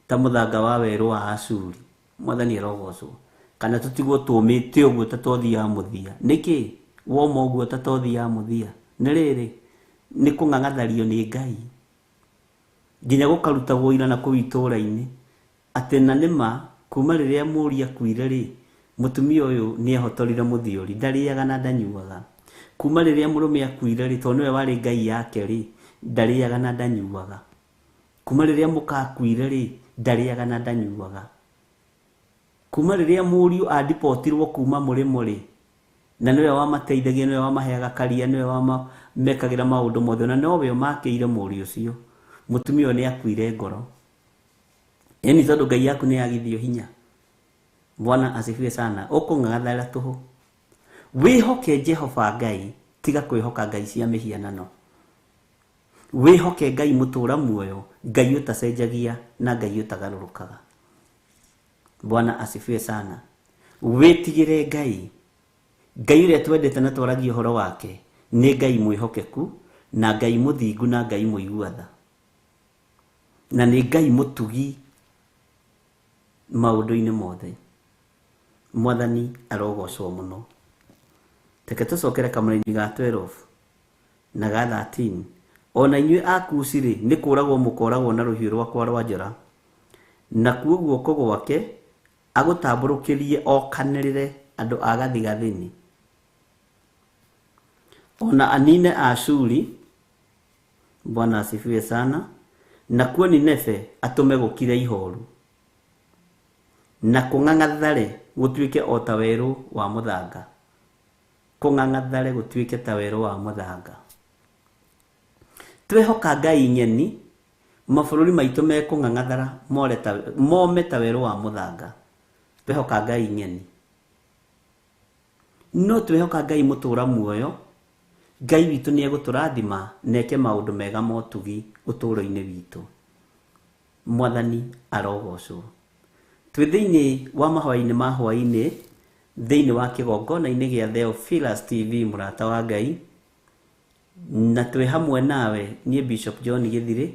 ta mũthanga wa werũ wa Ashuri. Mwathani arogocwo. Kana tũtigwo tũmĩte ũguo ta tothi ya mũthia. Nĩkĩ woma ũguo ta tothi ya mũthia? Nĩ rĩrĩ, nĩ kũng'ang'athario nĩ Ngai nginya gũkarutagwo ira na kũu itũũra-inĩ atĩ na nĩma kuma rĩrĩa mũri akuire rĩ, mũtumia ũyũ nĩehotorire mũthiori, ndarĩaga na ndanyuaga. Kuma rĩrĩa mũrũme akuire rĩ, tondũ nĩwe warĩ ngai yake rĩ, ndarĩaga na ndanyuaga. Kuma rĩrĩa mũka akuire rĩ, ndarĩaga na ndanyuaga. Kuma rĩrĩa mũriũ andipotirwo kuma mũrĩmo rĩ, na nĩwe wamateithagia, nĩwe wamaheaga karia, nĩwe wamekagĩra maũndũ mothe, na nowe ũmakĩire mũriũ ũcio, mũtumia ũyũ nĩakuire ngoro. Ĩni tondũ ngai yaku nĩyagithio hinya. Bwana asifiwe sana. Ũkũng'ang'athara tũhũ. Wĩhoke Jehova Ngai, tiga kwĩhoka ngai cia mĩhianano. Wĩhoke Ngai mũtũra muoyo, Ngai ũtacenjagia na Ngai ũtagarũrũkaga. Bwana asifiwe sana. Wĩtigĩre Ngai. Ngai ũrĩa twendete na twaragia ũhoro wake nĩ Ngai mwĩhokeku na Ngai mũthingu na Ngai mũigua tha, na nĩ Ngai mũtugi maũndũ-inĩ mothe. Mwathani arogocwo mũno. Reke tũcokere kamũraini ga 12 na ga 13. O na inyuĩ Akushi-rĩ, nĩ kũũragwo mũkooragwo na rũhiũ rwakwa rwa njora. Nakuo guoko gwake agũtambũrũkĩrie okanĩrĩre andũ a gathigathini, o na anine Aashuri. Bwana asifiwe sana. Nakuo Nineve atũme gũkire ihooru, na kũng'ang'athare gũtuĩke o ta werũ wa mũthanga, kũng'ang'athare gũtuĩke ta werũ wa mũthanga. Twehoka ngai ng'eni, mabũrũri maitũ mekũng'ang'athara more ta, mome ta werũ wa mũthanga. Twehoka ngai ng'eni. No twehoka Ngai mũtũra muoyo, Ngai witũ nĩ egũtũrathima na eke maũndũ mega ma ũtugi ũtũũro-inĩ witũ. Mwathani arogocwo. Twĩ thĩinĩ wa mahoya-inĩ ma hwaĩ-inĩ, thĩinĩ wa kĩgongona-inĩ gĩa Theophilus TV mũrata wa Ngai, na twĩ hamwe nawe niĩ Bishop John Gĩthirĩ,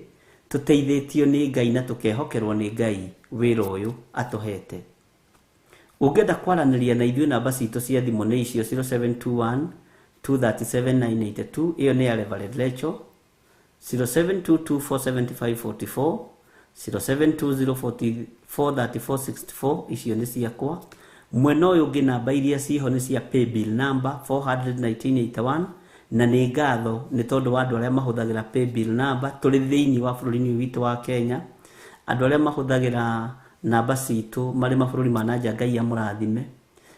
tũteithĩtio nĩ Ngai na tũkehokerwo nĩ Ngai wĩra ũyũ atũhete. Ũngĩenda kwaranĩria na ithuĩ namba citũ cia thimũ nĩ icio 0721 237 982, ĩyo nĩ ya Reverend Rachel, 0722 475 44, 0720 44 34 64, icio nĩ ciakwa. Mwena ũyũ ũngĩ namba iria ciho nĩ cia paybill number 41981, na nĩ ngatho nĩ tondũ wa andũ arĩa mahũthagĩra paybill number tũrĩ thĩinĩ wa bũrũri-inĩ ũyũ witũ wa Kenya. Andũ arĩa mahũthagĩra namba citũ marĩ mabũrũri ma na nja, Ngai amũrathime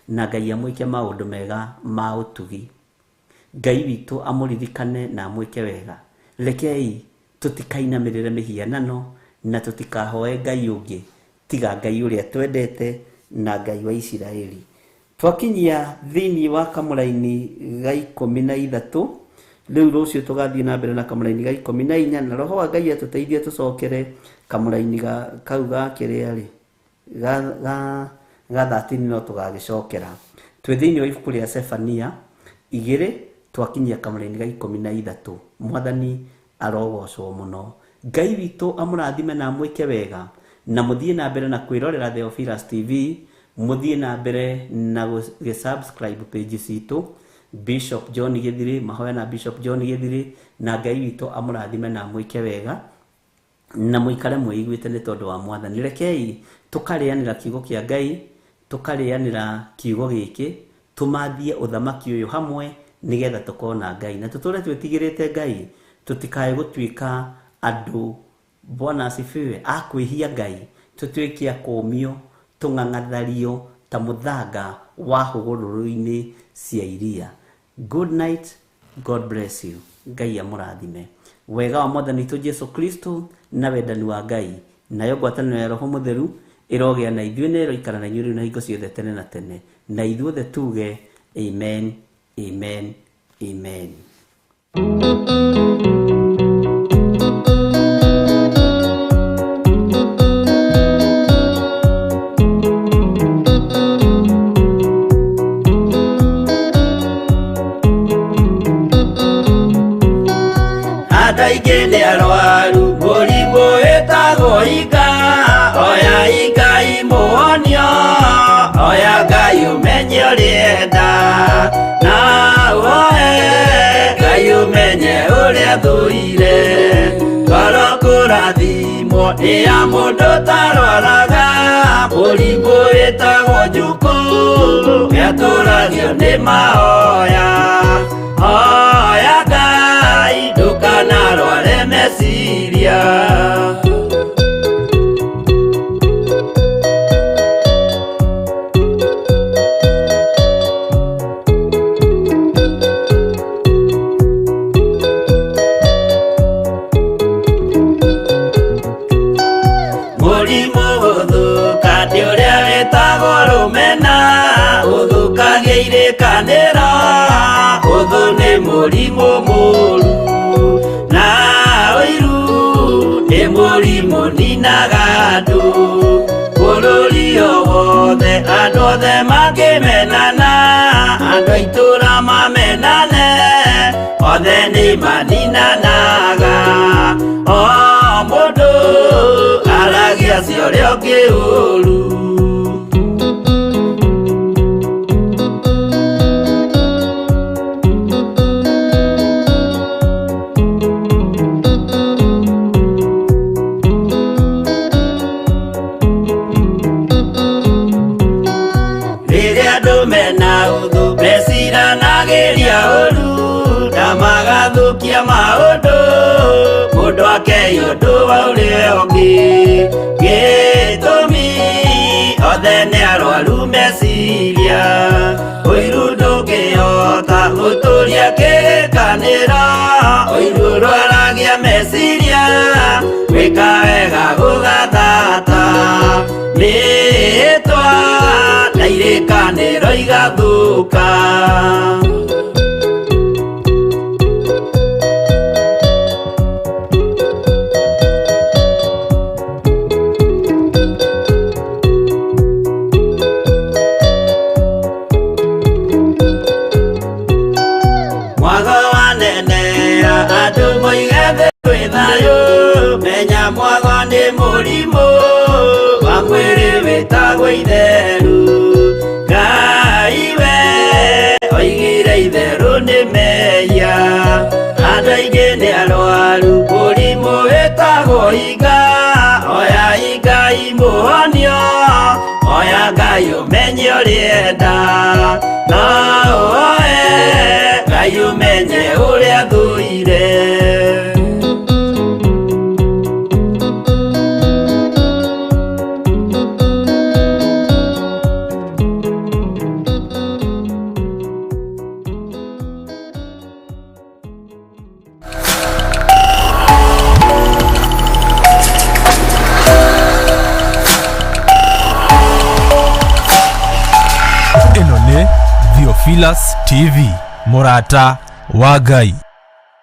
na Ngai amwĩke maũndũ mega ma ũtugi. Ngai witũ amũririkane na amwĩke wega. Rekei tũtikainamĩrĩre mĩhianano na tũtikahoe Ngai ũngĩ tiga Ngai ũrĩa twendete na Ngai wa Isiraeli. Twakinyia thĩinĩ wa kamũraini ga 13, rĩu rũciũ tũgathiĩ na mbere na kamũraini ga 14, na roho wa Ngai atũteithie tũcokere kamũraini ga kau ga kĩrĩa rĩ ga ga ga 13, no tũgagĩcokera. Twĩ thĩinĩ wa ibuku rĩa Sefania 2, twakinyia kamũraini ga 13. Mwathani arogocwo mũno. Ngai witũ amũrathime na amwĩke wega, na mũthiĩ na mbere na kwĩrorera Theophilus TV, mũthiĩ na mbere na gũgĩ-subscribe page citũ, Bishop John Gĩthirĩ, mahoya na Bishop John Gĩthirĩ, na Ngai witũ amũrathime na amwĩke wega, na mũikare mwĩiguĩte nĩ tondũ wa Mwathani. Rekei tũkarĩanĩra kiugo kĩa Ngai, tũkarĩanĩra kiugo gĩkĩ, tũmathie ũthamaki ũyũ hamwe nĩgetha tũkona Ngai, na tũtũre twĩtigĩrĩte Ngai, tũtikae gũtuĩka andũ, Bwana asifiwe, a kwĩhia Ngai, tũtuĩke a kũũmio, tũng'ang'athario ta mũthanga wa hũgũrũrũ-inĩ cia iria. Good night, God bless you. Ngai amũrathime. Wega wa Mwathani witũ Jesu Kristo na wendani wa Ngai nayo ngwatanĩro ya Roho Mũtheru ĩrogĩa na ithuĩ na ĩroikara na inyuĩ rĩu na hingo ciothe tene na tene. Na ithuothe tuge amen, amen, amen. Andũ aingĩ nĩ arwaru mũrimũ wĩtagwo ika, oya Ngai mũhonio, oya Ngai ũmenye ũrĩenda, na woe Ngai ũmenye ũrĩa thũire. Ngoro kũrathimwo nĩ ya mũndũ ũtarwaraga mũrimũ wĩtagwo njukũ, gĩatũragio nĩ mahoya. Hoya Ngai ndũkanarware meciria. Mũrimũ gũthũka nĩ ũrĩa wĩtagwo rũmena, ũthũkagia irĩkanĩro, ũthũ nĩ mũrimũ mũru, na ũiru nĩ mũrimũ ninaga andũ. Bũrũri o wothe andũ othe mangĩmenana, andũ a itũũra mamenane, othe nĩ maninanaga. O mũndũ aragia cia ũrĩa ũngĩ ũru. Ndũgakei ũndũ wa ũrĩa ũngĩ. Gĩtũmi othe nĩ arwaru meciria. Ũiru ndũngĩhota gũtũria kĩrĩkanĩro. Ũiru ũrwaragia meciria. Gwĩka wega gũgathata. Mĩĩtwa na irĩkanĩro igathũka. Mwago wanenea andũ moige thĩ kwĩ thayũ. Menya mwago nĩ mũrimũ wa mwĩrĩ wĩtagwo itheru. Ngai we oigire itherũ nĩ mehia. Andũ aingĩ nĩ arwaru mũrimũ wĩtagwo hinga. Oya Ngai mũhonio, oya Ngai ũmenye ũrĩa enda. No ũoe Ngai ũmenye ũrĩa thũire. Ĩno nĩ Theophilus TV, mũrata wa Ngai.